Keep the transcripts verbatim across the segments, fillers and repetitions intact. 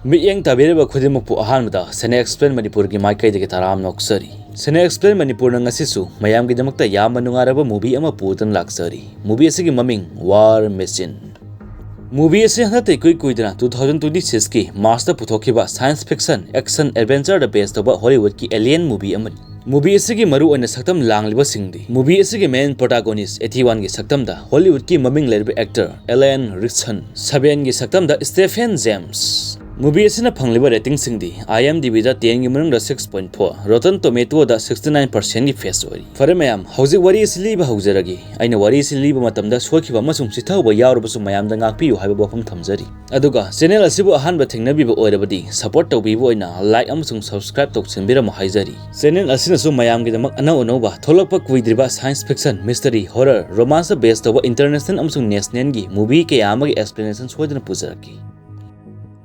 ꯃꯤꯠꯌꯦꯡ ꯇꯥꯕꯤꯔꯤꯕ ꯈꯨꯗꯤꯡꯃꯛꯄꯨ ꯑꯍꯥꯟꯕꯗ ꯁꯦꯅꯦ ꯑꯦꯛꯁꯄ꯭ꯂꯦꯟ ꯃꯅꯤꯄꯨꯔꯒꯤ ꯃꯥꯏꯀꯩꯗꯒꯤ ꯇꯔꯥꯝꯅ ꯑꯣꯛꯆꯔꯤ꯫ ꯁꯦꯅꯦ ꯑꯦꯛꯁꯄ꯭ꯂꯦꯟ ꯃꯅꯤꯄꯨꯔꯅ ꯉꯁꯤꯁꯨ ꯃꯌꯥꯝꯒꯤꯗꯃꯛꯇ ꯌꯥꯝꯅ ꯅꯨꯡꯉꯥꯏꯔꯕ movie ꯑꯃ ꯄꯨꯗꯨꯅ ꯂꯥꯛꯆꯔꯤ꯫ Movie ꯑꯁꯤꯒꯤ ꯃꯃꯤꯡ War Machine꯫ Movie ꯑꯁꯤ ꯍꯟꯗꯛꯇ ꯏꯀꯨꯏ ꯀꯨꯏꯗꯅ two thousand twenty six ꯀꯤ March ꯇ ꯄꯨꯊꯣꯛꯈꯤꯕ science fiction, action, adventure ꯗ base ꯇꯧꯕ Hollywood ꯀꯤ alien movie ꯑꯃꯅꯤ꯫ Movie ꯑꯁꯤꯒꯤ ꯃꯔꯨꯑꯣꯏꯅ ꯁꯛꯇꯝ ꯂꯥꯡꯂꯤꯕꯁꯤꯡꯗꯤ, movie ꯑꯁꯤꯒꯤ main protagonist ꯑꯦꯊꯤꯋꯥꯟꯒꯤ ꯁꯛꯇꯝꯗ Hollywood ꯀꯤ ꯃꯃꯤꯡ ꯂꯩꯔꯕ actor Alan Ritchson, ꯁꯕꯦꯟꯒꯤ ꯁꯛꯇꯝꯗ Stephen James꯫ Movie ꯑꯁꯤꯅ ꯐꯪꯂꯤꯕ rating ꯁꯤꯡꯗꯤ, IMDb ꯗ ten ꯒꯤ ꯃꯅꯨꯡꯗ six point four, Rotten Tomato ꯗ sixty nine percent ꯒꯤ pass ꯑꯣꯏꯔꯤ꯫ ꯐꯔꯦ ꯃꯌꯥꯝ, ꯍꯧꯖꯤꯛ ꯋꯥꯔꯤ ꯑꯁꯤ ꯂꯤꯕ ꯍꯧꯖꯔꯒꯦ꯫ ꯑꯩꯅ ꯋꯥꯔꯤ ꯑꯁꯤ ꯂꯤꯕ ꯃꯇꯝꯗ ꯁꯣꯏꯈꯤꯕ ꯑꯃꯁꯨꯡ ꯆꯤꯊꯍꯧꯕ ꯌꯥꯎꯔꯕꯁꯨ ꯃꯌꯥꯝꯗ ꯉꯥꯛꯄꯤꯌꯨ ꯍꯥꯏꯕ ꯋꯥꯐꯝ ꯊꯝꯖꯔꯤ꯫ ꯑꯗꯨꯒ channel ꯑꯁꯤꯕꯨ ꯑꯍꯥꯟꯕ ꯊꯦꯡꯅꯕꯤꯕ ꯑꯣꯏꯔꯕꯗꯤ support ꯇꯧꯕꯤꯕ ꯑꯣꯏꯅ like ꯑꯃꯁꯨꯡ subscribe ꯇꯧꯁꯤꯟꯕꯤꯔꯝꯃꯨ ꯍꯥꯏꯖꯔꯤ꯫ Channel ꯑꯁꯤꯅꯁꯨ ꯃꯌꯥꯝꯒꯤꯗꯃꯛ ꯑꯅꯧ ꯑꯅꯧꯕ ꯊꯣꯛꯂꯛꯄ ꯀꯨꯏꯗ꯭ꯔꯤꯕ science fiction, mystery, horror, romance ꯗ base ꯇꯧꯕ international ꯑꯃꯁꯨꯡ national ꯒꯤ movie ꯀꯌꯥ ꯑꯃꯒꯤ explanation ꯁꯣꯏꯗꯅ ꯄꯨꯖꯔꯛꯈꯤ꯫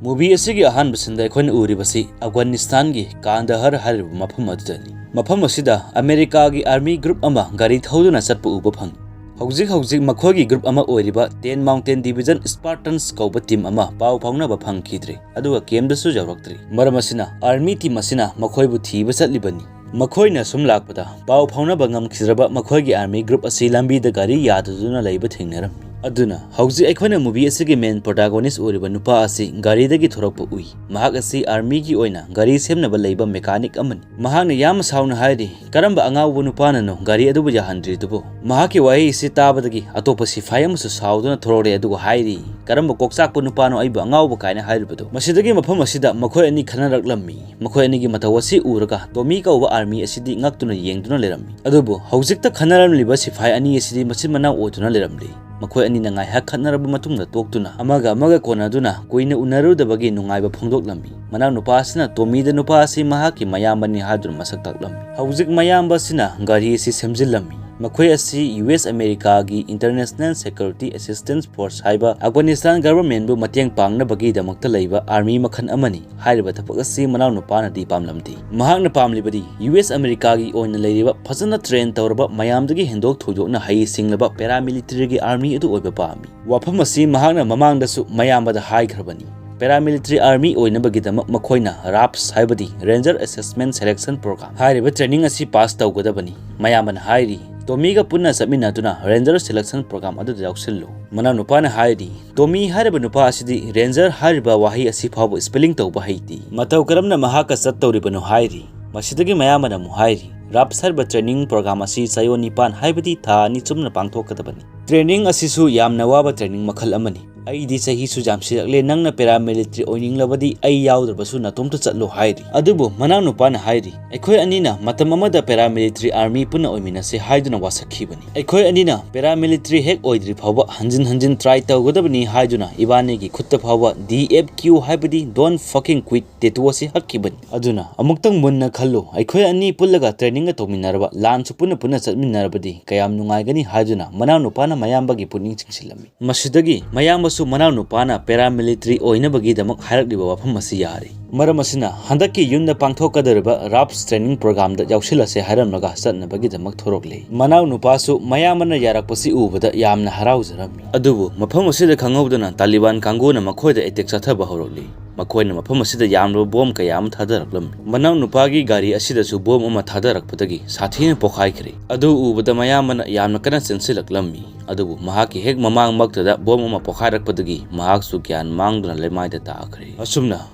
Movie ꯑꯁꯤꯒꯤ ꯑꯍꯥꯟꯕ scene ꯗ ꯑꯩꯈꯣꯏꯅ ꯎꯔꯤꯕꯁꯤ ꯑꯐꯒꯥꯅꯤꯁꯇꯥꯟꯒꯤ ꯀꯥꯟꯗꯍꯔ ꯍꯥꯏꯔꯤꯕ ꯃꯐꯝ ꯑꯗꯨꯗꯅꯤ꯫ ꯃꯐꯝ ꯑꯁꯤꯗ America ꯒꯤ army group ꯑꯃ ꯒꯥꯔꯤ ꯊꯧꯗꯨꯅ ꯆꯠꯄ ꯎꯕ ꯐꯪꯏ꯫ ꯍꯧꯖꯤꯛ ꯍꯧꯖꯤꯛ ꯃꯈꯣꯏꯒꯤ group ꯑꯃ ꯑꯣꯏꯔꯤꯕ Ten Mountain Division Spartans ꯀꯧꯕ team ꯑꯃ ꯄꯥꯎ ꯐꯥꯎꯅꯕ ꯐꯪꯈꯤꯗ꯭ꯔꯦ, ꯑꯗꯨꯒ camp ꯗꯁꯨ ꯌꯧꯔꯛꯇ꯭ꯔꯤ꯫ ꯃꯔꯝ ꯑꯁꯤꯅ army team ꯑꯁꯤꯅ ꯃꯈꯣꯏꯕꯨ ꯊꯤꯕ ꯆꯠꯂꯤꯕꯅꯤ꯫ ꯃꯈꯣꯏꯅ ꯁꯨꯝ ꯂꯥꯛꯄꯗ ꯄꯥꯎ ꯐꯥꯎꯅꯕ ꯉꯝꯈꯤꯗ꯭ꯔꯕ ꯃꯈꯣꯏꯒꯤ army group ꯑꯁꯤ ꯂꯝꯕꯤꯗ ꯒꯥꯔꯤ ꯌꯥꯗꯗꯨꯅ ꯂꯩꯕ ꯊꯦꯡꯅꯔꯝꯃꯤ꯫ ꯑꯗꯨꯅ ꯍꯧꯖꯤꯛ ꯑꯩꯈꯣꯏꯅ movie ꯑꯁꯤꯒꯤ main protagonist ꯑꯣꯏꯔꯤꯕ ꯅꯨꯄꯥ ꯑꯁꯤ ꯒꯥꯔꯤꯗꯒꯤ ꯊꯣꯔꯛꯄ ꯎꯏ꯫ ꯃꯍꯥꯛ ꯑꯁꯤ army ꯒꯤ ꯑꯣꯏꯅ ꯒꯥꯔꯤ ꯁꯦꯝꯅꯕ ꯂꯩꯕ mechanic ꯑꯃꯅꯤ꯫ ꯃꯍꯥꯛꯅ ꯌꯥꯝꯅ ꯁꯥꯎꯅ ꯍꯥꯏꯔꯤ, "ꯀꯔꯝꯕ ꯑꯉꯥꯎꯕ ꯅꯨꯄꯥꯅꯅꯣ ꯒꯥꯔꯤ ꯑꯗꯨꯕꯨ ꯌꯥꯍꯟꯗ꯭ꯔꯤꯗꯨꯕꯨ?" ꯃꯍꯥꯛꯀꯤ ꯋꯥꯍꯩ ꯑꯁꯤ ꯇꯥꯕꯗꯒꯤ ꯑꯇꯣꯞꯄ ꯁꯤꯐꯥꯏ ꯑꯃꯁꯨ ꯁꯥꯎꯗꯨꯅ ꯊꯣꯔꯛꯂꯦ, ꯑꯗꯨꯒ ꯍꯥꯏꯔꯤ, "ꯀꯔꯝꯕ ꯀꯣꯛꯆꯥꯛꯄ ꯅꯨꯄꯥꯅꯣ ꯑꯩꯕꯨ ꯑꯉꯥꯎꯕ ꯀꯥꯏꯅ ꯍꯥꯏꯔꯤꯕꯗꯣ?" ꯃꯁꯤꯗꯒꯤ ꯃꯐꯝ ꯑꯁꯤꯗ ꯃꯈꯣꯏ ꯑꯅꯤ ꯈꯟꯅꯔꯛꯂꯝꯃꯤ꯫ ꯃꯈꯣꯏ ꯑꯅꯤꯒꯤ ꯃꯇꯧ ꯑꯁꯤ ꯎꯔꯒ ꯇꯣꯃꯤ ꯀꯧꯕ army ꯑꯁꯤꯗꯤ ꯉꯛꯇꯨꯅ ꯌꯦꯡꯗꯨꯅ ꯂꯩꯔꯝꯃꯤ꯫ ꯑꯗꯨꯕꯨ ꯍꯧꯖꯤꯛꯇ ꯈꯟꯅꯔꯝꯂꯤꯕ ꯁꯤꯐꯥꯏ ꯑꯅꯤ ꯑꯁꯤꯗꯤ ꯃꯆꯤꯟ ꯃꯅꯥꯎ ꯑꯣꯏꯗꯨꯅ ꯂꯩꯔꯝꯂꯤ꯫ ꯃꯈꯣꯏ ꯑꯅꯤꯅ ꯉꯥꯏꯍꯥꯛ ꯈꯠꯅꯔꯕ ꯃꯇꯨꯡꯗ ꯇꯣꯛꯇꯨꯅ ꯑꯃꯒ ꯑꯃꯒ ꯀꯣꯟꯅꯗꯨꯅ ꯀꯨꯏꯅ ꯎꯅꯔꯨꯗꯕꯒꯤ ꯅꯨꯡꯉꯥꯏꯕ ꯐꯣꯡꯗꯣꯛꯂꯝꯃꯤ꯫ ꯃꯅꯥꯎꯅꯨꯄꯥ ꯑꯁꯤꯅ ꯇꯣꯃꯤꯗ ꯅꯨꯄꯥ ꯑꯁꯤ ꯃꯍꯥꯛꯀꯤ ꯃꯌꯥꯝꯕꯅꯤ ꯍꯥꯏꯗꯨꯅ ꯃꯁꯛ ꯇꯥꯛꯂꯝꯃꯤ꯫ ꯍꯧꯖꯤꯛ ꯃꯌꯥꯝꯕ ꯑꯁꯤꯅ ꯒꯥꯔꯤ ꯑꯁꯤ ꯁꯦꯝꯖꯤꯜꯂꯝꯃꯤ꯫ ꯃꯈꯣꯏ ꯑꯁꯤ US America ꯒꯤ International Security Assistance Force ꯍꯥꯏꯕ ꯑꯐꯒꯥꯅꯤꯁꯇꯥꯟ government ꯕꯨ ꯃꯇꯦꯡ ꯄꯥꯡꯅꯕꯒꯤꯗꯃꯛꯇ ꯂꯩꯕ army ꯃꯈꯜ ꯑꯃꯅꯤ꯫ ꯍꯥꯏꯔꯤꯕ ꯊꯕꯛ ꯑꯁꯤ ꯃꯅꯥꯎꯅꯨꯄꯥꯅꯗꯤ ꯄꯥꯝꯂꯝꯗꯦ꯫ ꯃꯍꯥꯛꯅ ꯄꯥꯝꯂꯤꯕꯗꯤ US America ꯒꯤ ꯑꯣꯏꯅ ꯂꯩꯔꯤꯕ ꯐꯖꯅ train ꯇꯧꯔꯕ ꯃꯌꯥꯝꯗꯒꯤ ꯍꯦꯟꯗꯣꯛ ꯊꯣꯏꯗꯣꯛꯅ ꯍꯩ ꯁꯤꯡꯂꯕ paramilitary ꯒꯤ army ꯑꯗꯨ ꯑꯣꯏꯕ ꯄꯥꯝꯃꯤ꯫ ꯋꯥꯐꯝ ꯑꯁꯤ ꯃꯍꯥꯛꯅ ꯃꯃꯥꯡꯗꯁꯨ ꯃꯌꯥꯝꯕꯗ ꯍꯥꯏꯈ꯭ꯔꯕꯅꯤ꯫ Paramilitary Army ꯑꯣꯏꯅꯕꯒꯤꯗꯃꯛ ꯃꯈꯣꯏꯅ ꯔꯥꯞꯁ ꯍꯥꯏꯕꯗꯤ Ranger Assessment Selection Program ꯍꯥꯏꯔꯤꯕ training ꯑꯁꯤ pass ꯇꯧꯒꯗꯕꯅꯤ꯫ ꯃꯌꯥꯝꯕꯅ ꯍꯥꯏꯔꯤ, ꯇꯣꯃꯤꯒ ꯄꯨꯟꯅ ꯆꯠꯃꯤꯟꯅꯗꯨꯅ Ranger Selection Program ꯑꯗꯨꯗ ꯌꯥꯎꯁꯤꯜꯂꯨ꯫ ꯃꯅꯥꯎꯅꯨꯄꯥꯅ ꯍꯥꯏꯔꯤ, ꯇꯣꯃꯤ ꯍꯥꯏꯔꯤꯕ ꯅꯨꯄꯥ ꯑꯁꯤꯗꯤ Ranger ꯍꯥꯏꯔꯤꯕ ꯋꯥꯍꯩ ꯑꯁꯤ ꯐꯥꯎꯕ spelling ꯇꯧꯕ ꯍꯩꯇꯦ꯫ ꯃꯇꯧ ꯀꯔꯝꯅ ꯃꯍꯥꯛꯀ ꯆꯠꯇꯧꯔꯤꯕꯅꯣ ꯍꯥꯏꯔꯤ꯫ ꯃꯁꯤꯗꯒꯤ ꯃꯌꯥꯝꯕꯅ ꯑꯃꯨꯛ ꯍꯥꯏꯔꯤ, ꯔꯥꯞꯁ ꯍꯥꯏꯔꯤꯕ training program ꯑꯁꯤ ꯆꯌꯣꯜ ꯅꯤꯄꯥꯟ ꯍꯥꯏꯕꯗꯤ ꯊꯥ ꯑꯅꯤ ꯆꯨꯝꯅ ꯄꯥꯡꯊꯣꯛꯀꯗꯕꯅꯤ꯫ Training ꯑꯁꯤꯁꯨ ꯌꯥꯝꯅ ꯋꯥꯕ training ꯃꯈꯜ ꯑꯃꯅꯤ꯫ ꯑꯩꯗꯤ ꯆꯍꯤꯁꯨ ꯌꯥꯝꯁꯤꯜꯂꯛꯂꯦ, ꯅꯪꯅ paramilitary ꯑꯣꯏꯅꯤꯡꯂꯕꯗꯤ ꯑꯩ ꯌꯥꯎꯗ꯭ꯔꯕꯁꯨ ꯅꯇꯣꯝꯇ ꯆꯠꯂꯣ ꯍꯥꯏꯔꯤ꯫ ꯑꯗꯨꯕꯨ ꯃꯅꯥꯎꯅꯨꯄꯥꯅ ꯍꯥꯏꯔꯤ, ꯑꯩꯈꯣꯏ ꯑꯅꯤꯅ ꯃꯇꯝ ꯑꯃꯗ paramilitary army ꯄꯨꯟꯅ ꯑꯣꯏꯃꯤꯟꯅꯁꯦ ꯍꯥꯏꯗꯨꯅ ꯋꯥꯁꯛꯈꯤꯕꯅꯤ꯫ ꯑꯩꯈꯣꯏ ꯑꯅꯤꯅ paramilitary ꯍꯦꯛ ꯑꯣꯏꯗ꯭ꯔꯤ ꯐꯥꯎꯕ ꯍꯟꯖꯤꯟ ꯍꯟꯖꯤꯟ try ꯇꯧꯒꯗꯕꯅꯤ ꯍꯥꯏꯗꯨꯅ ꯏꯕꯥꯅꯤꯒꯤ ꯈꯨꯠꯇ ꯐꯥꯎꯕ D F Q ꯍꯥꯏꯕꯗꯤ Don't Fucking Quit tattoo ꯑꯁꯤ ꯍꯛꯈꯤꯕꯅꯤ꯫ ꯑꯗꯨꯅ ꯑꯃꯨꯛꯇꯪ ꯃꯨꯟꯅ ꯈꯜꯂꯨ, ꯑꯩꯈꯣꯏ ꯑꯅꯤ ꯄꯨꯜꯂꯒ trainingꯒ ꯇꯧꯃꯤꯟꯅꯔꯕ, ꯂꯥꯟꯁꯨ ꯄꯨꯟꯅ ꯄꯨꯟꯅ ꯆꯠꯃꯤꯟꯅꯔꯕꯗꯤ ꯀꯌꯥꯝ ꯅꯨꯡꯉꯥꯏꯒꯅꯤ ꯍꯥꯏꯗꯨꯅ ꯃꯅꯥꯎꯅꯨꯄꯥꯅ ꯃꯌꯥꯝꯕꯒꯤ ꯄꯨꯛꯅꯤꯡ ꯆꯤꯡꯁꯤꯜꯂꯝꯃꯤ꯫ ꯃꯁꯤꯗꯒꯤ ꯃꯌꯥꯝꯕꯁꯨ ꯃꯅꯥꯎꯅꯨꯄꯥꯅ paramilitary ꯑꯣꯏꯅꯕꯒꯤꯗꯃꯛ ꯍꯥꯏꯔꯛꯂꯤꯕ ꯋꯥꯐꯝ ꯑꯁꯤ ꯌꯥꯔꯤ꯫ ꯃꯔꯝ ꯑꯁꯤꯅ ꯍꯟꯗꯛꯀꯤ ꯌꯨꯝꯗ ꯄꯥꯡꯊꯣꯛꯀꯗꯧꯔꯤꯕ ꯔꯥꯞꯁ training programꯗ ꯌꯥꯎꯁꯤꯜꯂꯁꯦ ꯍꯥꯏꯔꯝꯂꯒ ꯆꯠꯅꯕꯒꯤꯗꯃꯛ ꯊꯣꯔꯛꯂꯦ꯫ ꯃꯅꯥꯎꯅꯨꯄꯥꯁꯨ ꯃꯌꯥꯝꯕꯅ ꯌꯥꯔꯛꯄꯁꯤ ꯎꯕꯗ ꯌꯥꯝꯅ ꯍꯔꯥꯎꯖꯔꯝꯃꯤ꯫ ꯑꯗꯨꯕꯨ ꯃꯐꯝ ꯑꯁꯤꯗ ꯈꯪꯍꯧꯗꯅ ꯇꯥꯂꯤꯕꯥꯟ ꯀꯥꯡꯕꯨꯅ ꯃꯈꯣꯏꯗ attack ꯆꯠꯊꯕ ꯍꯧꯔꯛꯂꯤ꯫ ꯃꯈꯣꯏꯅ ꯃꯐꯝ ꯑꯁꯤꯗ ꯌꯥꯝꯂꯕ ꯕꯣꯝ ꯀꯌꯥ ꯑꯃ ꯊꯥꯗꯔꯛꯂꯝꯃꯤ꯫ ꯃꯅꯥꯎꯅꯨꯄꯥꯒꯤ ꯒꯥꯔꯤ ꯑꯁꯤꯗꯁꯨ ꯕꯣꯝ ꯑꯃ ꯊꯥꯗꯔꯛꯄꯗꯒꯤ ꯁꯥꯊꯤꯅ ꯄꯣꯈꯥꯏꯈ꯭ꯔꯦ꯫ ꯑꯗꯨ ꯎꯕꯗ ꯃꯌꯥꯝꯕꯅ ꯌꯥꯝꯅ ꯀꯟꯅ ꯆꯦꯟꯁꯤꯜꯂꯛꯂꯝꯃꯤ꯫ ꯑꯗꯨꯕꯨ ꯃꯍꯥꯛꯀꯤ ꯍꯦꯛ ꯃꯃꯥꯡꯃꯛꯇꯗ ꯕꯣꯝ ꯑꯃ ꯄꯣꯈꯥꯏꯔꯛꯄꯗꯒꯤ ꯃꯍꯥꯛꯁꯨ ꯒ꯭ꯌꯥꯟ ꯃꯥꯡꯗꯨꯅ ꯂꯩꯃꯥꯏꯗ ꯇꯥꯈ꯭ꯔꯦ꯫ ꯑꯁꯨꯝꯅ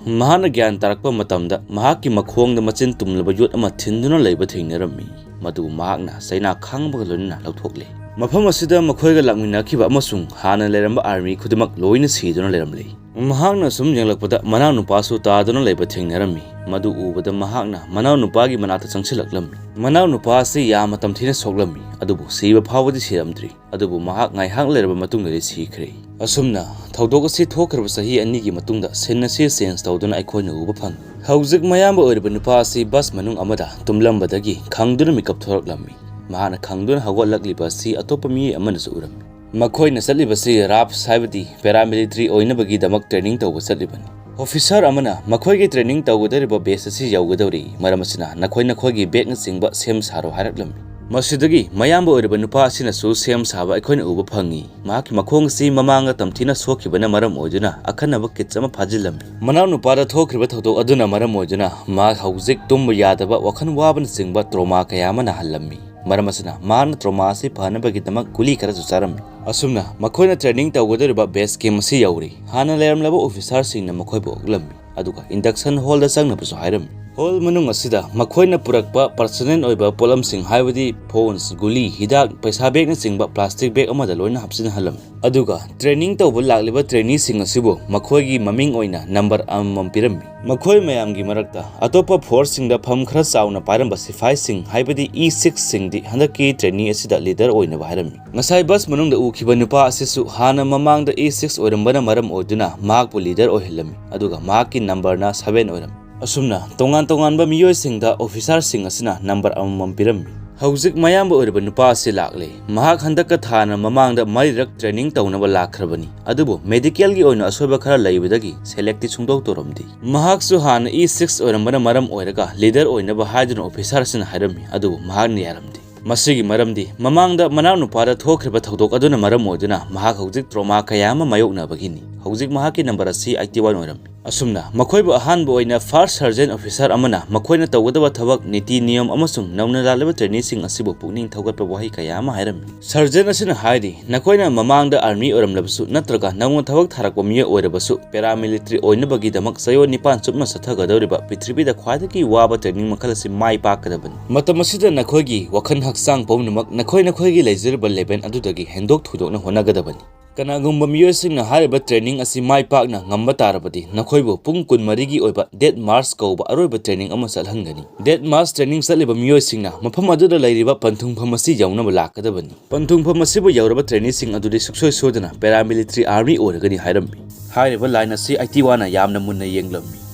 ꯃꯍꯥꯛꯅ ꯒ꯭ꯌꯥꯟ ꯇꯥꯔꯛꯄ ꯃꯇꯝꯗ ꯃꯍꯥꯛꯀꯤ ꯃꯈꯣꯡꯗ ꯃꯆꯤꯟ ꯇꯨꯝꯂꯕ ꯌꯣꯠ ꯑꯃ ꯊꯤꯟꯗꯨꯅ ꯂꯩꯕ ꯊꯦꯡꯅꯔꯝꯃꯤ꯫ ꯃꯗꯨ ꯃꯍꯥꯛꯅ ꯆꯩꯅꯥ ꯈꯥꯡꯕꯒ ꯂꯣꯏꯅꯅ ꯂꯧꯊꯣꯛꯂꯦ꯫ ꯃꯐꯝ ꯑꯁꯤꯗ ꯃꯈꯣꯏꯒ ꯂꯥꯛꯃꯤꯟꯅꯈꯤꯕ ꯑꯃꯁꯨꯡ ꯍꯥꯟꯅ ꯂꯩꯔꯝꯕ army ꯈꯨꯗꯤꯡꯃꯛ ꯂꯣꯏꯅ ꯁꯤꯗꯨꯅ ꯂꯩꯔꯝꯂꯦ꯫ ꯃꯍꯥꯛꯅ ꯁꯨꯝ ꯌꯦꯡꯂꯛꯄꯗ ꯃꯅꯥꯎꯅꯨꯄꯥꯁꯨ ꯇꯥꯗꯨꯅ ꯂꯩꯕ ꯊꯦꯡꯅꯔꯝꯃꯤ꯫ ꯃꯗꯨ ꯎꯕꯗ ꯃꯍꯥꯛꯅ ꯃꯅꯥꯎꯅꯨꯄꯥꯒꯤ ꯃꯅꯥꯛꯇ ꯆꯪꯁꯤꯜꯂꯛꯂꯝꯃꯤ꯫ ꯃꯅꯥꯎꯅꯨꯄꯥ ꯑꯁꯤ ꯌꯥꯝꯅ ꯇꯝꯊꯤꯅ ꯁꯣꯛꯂꯝꯃꯤ, ꯑꯗꯨꯕꯨ ꯁꯤꯕ ꯐꯥꯎꯕꯗꯤ ꯁꯤꯔꯝꯗ꯭ꯔꯤ꯫ ꯑꯗꯨꯕꯨ ꯃꯍꯥꯛ ꯉꯥꯏꯍꯥꯛ ꯂꯩꯔꯕ ꯃꯇꯨꯡꯗꯗꯤ ꯁꯤꯈ꯭ꯔꯦ꯫ ꯑꯁꯨꯝꯅ ꯊꯧꯗꯣꯛ ꯑꯁꯤ ꯊꯣꯛꯈ꯭ꯔꯕ ꯆꯍꯤ ꯑꯅꯤꯒꯤ ꯃꯇꯨꯡꯗ scene ꯑꯁꯤ change ꯇꯧꯗꯨꯅ ꯑꯩꯈꯣꯏꯅ ꯎꯕ ꯐꯪꯉꯤ꯫ ꯍꯧꯖꯤꯛ ꯃꯌꯥꯝꯕ ꯑꯣꯏꯔꯤꯕ ꯅꯨꯄꯥ ꯑꯁꯤ bus ꯃꯅꯨꯡ ꯑꯃꯗ ꯇꯨꯝꯂꯝꯕꯗꯒꯤ ꯈꯪꯗꯨꯅ ꯃꯤꯀꯞ ꯊꯣꯔꯛꯂꯝꯃꯤ꯫ ꯃꯍꯥꯛꯅ ꯈꯪꯗꯨꯅ ꯍꯧꯒꯠꯂꯛꯂꯤꯕ ꯑꯁꯤ ꯑꯇꯣꯞꯄ ꯃꯤꯑꯣꯏ ꯑꯃꯅꯁꯨ ꯎꯔꯝꯃꯤ꯫ ꯃꯈꯣꯏꯅ ꯆꯠꯂꯤꯕꯁꯤ ꯔꯥꯞꯁ ꯍꯥꯏꯕꯗꯤ paramilitary ꯑꯣꯏꯅꯕꯒꯤꯗꯃꯛ training ꯇꯧꯕ ꯆꯠꯂꯤꯕꯅꯤ꯫ Officer ꯑꯃꯅ ꯃꯈꯣꯏꯒꯤ training ꯇꯧꯒꯗꯧꯔꯤꯕ base ꯑꯁꯤ ꯌꯧꯒꯗꯧꯔꯤ, ꯃꯔꯝ ꯑꯁꯤꯅ ꯅꯈꯣꯏ ꯅꯈꯣꯏꯒꯤ bagꯅꯆꯤꯡꯕ ꯁꯦꯝ ꯁꯥꯔꯣ ꯍꯥꯏꯔꯛꯂꯝꯃꯤ꯫ ꯃꯁꯤꯗꯒꯤ ꯃꯌꯥꯝꯕ ꯑꯣꯏꯔꯤꯕ ꯅꯨꯄꯥ ꯑꯁꯤꯅꯁꯨ ꯁꯦꯝ ꯁꯥꯕ ꯑꯩꯈꯣꯏꯅ ꯎꯕ ꯐꯪꯉꯤ꯫ ꯃꯍꯥꯛꯀꯤ ꯃꯈꯣꯡ ꯑꯁꯤ ꯃꯃꯥꯡꯗ ꯇꯝꯊꯤꯅ ꯁꯣꯛꯈꯤꯕꯅ ꯃꯔꯝ ꯑꯣꯏꯗꯨꯅ ꯑꯈꯟꯅꯕ ꯀꯤꯠꯁ ꯑꯃ ꯐꯥꯖꯤꯜꯂꯝꯃꯤ꯫ ꯃꯅꯥꯎ ꯅꯨꯄꯥꯗ ꯊꯣꯛꯈ꯭ꯔꯤꯕ ꯊꯧꯗꯣꯛ ꯑꯗꯨꯅ ꯃꯔꯝ ꯑꯣꯏꯗꯨꯅ ꯃꯍꯥꯛ ꯍꯧꯖꯤꯛ ꯇꯨꯝꯕ ꯌꯥꯗꯕ, ꯋꯥꯈꯜ ꯋꯥꯕꯅꯆꯤꯡꯕ ꯇ꯭ꯔꯣꯃꯥ ꯀꯌꯥ ꯑꯃ ꯅꯥꯍꯜꯂꯝꯃꯤ꯫ ꯃꯔꯝ ꯑꯁꯤꯅ ꯃꯍꯥꯛꯅ ꯇ꯭ꯔꯣꯃꯥ ꯑꯁꯤ ꯐꯅꯕꯒꯤꯗꯃꯛ ꯒꯨꯂꯤ ꯈꯔꯁꯨ ꯆꯥꯔꯝꯃꯤ꯫ ꯑꯁꯨꯝꯅ ꯃꯈꯣꯏꯅ ꯇ꯭ꯔꯦꯅꯤꯡ ꯇꯧꯒꯗꯧꯔꯤꯕ ꯕꯦꯁ ꯀꯦꯝ ꯑꯁꯤ ꯌꯧꯔꯤ꯫ ꯍꯥꯟꯅ ꯂꯩꯔꯝꯂꯕ ꯑꯣꯐꯤꯁꯥꯔꯁꯤꯡꯅ ꯃꯈꯣꯏꯕꯨ ꯑꯣꯛꯂꯝꯃꯤ, ꯑꯗꯨꯒ ꯏꯟꯗꯛꯁꯟ ꯍꯣꯜꯗ ꯆꯪꯅꯕꯁꯨ ꯍꯥꯏꯔꯝꯃꯤ꯫ ꯍꯣꯜ ꯃꯅꯨꯡ ꯑꯁꯤꯗ ꯃꯈꯣꯏꯅ ꯄꯨꯔꯛꯄ ꯄꯔꯁꯅꯦꯜ ꯑꯣꯏꯕ ꯄꯣꯠꯂꯝꯁꯤꯡ, ꯍꯥꯏꯕꯗꯤ ꯐꯣꯟꯁ, ꯒꯨꯂꯤ, ꯍꯤꯗꯥꯛ, ꯄꯩꯁꯥ ꯕꯦꯒꯅꯆꯤꯡꯕ ꯄ꯭ꯂꯥꯁꯇꯤꯛ ꯕꯦꯒ ꯑꯃꯗ ꯂꯣꯏꯅ ꯍꯥꯞꯆꯤꯟꯍꯜꯂꯝꯃꯤ꯫ ꯑꯗꯨꯒ ꯇ꯭ꯔꯦꯅꯤꯡ ꯇꯧꯕ ꯂꯥꯛꯂꯤꯕ ꯇ꯭ꯔꯦꯅꯤꯁꯤꯡ ꯑꯁꯤꯕꯨ ꯃꯈꯣꯏꯒꯤ ꯃꯃꯤꯡ ꯑꯣꯏꯅ ꯅꯝꯕꯔ ꯑꯃꯃꯝ ꯄꯤꯔꯝꯃꯤ꯫ ꯃꯈꯣꯏ ꯃꯌꯥꯝꯒꯤ ꯃꯔꯛꯇ ꯑꯇꯣꯞꯄ ꯐꯣꯔꯁꯁꯤꯡꯗ ꯐꯝ ꯈꯔ ꯆꯥꯎꯅ ꯄꯥꯏꯔꯝꯕ ꯁꯤꯐꯥꯏꯁꯤꯡ, ꯍꯥꯏꯕꯗꯤ ꯏ ꯁꯤꯛꯁꯁꯤꯡꯗꯤ ꯍꯟꯗꯛꯀꯤ ꯇ꯭ꯔꯦꯅꯤ ꯑꯁꯤꯗ ꯂꯤꯗꯔ ꯑꯣꯏꯅꯕ ꯍꯥꯏꯔꯝꯃꯤ꯫ ꯉꯁꯥꯏ ꯕꯁ ꯃꯅꯨꯡꯗ ꯎꯈꯤꯕ ꯅꯨꯄꯥ ꯑꯁꯤꯁꯨ ꯍꯥꯟꯅ ꯃꯃꯥꯡꯗ ꯏ ꯁꯤꯛꯁ ꯑꯣꯏꯔꯝꯕꯅ ꯃꯔꯝ ꯑꯣꯏꯗꯨꯅ ꯃꯍꯥꯛꯄꯨ ꯂꯤꯗꯔ ꯑꯣꯏꯍꯜꯂꯝꯃꯤ, ꯑꯗꯨꯒ ꯃꯍꯥꯛꯀꯤ ꯅꯝꯕꯔꯅ ꯁꯚꯦꯟ ꯑꯣꯏꯔꯝꯃꯤ꯫ ꯑꯁꯨꯝꯅ ꯇꯣꯉꯥꯟ ꯇꯣꯉꯥꯟꯕ ꯃꯤꯑꯣꯏꯁꯤꯡꯗ ꯑꯣꯐꯤꯁꯥꯔꯁꯤꯡ ꯑꯁꯤꯅ ꯅꯝꯕꯔ ꯑꯃꯃꯝ ꯄꯤꯔꯝꯃꯤ꯫ ꯍꯧꯖꯤꯛ ꯃꯌꯥꯝꯕ ꯑꯣꯏꯔꯤꯕ ꯅꯨꯄꯥ ꯑꯁꯤ ꯂꯥꯛꯂꯦ꯫ ꯃꯍꯥꯛ ꯍꯟꯗꯛꯀ ꯊꯥꯅ ꯃꯃꯥꯡꯗ ꯃꯔꯤꯔꯛ ꯇ꯭ꯔꯦꯅꯤꯡ ꯇꯧꯅꯕ ꯂꯥꯛꯈ꯭ꯔꯕꯅꯤ, ꯑꯗꯨꯕꯨ ꯃꯦꯗꯤꯀꯦꯜꯒꯤ ꯑꯣꯏꯅ ꯑꯁꯣꯏꯕ ꯈꯔ ꯂꯩꯕꯗꯒꯤ ꯁꯦꯂꯦꯛꯇꯤ ꯁꯨꯡꯇꯧ ꯇꯧꯔꯝꯗꯦ꯫ ꯃꯍꯥꯛꯁꯨ ꯍꯥꯟꯅ ꯏ ꯁꯤꯛꯁ ꯑꯣꯏꯔꯝꯕꯅ ꯃꯔꯝ ꯑꯣꯏꯔꯒ ꯂꯤꯗꯔ ꯑꯣꯏꯅꯕ ꯍꯥꯏꯗꯨꯅ ꯑꯣꯐꯤꯁꯥꯔꯁꯤꯅ ꯍꯥꯏꯔꯝꯃꯤ, ꯑꯗꯨꯕꯨ ꯃꯍꯥꯛꯅ ꯌꯥꯔꯝꯗꯦ꯫ ꯃꯁꯤꯒꯤ ꯃꯔꯝꯗꯤ ꯃꯃꯥꯡꯗ ꯃꯅꯥꯎꯅꯨꯄꯥꯗ ꯊꯣꯛꯈ꯭ꯔꯤꯕ ꯊꯧꯗꯣꯛ ꯑꯗꯨꯅ ꯃꯔꯝ ꯑꯣꯏꯗꯨꯅ ꯃꯍꯥꯛ ꯍꯧꯖꯤꯛ ꯇ꯭ꯔꯣꯃꯥ ꯀꯌꯥ ꯑꯃ ꯃꯥꯌꯣꯛꯅꯕꯒꯤꯅꯤ꯫ ꯍꯧꯖꯤꯛ ꯃꯍꯥꯛꯀꯤ ꯅꯝꯕꯔ ꯑꯁꯤ ꯑꯩꯠꯇꯤ ꯋꯥꯟ ꯑꯣꯏꯔꯝꯃꯤ꯫ ꯑꯁꯨꯝꯅ ꯃꯈꯣꯏꯕꯨ ꯑꯍꯥꯟꯕ ꯑꯣꯏꯅ ꯐꯥꯔꯁ ꯁꯔꯖꯦꯟ ꯑꯣꯐꯤꯁꯥꯔ ꯑꯃꯅ ꯃꯈꯣꯏꯅ ꯇꯧꯒꯗꯕ ꯊꯕꯛ, ꯅꯤꯇꯤ ꯅꯤꯌꯝ ꯑꯃꯁꯨꯡ ꯅꯧꯅ ꯂꯥꯛꯂꯤꯕ ꯇ꯭ꯔꯦꯅꯤꯁꯤꯡ ꯑꯁꯤꯕꯨ ꯄꯨꯛꯅꯤꯡ ꯊꯧꯒꯠꯄ ꯋꯥꯍꯩ ꯀꯌꯥ ꯑꯃ ꯍꯥꯏꯔꯝꯃꯤ꯫ ꯁꯔꯖꯦꯟ ꯑꯁꯤꯅ ꯍꯥꯏꯔꯤ, ꯅꯈꯣꯏꯅ ꯃꯃꯥꯡꯗ ꯑꯥꯔꯃꯤ ꯑꯣꯏꯔꯝꯂꯕꯁꯨ ꯅꯠꯇ꯭ꯔꯒ ꯅꯧꯅ ꯊꯕꯛ ꯊꯥꯔꯛꯄ ꯃꯤꯑꯣꯏ ꯑꯣꯏꯔꯕꯁꯨ, ꯄꯦꯔꯥꯃꯤꯂꯤꯇꯔꯤ ꯑꯣꯏꯅꯕꯒꯤꯗꯃꯛ ꯆꯌꯣꯜ ꯅꯤꯄꯥꯟ ꯆꯨꯞꯅ ꯆꯠꯊꯒꯗꯧꯔꯤꯕ ꯄ꯭ꯔꯤꯊꯤꯕꯤꯗ ꯈ꯭ꯋꯥꯏꯗꯒꯤ ꯋꯥꯕ ꯇ꯭ꯔꯦꯅꯤꯡ ꯃꯈꯜ ꯑꯁꯤ ꯃꯥꯏ ꯄꯥꯛꯀꯗꯕꯅꯤ꯫ ꯃꯇꯝ ꯑꯁꯤꯗ ꯅꯈꯣꯏꯒꯤ ꯋꯥꯈꯜ ꯍꯛꯆꯥꯡ ꯄꯨꯝꯅꯃꯛ ꯅꯈꯣꯏ ꯅꯈꯣꯏꯒꯤ ꯂꯩꯖꯔꯤꯕ ꯂꯦꯚꯦꯜ ꯑꯗꯨꯗꯒꯤ ꯍꯦꯟꯗꯣꯛ ꯊꯣꯏꯗꯣꯛꯅ ꯍꯣꯠꯅꯒꯗꯕꯅꯤ꯫ ꯀꯅꯥꯒꯨꯝꯕ ꯃꯤꯑꯣꯏꯁꯤꯡꯅ ꯍꯥꯏꯔꯤꯕ ꯇ꯭ꯔꯦꯅꯤꯡ ꯑꯁꯤ ꯃꯥꯏ ꯄꯥꯛꯅ ꯉꯝꯕ ꯇꯥꯔꯕꯗꯤ, ꯅꯈꯣꯏꯕꯨ ꯄꯨꯡ ꯀꯨꯟꯃꯔꯤꯒꯤ ꯑꯣꯏꯕ ꯗꯦꯠ ꯃꯥꯔꯆ ꯀꯧꯕ ꯑꯔꯣꯏꯕ ꯇ꯭ꯔꯦꯅꯤꯡ ꯑꯃ ꯆꯠꯍꯟꯒꯅꯤ꯫ ꯗꯦꯠ ꯃꯥꯔꯆ ꯇ꯭ꯔꯦꯅꯤꯡ ꯆꯠꯂꯤꯕ ꯃꯤꯑꯣꯏꯁꯤꯡꯅ ꯃꯐꯝ ꯑꯗꯨꯗ ꯂꯩꯔꯤꯕ ꯄꯟꯊꯨꯡꯐꯝ ꯑꯁꯤ ꯌꯧꯅꯕ ꯂꯥꯛꯀꯗꯕꯅꯤ꯫ ꯄꯟꯊꯨꯡꯐꯝ ꯑꯁꯤꯕꯨ ꯌꯧꯔꯕ ꯇ꯭ꯔꯦꯅꯤꯁꯤꯡ ꯑꯗꯨꯗꯤ ꯁꯨꯡꯁꯣꯏ ꯁꯣꯏꯗꯅ ꯄꯦꯔꯥꯃꯤꯂꯤꯇꯔꯤ ꯑꯥꯔꯃꯤ ꯑꯣꯏꯔꯒꯅꯤ ꯍꯥꯏꯔꯝꯃꯤ꯫ ꯍꯥꯏꯔꯤꯕ ꯂꯥꯏꯟ ꯑꯁꯤ ꯑꯩꯠꯇꯤ ꯋꯥꯟꯅ ꯌꯥꯝꯅ ꯃꯨꯟꯅ ꯌꯦꯡꯂꯝꯃꯤ꯫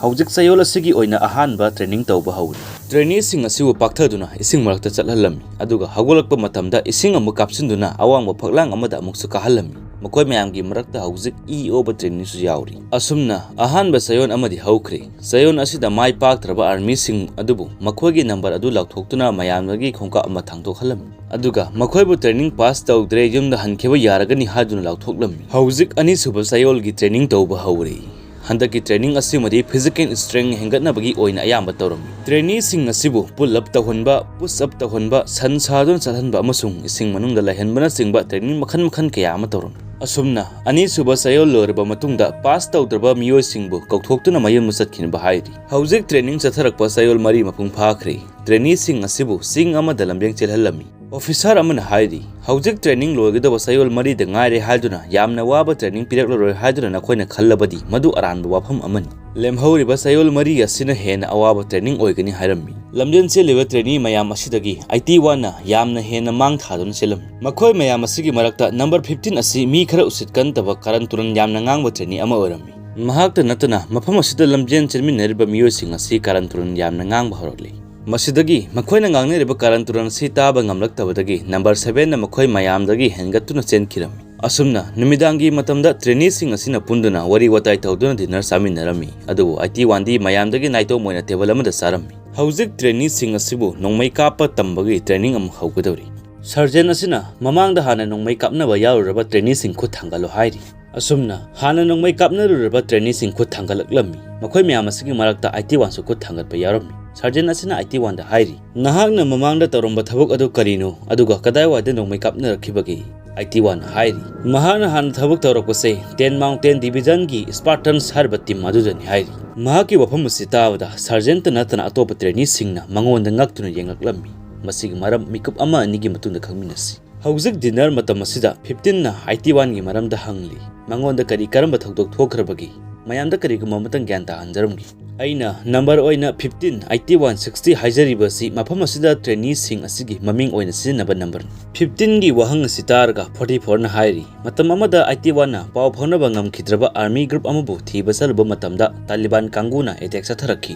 ꯍꯧꯖꯤꯛ ꯆꯌꯣꯜ ꯑꯁꯤꯒꯤ ꯑꯣꯏꯅ ꯑꯍꯥꯟꯕ ꯇ꯭ꯔꯦꯅꯤꯡ ꯇꯧꯕ ꯍꯧꯔꯤ꯫ ꯇ꯭ꯔꯦꯅꯤꯁꯤꯡ ꯑꯁꯤꯕꯨ ꯄꯥꯛꯊꯗꯨꯅ ꯏꯁꯤꯡ ꯃꯔꯛꯇ ꯆꯠꯍꯜꯂꯝꯃꯤ, ꯑꯗꯨꯒ ꯍꯧꯒꯠꯂꯛꯄ ꯃꯇꯝꯗ ꯏꯁꯤꯡ ꯑꯃꯨꯛ ꯀꯥꯞꯁꯤꯟꯗꯨꯅ ꯑꯋꯥꯡꯕ ꯐꯛꯂꯥꯡ ꯑꯃꯗ ꯑꯃꯨꯛꯁꯨ ꯀꯥꯍꯜꯂꯝꯃꯤ꯫ ꯃꯈꯣꯏ ꯃꯌꯥꯝꯒꯤ ꯃꯔꯛꯇ ꯍꯧꯖꯤꯛ ꯏ ꯑꯣꯕ trainee ꯁꯨ ꯌꯥꯎꯔꯤ꯫ ꯑꯁꯨꯝꯅ ꯑꯍꯥꯟꯕ ꯆꯌꯣꯜ ꯑꯃꯗꯤ ꯍꯧꯈ꯭ꯔꯦ꯫ ꯆꯌꯣꯜ ꯑꯁꯤꯗ ꯃꯥꯏ ꯄꯥꯛꯇ꯭ꯔꯕ army ꯁꯤꯡ ꯑꯗꯨꯕꯨ ꯃꯈꯣꯏꯒꯤ number ꯑꯗꯨ ꯂꯥꯎꯊꯣꯛꯇꯨꯅ ꯃꯌꯥꯝꯗꯒꯤ ꯈꯣꯡꯀꯥꯞ ꯑꯃ ꯊꯥꯡꯗꯣꯛꯍꯜꯂꯝꯃꯤ꯫ ꯑꯗꯨꯒ ꯃꯈꯣꯏꯕꯨ training pass ꯇꯧꯗ꯭ꯔꯦ, ꯌꯨꯝꯗ ꯍꯟꯈꯤꯕ ꯌꯥꯔꯒꯅꯤ ꯍꯥꯏꯗꯨꯅ ꯂꯥꯎꯊꯣꯛꯂꯝꯃꯤ꯫ ꯍꯧꯖꯤꯛ ꯑꯅꯤꯁꯨꯕ ꯆꯌꯣꯜꯒꯤ training ꯇꯧꯕ ꯍꯧꯔꯦ꯫ ꯍꯟꯗꯛꯀꯤ training ꯑꯁꯤꯃꯗꯤ physical strength ꯍꯦꯟꯒꯠꯅꯕꯒꯤ ꯑꯣꯏꯅ ꯑꯌꯥꯝꯕ ꯇꯧꯔꯝꯃꯤ꯫ Trainee ꯁꯤꯡ ꯑꯁꯤꯕꯨ pull up ꯇꯧꯍꯟꯕ, push up ꯇꯧꯍꯟꯕ, ꯁꯟ ꯁꯥꯗꯨꯅ ꯆꯠꯍꯟꯕ ꯑꯃꯁꯨꯡ ꯏꯁꯤꯡ ꯃꯅꯨꯡꯗ ꯂꯩꯍꯟꯕꯅꯆꯤꯡꯕ training ꯃꯈꯜ ꯃꯈꯜ ꯀꯌꯥ ꯑꯃ ꯇꯧꯔꯝꯃꯤ꯫ ꯑꯁꯨꯝꯅ ꯑꯅꯤꯁꯨꯕ ꯆꯌꯣꯜ ꯂꯣꯏꯔꯕ ꯃꯇꯨꯡꯗ pass ꯇꯧꯗ꯭ꯔꯕ ꯃꯤꯑꯣꯏꯁꯤꯡꯕꯨ ꯀꯧꯊꯣꯛꯇꯨꯅ ꯃꯌꯨꯝꯗ ꯆꯠꯈꯤꯅꯕ ꯍꯥꯏꯔꯤ꯫ ꯍꯧꯖꯤꯛ training ꯆꯠꯊꯔꯛꯄ ꯆꯌꯣꯜ ꯃꯔꯤ ꯃꯄꯨꯡ ꯐꯥꯈ꯭ꯔꯦ꯫ Trainee ꯁꯤꯡ ꯑꯁꯤꯕꯨ ꯆꯤꯡ ꯑꯃꯗ ꯂꯝꯖꯦꯜ ꯆꯦꯜꯍꯜꯂꯝꯃꯤ꯫ Officer ꯑꯃꯅ ꯍꯥꯏꯔꯤ, "ꯍꯧꯖꯤꯛ training ꯂꯣꯏꯒꯗꯕ ꯆꯌꯣꯜ ꯃꯔꯤꯗ ꯉꯥꯏꯔꯦ ꯍꯥꯏꯗꯨꯅ ꯌꯥꯝꯅ ꯋꯥꯕ training ꯄꯤꯔꯛꯂꯔꯣꯏ ꯍꯥꯏꯗꯨꯅ ꯅꯈꯣꯏꯅ ꯈꯜꯂꯕꯗꯤ ꯃꯗꯨ ꯑꯔꯥꯟꯕ ꯋꯥꯐꯝ ꯑꯃꯅꯤ꯫ ꯂꯦꯝꯍꯧꯔꯤꯕ ꯆꯌꯣꯜ ꯃꯔꯤ ꯑꯁꯤꯅ ꯍꯦꯟꯅ ꯑꯋꯥꯕ training ꯑꯣꯏꯒꯅꯤ" ꯍꯥꯏꯔꯝꯃꯤ꯫ ꯂꯝꯖꯦꯜ ꯆꯦꯜꯂꯤꯕ trainee ꯃꯌꯥꯝ ꯑꯁꯤꯗꯒꯤ ꯑꯥꯏꯇꯤ ꯋꯥꯟꯅ ꯌꯥꯝꯅ ꯍꯦꯟꯅ ꯃꯥꯡ ꯊꯥꯗꯨꯅ ꯆꯦꯜꯂꯝꯃꯤ꯫ ꯃꯈꯣꯏ ꯃꯌꯥꯝ ꯑꯁꯤꯒꯤ ꯃꯔꯛꯇ number fifteen ꯑꯁꯤ ꯃꯤ ꯈꯔ ꯎꯁꯤꯠ ꯀꯟꯗꯕ, ꯀꯥꯔꯟ ꯇꯨꯔꯟ ꯌꯥꯝꯅ ꯉꯥꯡꯕ trainee ꯑꯃ ꯑꯣꯏꯔꯝꯃꯤ꯫ ꯃꯍꯥꯛꯇ ꯅꯠꯇꯅ ꯃꯐꯝ ꯑꯁꯤꯗ ꯂꯝꯖꯦꯜ ꯆꯦꯟꯃꯤꯟꯅꯔꯤꯕ ꯃꯤꯑꯣꯏꯁꯤꯡ ꯑꯁꯤ ꯀꯥꯔꯟ ꯇꯨꯔꯟ ꯌꯥꯝꯅ ꯉꯥꯡꯕ ꯍꯧꯔꯛꯂꯤ꯫ ꯃꯁꯤꯗꯒꯤ ꯃꯈꯣꯏꯅ ꯉꯥꯡꯅꯔꯤꯕ ꯀꯥꯔꯟ ꯇꯨꯔꯟ ꯑꯁꯤ ꯇꯥꯕ ꯉꯝꯂꯛꯇꯕꯗꯒꯤ number seven ꯅ ꯃꯈꯣꯏ ꯃꯌꯥꯝꯗꯒꯤ ꯍꯦꯟꯒꯠꯇꯨꯅ ꯆꯦꯟꯈꯤꯔꯝꯃꯤ꯫ ꯑꯁꯨꯝꯅ ꯅꯨꯃꯤꯗꯥꯡꯒꯤ ꯃꯇꯝꯗ trainee ꯁꯤꯡ ꯑꯁꯤꯅ ꯄꯨꯟꯗꯨꯅ ꯋꯥꯔꯤ ꯋꯥꯇꯥꯏ ꯇꯧꯗꯨꯅ dinner ꯆꯥꯃꯤꯟꯅꯔꯝꯃꯤ꯫ ꯑꯗꯨꯕꯨ ꯑꯥꯏꯇꯤ ꯋꯥꯟꯗꯤ ꯃꯌꯥꯝꯗꯒꯤ ꯅꯥꯏꯇꯣꯝ ꯑꯣꯏꯅ table ꯑꯃꯗ ꯆꯥꯔꯝꯃꯤ꯫ ꯍꯧꯖꯤꯛ trainee ꯁꯤꯡ ꯑꯁꯤꯕꯨ ꯅꯣꯡꯃꯩ ꯀꯥꯞꯄ ꯇꯝꯕꯒꯤ training ꯑꯃꯨꯛ ꯍꯧꯒꯗꯧꯔꯤ꯫ Sergeant ꯑꯁꯤꯅ ꯃꯃꯥꯡꯗ ꯍꯥꯟꯅ ꯅꯣꯡꯃꯩ ꯀꯥꯞꯅꯕ ꯌꯥꯎꯔꯨꯔꯕ trainee ꯁꯤꯡ ꯈꯨꯠ ꯊꯥꯡꯒꯠꯂꯨ ꯍꯥꯏꯔꯤ꯫ ꯑꯁꯨꯝꯅ ꯍꯥꯟꯅ ꯅꯣꯡꯃꯩ ꯀꯥꯞꯅꯔꯨꯔꯕ trainee ꯁꯤꯡ ꯈꯨꯠ ꯊꯥꯡꯒꯠꯂꯛꯂꯝꯃꯤ꯫ ꯃꯈꯣꯏ ꯃꯌꯥꯝ ꯑꯁꯤꯒꯤ ꯃꯔꯛꯇ ꯑꯥꯏꯇꯤ ꯋꯥꯟ ꯁꯨ ꯈꯨꯠ ꯊꯥꯡꯒꯠꯄ ꯌꯥꯎꯔꯝꯃꯤ꯫ Sergeant ꯑꯁꯤꯅ ꯑꯥꯏꯇꯤ ꯋꯥꯟꯗ ꯍꯥꯏꯔꯤ, "ꯅꯍꯥꯛꯅ ꯃꯃꯥꯡꯗ ꯇꯧꯔꯝꯕ ꯊꯕꯛ ꯑꯗꯨ ꯀꯔꯤꯅꯣ, ꯑꯗꯨꯒ ꯀꯗꯥꯏꯋꯥꯏꯗ ꯅꯣꯡꯃꯩ ꯀꯥꯞꯅꯔꯛꯈꯤꯕꯒꯦ?" ꯑꯥꯏꯇꯤ ꯋꯥꯟꯅ ꯍꯥꯏꯔꯤ, ꯃꯍꯥꯛꯅ ꯍꯥꯟꯅ ꯊꯕꯛ ꯇꯧꯔꯛꯄꯁꯦ Ten Mountain Division ꯒꯤ Spartans ꯍꯥꯏꯔꯤꯕ team ꯑꯗꯨꯗꯅꯤ ꯍꯥꯏꯔꯤ꯫ ꯃꯍꯥꯛꯀꯤ ꯋꯥꯐꯝ ꯑꯁꯤ ꯇꯥꯕꯗ Sergeant ꯇ ꯅꯠꯇꯅ ꯑꯇꯣꯞꯄ trainee ꯁꯤꯡꯅ ꯃꯉꯣꯟꯗ ꯉꯛꯇꯨꯅ ꯌꯦꯡꯂꯛꯂꯝꯃꯤ꯫ ꯃꯁꯤꯒꯤ ꯃꯔꯝ ꯃꯤꯀꯨꯞ ꯑꯃ ꯑꯅꯤꯒꯤ ꯃꯇꯨꯡꯗ ꯈꯪꯃꯤꯟꯅꯁꯤ꯫ ꯍꯧꯖꯤꯛ dinner ꯃꯇꯝ ꯑꯁꯤꯗ fifteen ꯅ ꯑꯥꯏꯇꯤ ꯋꯥꯟ ꯒꯤ ꯃꯔꯝꯗ ꯍꯪꯂꯤ꯫ ꯃꯉꯣꯟꯗ ꯀꯔꯤ ꯀꯔꯝꯕ ꯊꯧꯗꯣꯛ ꯊꯣꯛꯈ꯭ꯔꯕꯒꯦ? ꯃꯌꯥꯝꯗ ꯀꯔꯤꯒꯨꯝꯕ ꯑꯃꯇꯪ ꯒ꯭ꯌꯥꯟ ꯇꯥꯍꯟꯖꯔꯝꯒꯦ꯫ ꯑꯩꯅ number ꯑꯣꯏꯅ fifteen, eighty one, sixty ꯍꯥꯏꯖꯔꯤꯕ ꯑꯁꯤ ꯃꯐꯝ ꯑꯁꯤꯗ trainee ꯁꯤꯡ ꯑꯁꯤꯒꯤ ꯃꯃꯤꯡ ꯑꯣꯏꯅ ꯁꯤꯖꯤꯟꯅꯕ number ꯅꯤ꯫ Fifteen ꯒꯤ ꯋꯥꯍꯪ ꯑꯁꯤ ꯇꯥꯔꯒ forty four ꯅ ꯍꯥꯏꯔꯤ, ꯃꯇꯝ ꯑꯃꯗ ꯑꯥꯏꯇꯤ ꯋꯥꯟꯅ ꯄꯥꯎ ꯐꯥꯎꯅꯕ ꯉꯝꯈꯤꯗ꯭ꯔꯕ army group ꯑꯃꯕꯨ ꯊꯤꯕ ꯆꯠꯂꯨꯕ ꯃꯇꯝꯗ ꯇꯥꯂꯤꯕꯥꯟ ꯀꯥꯡꯕꯨꯅ attack ꯆꯠꯊꯔꯛꯈꯤ꯫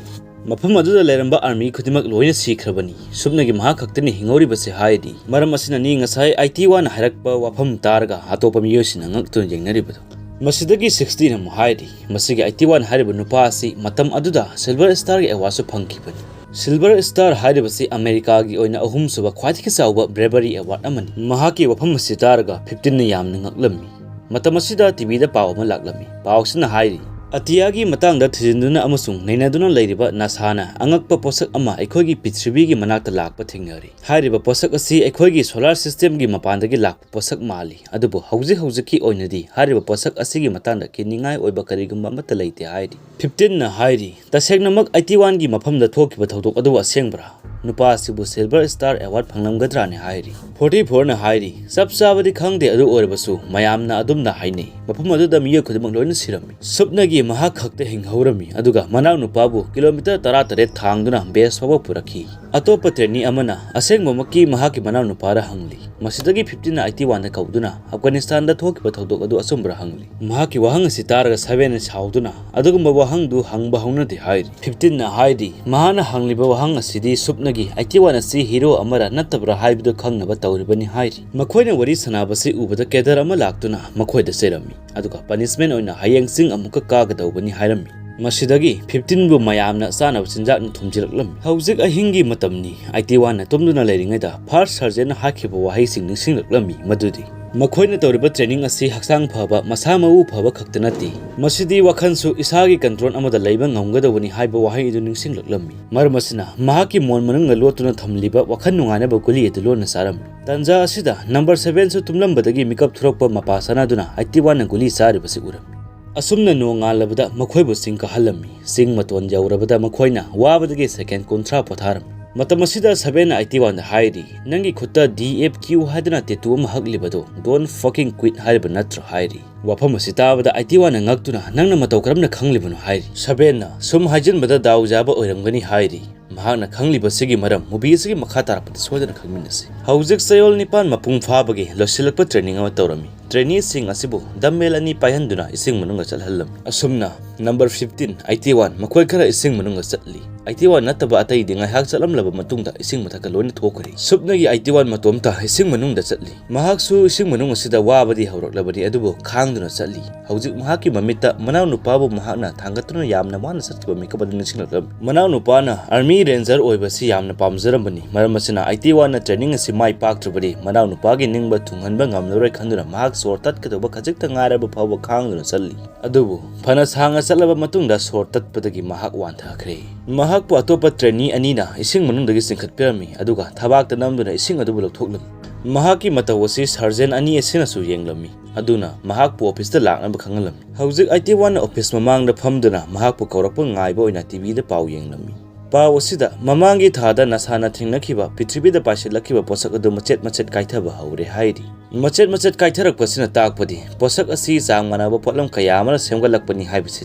ꯃꯐꯝ ꯑꯗꯨꯗ ꯂꯩꯔꯝꯕ ꯑꯥꯔꯃꯤ ꯈꯨꯗꯤꯡꯃꯛ ꯂꯣꯏꯅ ꯁꯤꯈ꯭ꯔꯕꯅꯤ꯫ ꯁꯨꯞꯅꯒꯤ ꯃꯍꯥꯛ ꯈꯛꯇꯅꯤ ꯍꯤꯡꯍꯧꯔꯤꯕꯁꯤ ꯍꯥꯏꯔꯤ꯫ ꯃꯔꯝ ꯑꯁꯤꯅꯅꯤ ꯉꯁꯥꯏ ꯑꯥꯏꯇꯤ ꯋꯥꯟꯅ ꯍꯥꯏꯔꯛꯄ ꯋꯥꯐꯝ ꯇꯥꯔꯒ ꯑꯇꯣꯞꯄ ꯃꯤꯑꯣꯏꯁꯤꯡꯅ ꯉꯛꯇꯨꯅ ꯌꯦꯡꯅꯔꯤꯕꯗꯨ꯫ ꯃꯁꯤꯗꯒꯤ ꯁꯤꯛꯁꯇꯤꯟꯅ ꯑꯃꯨꯛ ꯍꯥꯏꯔꯤ, ꯃꯁꯤꯒꯤ ꯑꯥꯏꯇꯤ ꯋꯥꯟ ꯍꯥꯏꯔꯤꯕ ꯅꯨꯄꯥ ꯑꯁꯤ ꯃꯇꯝ ꯑꯗꯨꯗ ꯁꯤꯜꯚꯔ ꯁ꯭ꯇꯥꯔꯒꯤ ꯑꯦꯋꯥꯔꯗꯁꯨ ꯐꯪꯈꯤꯕꯅꯤ꯫ ꯁꯤꯜꯚꯔ ꯁ꯭ꯇꯥꯔ ꯍꯥꯏꯔꯤꯕꯁꯤ ꯑꯃꯦꯔꯤꯀꯥꯒꯤ ꯑꯣꯏꯅ ꯑꯍꯨꯝꯁꯨꯕ ꯈ꯭ꯋꯥꯏꯗꯒꯤ ꯆꯥꯎꯕ ꯕ꯭ꯔꯦꯕꯔꯤ ꯑꯦꯋꯥꯔꯗ ꯑꯃꯅꯤ꯫ ꯃꯍꯥꯛꯀꯤ ꯋꯥꯐꯝ ꯑꯁꯤ ꯇꯥꯔꯒ ꯐꯤꯐꯇꯤꯟꯅ ꯌꯥꯝꯅ ꯉꯛꯂꯝꯃꯤ꯫ ꯃꯇꯝ ꯑꯁꯤꯗ ꯇꯤꯚꯤꯗ ꯄꯥꯎ ꯑꯃ ꯂꯥꯛꯂꯝꯃꯤ꯫ ꯄꯥꯎꯁꯤꯅ ꯍꯥꯏꯔꯤ, ꯑꯇꯤꯌꯥꯒꯤ ꯃꯇꯥꯡꯗ ꯊꯤꯖꯤꯟꯗꯨꯅ ꯑꯃꯁꯨꯡ ꯅꯩꯅꯗꯨꯅ ꯂꯩꯔꯤꯕ ꯅꯥꯁꯥꯅ ꯑꯉꯛꯄ ꯄꯣꯠꯁꯛ ꯑꯃ ꯑꯩꯈꯣꯏꯒꯤ ꯄ꯭ꯔꯤꯊꯤꯕꯤꯒꯤ ꯃꯅꯥꯛꯇ ꯂꯥꯛꯄ ꯊꯦꯡꯅꯔꯤ꯫ ꯍꯥꯏꯔꯤꯕ ꯄꯣꯠꯁꯛ ꯑꯁꯤ ꯑꯩꯈꯣꯏꯒꯤ ꯁꯣꯂꯥꯔ ꯁꯤꯁꯇꯦꯝꯒꯤ ꯃꯄꯥꯟꯗꯒꯤ ꯂꯥꯛꯄ ꯄꯣꯠꯁꯛ ꯃꯥꯜꯂꯤ, ꯑꯗꯨꯕꯨ ꯍꯧꯖꯤꯛ ꯍꯧꯖꯤꯛꯀꯤ ꯑꯣꯏꯅꯗꯤ ꯍꯥꯏꯔꯤꯕ ꯄꯣꯠꯁꯛ ꯑꯁꯤꯒꯤ ꯃꯇꯥꯡꯗ ꯀꯤꯅꯤꯡꯉꯥꯏ ꯑꯣꯏꯕ ꯀꯔꯤꯒꯨꯝꯕ ꯑꯃꯠꯇ ꯂꯩꯇꯦ ꯍꯥꯏꯔꯤ꯫ ꯐꯤꯐꯇꯤꯟꯅ ꯍꯥꯏꯔꯤ, ꯇꯁꯦꯡꯅꯃꯛ ꯑꯥꯏꯇꯤ ꯋꯥꯟꯒꯤ ꯃꯐꯝꯗ ꯊꯣꯛꯈꯤꯕ ꯊꯧꯗꯣꯛ ꯑꯗꯨ ꯑꯁꯦꯡꯕ꯭ꯔꯥ? ꯅꯨꯄꯥ ꯑꯁꯤꯕꯨ ꯁꯤꯜꯚꯔ ꯁ꯭ꯇꯥꯔ ꯑꯦꯋꯥꯔꯗ ꯐꯪꯂꯝꯒꯗ꯭ꯔꯥꯅꯦ ꯍꯥꯏꯔꯤ꯫ ꯐꯣꯔꯇꯤ ꯐꯣꯔꯅ ꯍꯥꯏꯔꯤ, ꯆꯞ ꯆꯥꯕꯗꯤ ꯈꯪꯗꯦ, ꯑꯗꯨ ꯑꯣꯏꯔꯕꯁꯨ ꯃꯌꯥꯝꯅ ꯑꯗꯨꯝꯅ ꯍꯥꯏꯅꯩ꯫ ꯃꯐꯝ ꯑꯗꯨꯗ ꯃꯤꯑꯣꯏ ꯈꯨꯗꯤꯡꯃꯛ ꯂꯣꯏꯅ ꯁꯤꯔꯝꯃꯤ꯫ ꯁꯨꯞꯅꯒꯤ ꯃꯍꯥꯛ ꯈꯛꯇ ꯍꯤꯡꯍꯧꯔꯝꯃꯤ, ꯑꯗꯨꯒ ꯃꯅꯥꯎ ꯅꯨꯄꯥꯕꯨ ꯀꯤꯂꯣꯃꯤꯇꯔ ꯇꯔꯥꯇꯔꯦꯠ ꯊꯥꯡꯗꯨꯅ ꯕꯦꯁ ꯐꯥꯎꯕ ꯄꯨꯔꯛꯈꯤ꯫ ꯑꯇꯣꯞꯄ ꯇ꯭ꯔꯦꯅꯤ ꯑꯃꯅ ꯑꯁꯦꯡꯕꯃꯛꯀꯤ ꯃꯍꯥꯛꯀꯤ ꯃꯅꯥꯎ ꯅꯨꯄꯥꯔ ꯍꯪꯂꯤ꯫ ꯃꯁꯤꯗꯒꯤ ꯐꯤꯐꯇꯤꯟꯅ ꯑꯥꯏꯇꯤ ꯋꯥꯟꯗ ꯀꯧꯗꯨꯅ ꯑꯐꯒꯥꯅꯤꯁꯇꯥꯟꯗ ꯊꯣꯛꯈꯤꯕ ꯊꯧꯗꯣꯛ ꯑꯗꯨ ꯑꯆꯨꯝꯕ꯭ꯔꯥ ꯍꯪꯂꯤ꯫ ꯃꯍꯥꯛꯀꯤ ꯋꯥꯍꯪ ꯑꯁꯤ ꯇꯥꯔꯒ ꯁꯚꯦꯟꯅ ꯁꯥꯎꯗꯨꯅ ꯑꯗꯨꯒꯨꯝꯕ ꯋꯥꯍꯪꯗꯨ ꯍꯪꯕ ꯍꯧꯅꯗꯦ ꯍꯥꯏꯔꯤ꯫ ꯐꯤꯐꯇꯤꯟꯅ ꯍꯥꯏꯔꯤ, ꯃꯍꯥꯛꯅ ꯍꯪꯂꯤꯕ ꯋꯥꯍꯪ ꯑꯁꯤꯗꯤ ꯁꯨꯞꯅꯒꯤ ꯑꯥꯏꯇꯤ ꯋꯥꯟ ꯑꯁꯤ ꯍꯤꯔꯣ ꯑꯃꯔ ꯅꯠꯇꯕ꯭ꯔꯥ ꯍꯥꯏꯕꯗꯨ ꯈꯪꯅꯕ ꯇꯧꯔꯤꯕꯅꯤ ꯍꯥꯏꯔꯤ꯫ ꯃꯈꯣꯏꯅ ꯋꯥꯔꯤ ꯁꯥꯟꯅꯕꯁꯤ ꯎꯕꯗ ꯀꯦꯗꯔ ꯑꯃ ꯂꯥꯛꯇꯨꯅ ꯃꯈꯣꯏꯗ ꯆꯩꯔꯝꯃꯤ, ꯑꯗꯨꯒ ꯄꯅꯤꯁꯃꯦꯟ ꯑꯣꯏꯅ ꯍꯌꯦꯡ ꯆꯤꯡ ꯑꯃꯨꯛꯀ ꯀꯥꯒꯗꯧꯕꯅꯤ ꯍꯥꯏꯔꯝꯃꯤ꯫ ꯃꯁꯤꯗꯒꯤ ꯐꯤꯐꯇꯤꯟꯕꯨ ꯃꯌꯥꯝꯅ ꯆꯥꯅꯕ ꯆꯤꯟꯖꯥꯛꯅ ꯊꯨꯝꯖꯤꯜꯂꯛꯂꯝꯃꯤ꯫ ꯍꯧꯖꯤꯛ ꯑꯍꯤꯡꯒꯤ ꯃꯇꯝꯅꯤ꯫ ꯑꯥꯏꯇꯤ ꯋꯥꯟꯅ ꯇꯨꯝꯗꯨꯅ ꯂꯩꯔꯤꯉꯩꯗ ꯐꯥꯔꯁ ꯁꯔꯖꯟꯅ ꯍꯥꯏꯈꯤꯕ ꯋꯥꯍꯩꯁꯤꯡ ꯅꯤꯡꯁꯤꯡꯂꯛꯂꯝꯃꯤ, ꯃꯗꯨꯗꯤ ꯃꯈꯣꯏꯅ ꯇꯧꯔꯤꯕ ꯇ꯭ꯔꯦꯅꯤꯡ ꯑꯁꯤ ꯍꯛꯆꯥꯡ ꯐꯕ, ꯃꯁꯥ ꯃꯎ ꯐꯕ ꯈꯛꯇ ꯅꯠꯇꯦ, ꯃꯁꯤꯗꯤ ꯋꯥꯈꯜꯁꯨ ꯏꯁꯥꯒꯤ ꯀꯟꯇ꯭ꯔꯣꯜ ꯑꯃꯗ ꯂꯩꯕ ꯉꯝꯒꯗꯧꯕꯅꯤ ꯍꯥꯏꯕ ꯋꯥꯍꯩ ꯑꯗꯨ ꯅꯤꯡꯁꯤꯡꯂꯛꯂꯝꯃꯤ꯫ ꯃꯔꯝ ꯑꯁꯤꯅ ꯃꯍꯥꯛꯀꯤ ꯃꯣꯟ ꯃꯅꯨꯡꯗ ꯂꯣꯠꯇꯨꯅ ꯊꯝꯂꯤꯕ ꯋꯥꯈꯜ ꯅꯨꯡꯉꯥꯏꯅꯕ ꯒꯨꯂꯤ ꯑꯗꯨ ꯂꯣꯟꯅ ꯆꯥꯔꯝꯃꯤ꯫ ꯇꯥꯟꯖꯥ ꯑꯁꯤꯗ ꯅꯝꯕꯔ ꯁꯚꯦꯟꯁꯨ ꯇꯨꯝꯂꯝꯕꯗꯒꯤ ꯃꯤꯀꯞ ꯊꯣꯔꯛꯄ ꯃꯄꯥ ꯁꯅꯥꯗꯨꯅ ꯑꯥꯏꯇꯤ ꯋꯥꯟꯅ ꯒꯨꯂꯤ ꯆꯥꯔꯤꯕꯁꯤ ꯎꯔꯝꯃꯤ꯫ ꯑꯁꯨꯝꯅ ꯅꯣꯡꯉꯥꯜꯂꯕꯗ ꯃꯈꯣꯏꯕꯨ ꯆꯤꯡ ꯀꯥꯍꯜꯂꯝꯃꯤ꯫ ꯆꯤꯡ ꯃꯇꯣꯟ ꯌꯧꯔꯕꯗ ꯃꯈꯣꯏꯅ ꯋꯥꯕꯗꯒꯤ ꯁꯦꯀꯦꯟ ꯀꯨꯟꯊ꯭ꯔꯥ ꯄꯣꯊꯥꯔꯝꯃꯤ꯫ ꯃꯇꯝ ꯑꯁꯤꯗ ꯁꯚꯦꯟꯅ ꯑꯥꯏꯇꯤ ꯋꯥꯟꯗ ꯍꯥꯏꯔꯤ, "ꯅꯪꯒꯤ ꯈꯨꯠꯇ ꯗꯤ ꯑꯦꯐ ꯀ꯭ꯌꯨ ꯍꯥꯏꯗꯨꯅ ꯇꯦꯇꯨ ꯑꯃ ꯍꯛꯂꯤꯕꯗꯣ, don't fucking quit ꯍꯥꯏꯔꯤꯕ ꯅꯠꯇ꯭ꯔꯣ?" ꯍꯥꯏꯔꯤ꯫ ꯋꯥꯐꯝ ꯑꯁꯤ ꯇꯥꯕꯗ ꯑꯥꯏꯇꯤ ꯋꯥꯟꯅ ꯉꯛꯇꯨꯅ, "ꯅꯪꯅ ꯃꯇꯧ ꯀꯔꯝꯅ ꯈꯪꯂꯤꯕꯅꯣ?" ꯍꯥꯏꯔꯤ꯫ ꯁꯚꯦꯟꯅ, "ꯁꯨꯝ ꯍꯥꯏꯖꯤꯟꯕꯗ ꯗꯥꯎ ꯌꯥꯕ ꯑꯣꯏꯔꯝꯒꯅꯤ" ꯍꯥꯏꯔꯤ꯫ ꯃꯍꯥꯛꯅ ꯈꯪꯂꯤꯕꯁꯤꯒꯤ ꯃꯔꯝ movie ꯑꯁꯤꯒꯤ ꯃꯈꯥ ꯇꯥꯔꯛꯄꯗ ꯁꯣꯏꯗꯅ ꯈꯪꯃꯤꯟꯅꯁꯤ꯫ ꯍꯧꯖꯤꯛ ꯆꯌꯣꯜ ꯅꯤꯄꯥꯟ ꯃꯄꯨꯡ ꯐꯥꯕꯒꯤ ꯂꯣꯏꯁꯤꯜꯂꯛꯄ ꯇ꯭ꯔꯦꯅꯤꯡ ꯑꯃ ꯇꯧꯔꯝꯃꯤ꯫ ꯇ꯭ꯔꯦꯅꯤꯁꯤꯡ ꯑꯁꯤꯕꯨ ꯗꯝꯕꯦꯜ ꯑꯅꯤ ꯄꯥꯏꯍꯟꯗꯨꯅ ꯏꯁꯤꯡ ꯃꯅꯨꯡꯗ ꯆꯠꯍꯜꯂꯝꯃꯤ꯫ ꯑꯁꯨꯝꯅ ꯅꯝꯕꯔ ꯐꯤꯐꯇꯤꯟ, ꯑꯥꯏꯇꯤ ꯋꯥꯟ ꯃꯈꯣꯏ ꯈꯔ ꯏꯁꯤꯡ ꯃꯅꯨꯡꯗ ꯆꯠꯂꯤ꯫ ꯑꯩꯠꯇꯤ ꯋꯥꯟ ꯅꯠꯇꯕ ꯑꯇꯩꯗꯤ ꯉꯥꯏꯍꯥꯛ ꯆꯠꯂꯝꯂꯕ ꯃꯇꯨꯡꯗ ꯏꯁꯤꯡ ꯃꯊꯛꯇ ꯂꯣꯏꯅ ꯊꯣꯛꯈ꯭ꯔꯦ꯫ ꯁꯨꯞꯅꯒꯤ ꯑꯩꯠꯇꯤ ꯋꯥꯟ ꯃꯇꯣꯝꯇ ꯏꯁꯤꯡ ꯃꯅꯨꯡꯗ ꯆꯠꯂꯤ꯫ ꯃꯍꯥꯛꯁꯨ ꯏꯁꯤꯡ ꯃꯅꯨꯡ ꯑꯁꯤꯗ ꯋꯥꯕꯗꯤ ꯍꯧꯔꯛꯂꯕꯅꯤ, ꯑꯗꯨꯕꯨ ꯈꯥꯡꯗꯨꯅ ꯆꯠꯂꯤ꯫ ꯍꯧꯖꯤꯛ ꯃꯍꯥꯛꯀꯤ ꯃꯃꯤꯠꯇ ꯃꯅꯥꯎꯅꯨꯄꯥꯕꯨ ꯃꯍꯥꯛꯅ ꯊꯥꯡꯒꯠꯇꯨꯅ ꯌꯥꯝꯅ ꯋꯥꯅ ꯆꯠꯈꯤꯕ ꯃꯤꯀꯨꯞ ꯑꯗꯨ ꯅꯤꯡꯁꯤꯡꯂꯛꯂꯝꯃꯤ꯫ ꯃꯅꯥꯎꯅꯨꯄꯥꯅ ꯑꯥꯔꯃꯤ ꯔꯦꯟꯖꯔ ꯑꯣꯏꯕꯁꯤ ꯌꯥꯝꯅ ꯄꯥꯝꯖꯔꯝꯕꯅꯤ꯫ ꯃꯔꯝ ꯑꯁꯤꯅ ꯑꯩꯠꯇꯤ ꯋꯥꯟꯅ ꯇ꯭ꯔꯦꯅꯤꯡ ꯑꯁꯤ ꯃꯥꯏ ꯄꯥꯛꯇ꯭ꯔꯕꯗꯤ ꯃꯅꯥꯎꯅꯨꯄꯥꯒꯤ ꯅꯤꯡꯕ ꯊꯨꯡꯍꯟꯕ ꯉꯝꯂꯔꯣꯏ ꯈꯟꯗꯨꯅ ꯃꯍꯥꯛ ꯁꯣꯔ ꯇꯠꯀꯗꯧꯕ ꯈꯖꯤꯛꯇ ꯉꯥꯏꯔꯕ ꯐꯥꯎꯕ ꯈꯥꯡꯗꯨꯅ ꯆꯠꯂꯤ꯫ ꯑꯗꯨꯕꯨ ꯐꯅ ꯁꯥꯡꯅ ꯆꯠꯂꯕ ꯃꯇꯨꯡꯗ ꯁꯣꯔ ꯇꯠꯄꯗꯒꯤ ꯃꯍꯥꯛ ꯋꯥꯟꯊꯈ꯭ꯔꯦ꯫ ꯃꯍꯥꯛꯄꯨ ꯑꯇꯣꯞꯄ ꯇ꯭ꯔꯦꯅꯤ ꯑꯅꯤꯅ ꯏꯁꯤꯡ ꯃꯅꯨꯡꯗꯒꯤ ꯆꯤꯡꯈꯠꯄꯤꯔꯝꯃꯤ, ꯑꯗꯨꯒ ꯊꯕꯥꯛꯇ ꯅꯝꯗꯨꯅ ꯏꯁꯤꯡ ꯑꯗꯨꯕꯨ ꯂꯧꯊꯣꯛꯂꯝꯃꯤ꯫ ꯃꯍꯥꯛꯀꯤ ꯃꯇꯧ ꯑꯁꯤ ꯁꯔꯖꯦꯟ ꯑꯅꯤ ꯑꯁꯤꯅꯁꯨ ꯌꯦꯡꯂꯝꯃꯤ, ꯑꯗꯨꯅ ꯃꯍꯥꯛꯄꯨ ꯑꯣꯐꯤꯁꯇ ꯂꯥꯛꯅꯕ ꯈꯪꯍꯜꯂꯝꯃꯤ꯫ ꯍꯧꯖꯤꯛ ꯑꯩꯠꯇꯤ ꯋꯥꯟꯅ ꯑꯣꯐꯤꯁ ꯃꯃꯥꯡꯗ ꯐꯝꯗꯨꯅ ꯃꯍꯥꯛꯄꯨ ꯀꯧꯔꯛꯄ ꯉꯥꯏꯕ ꯑꯣꯏꯅ ꯇꯤꯚꯤꯗ ꯄꯥꯎ ꯌꯦꯡꯂꯝꯃꯤ꯫ ꯄꯥꯎ ꯑꯁꯤꯗ ꯃꯃꯥꯡꯒꯤ ꯊꯥꯗ ꯅꯥꯁꯥꯅ ꯊꯦꯡꯅꯈꯤꯕ ꯄ꯭ꯔꯤꯊꯤꯕꯤꯗ ꯄꯥꯏꯁꯤꯜꯂꯛꯈꯤꯕ ꯄꯣꯠꯁꯛ ꯑꯗꯨ ꯃꯆꯦꯠ ꯃꯆꯦꯠ ꯀꯥꯏꯊꯕ ꯍꯧꯔꯦ ꯍꯥꯏꯔꯤ꯫ ꯃꯆꯦꯠ ꯃꯆꯦꯠ ꯀꯥꯏꯊꯔꯛꯄꯁꯤꯅ ꯇꯥꯛꯄꯗꯤ ꯄꯣꯠꯁꯛ ꯑꯁꯤ ꯆꯥꯡ ꯃꯥꯟꯅꯕ ꯄꯣꯠꯂꯝ ꯀꯌꯥ ꯑꯃꯅ ꯁꯦꯝꯒꯠꯂꯛꯄꯅꯤ ꯍꯥꯏꯕꯁꯤ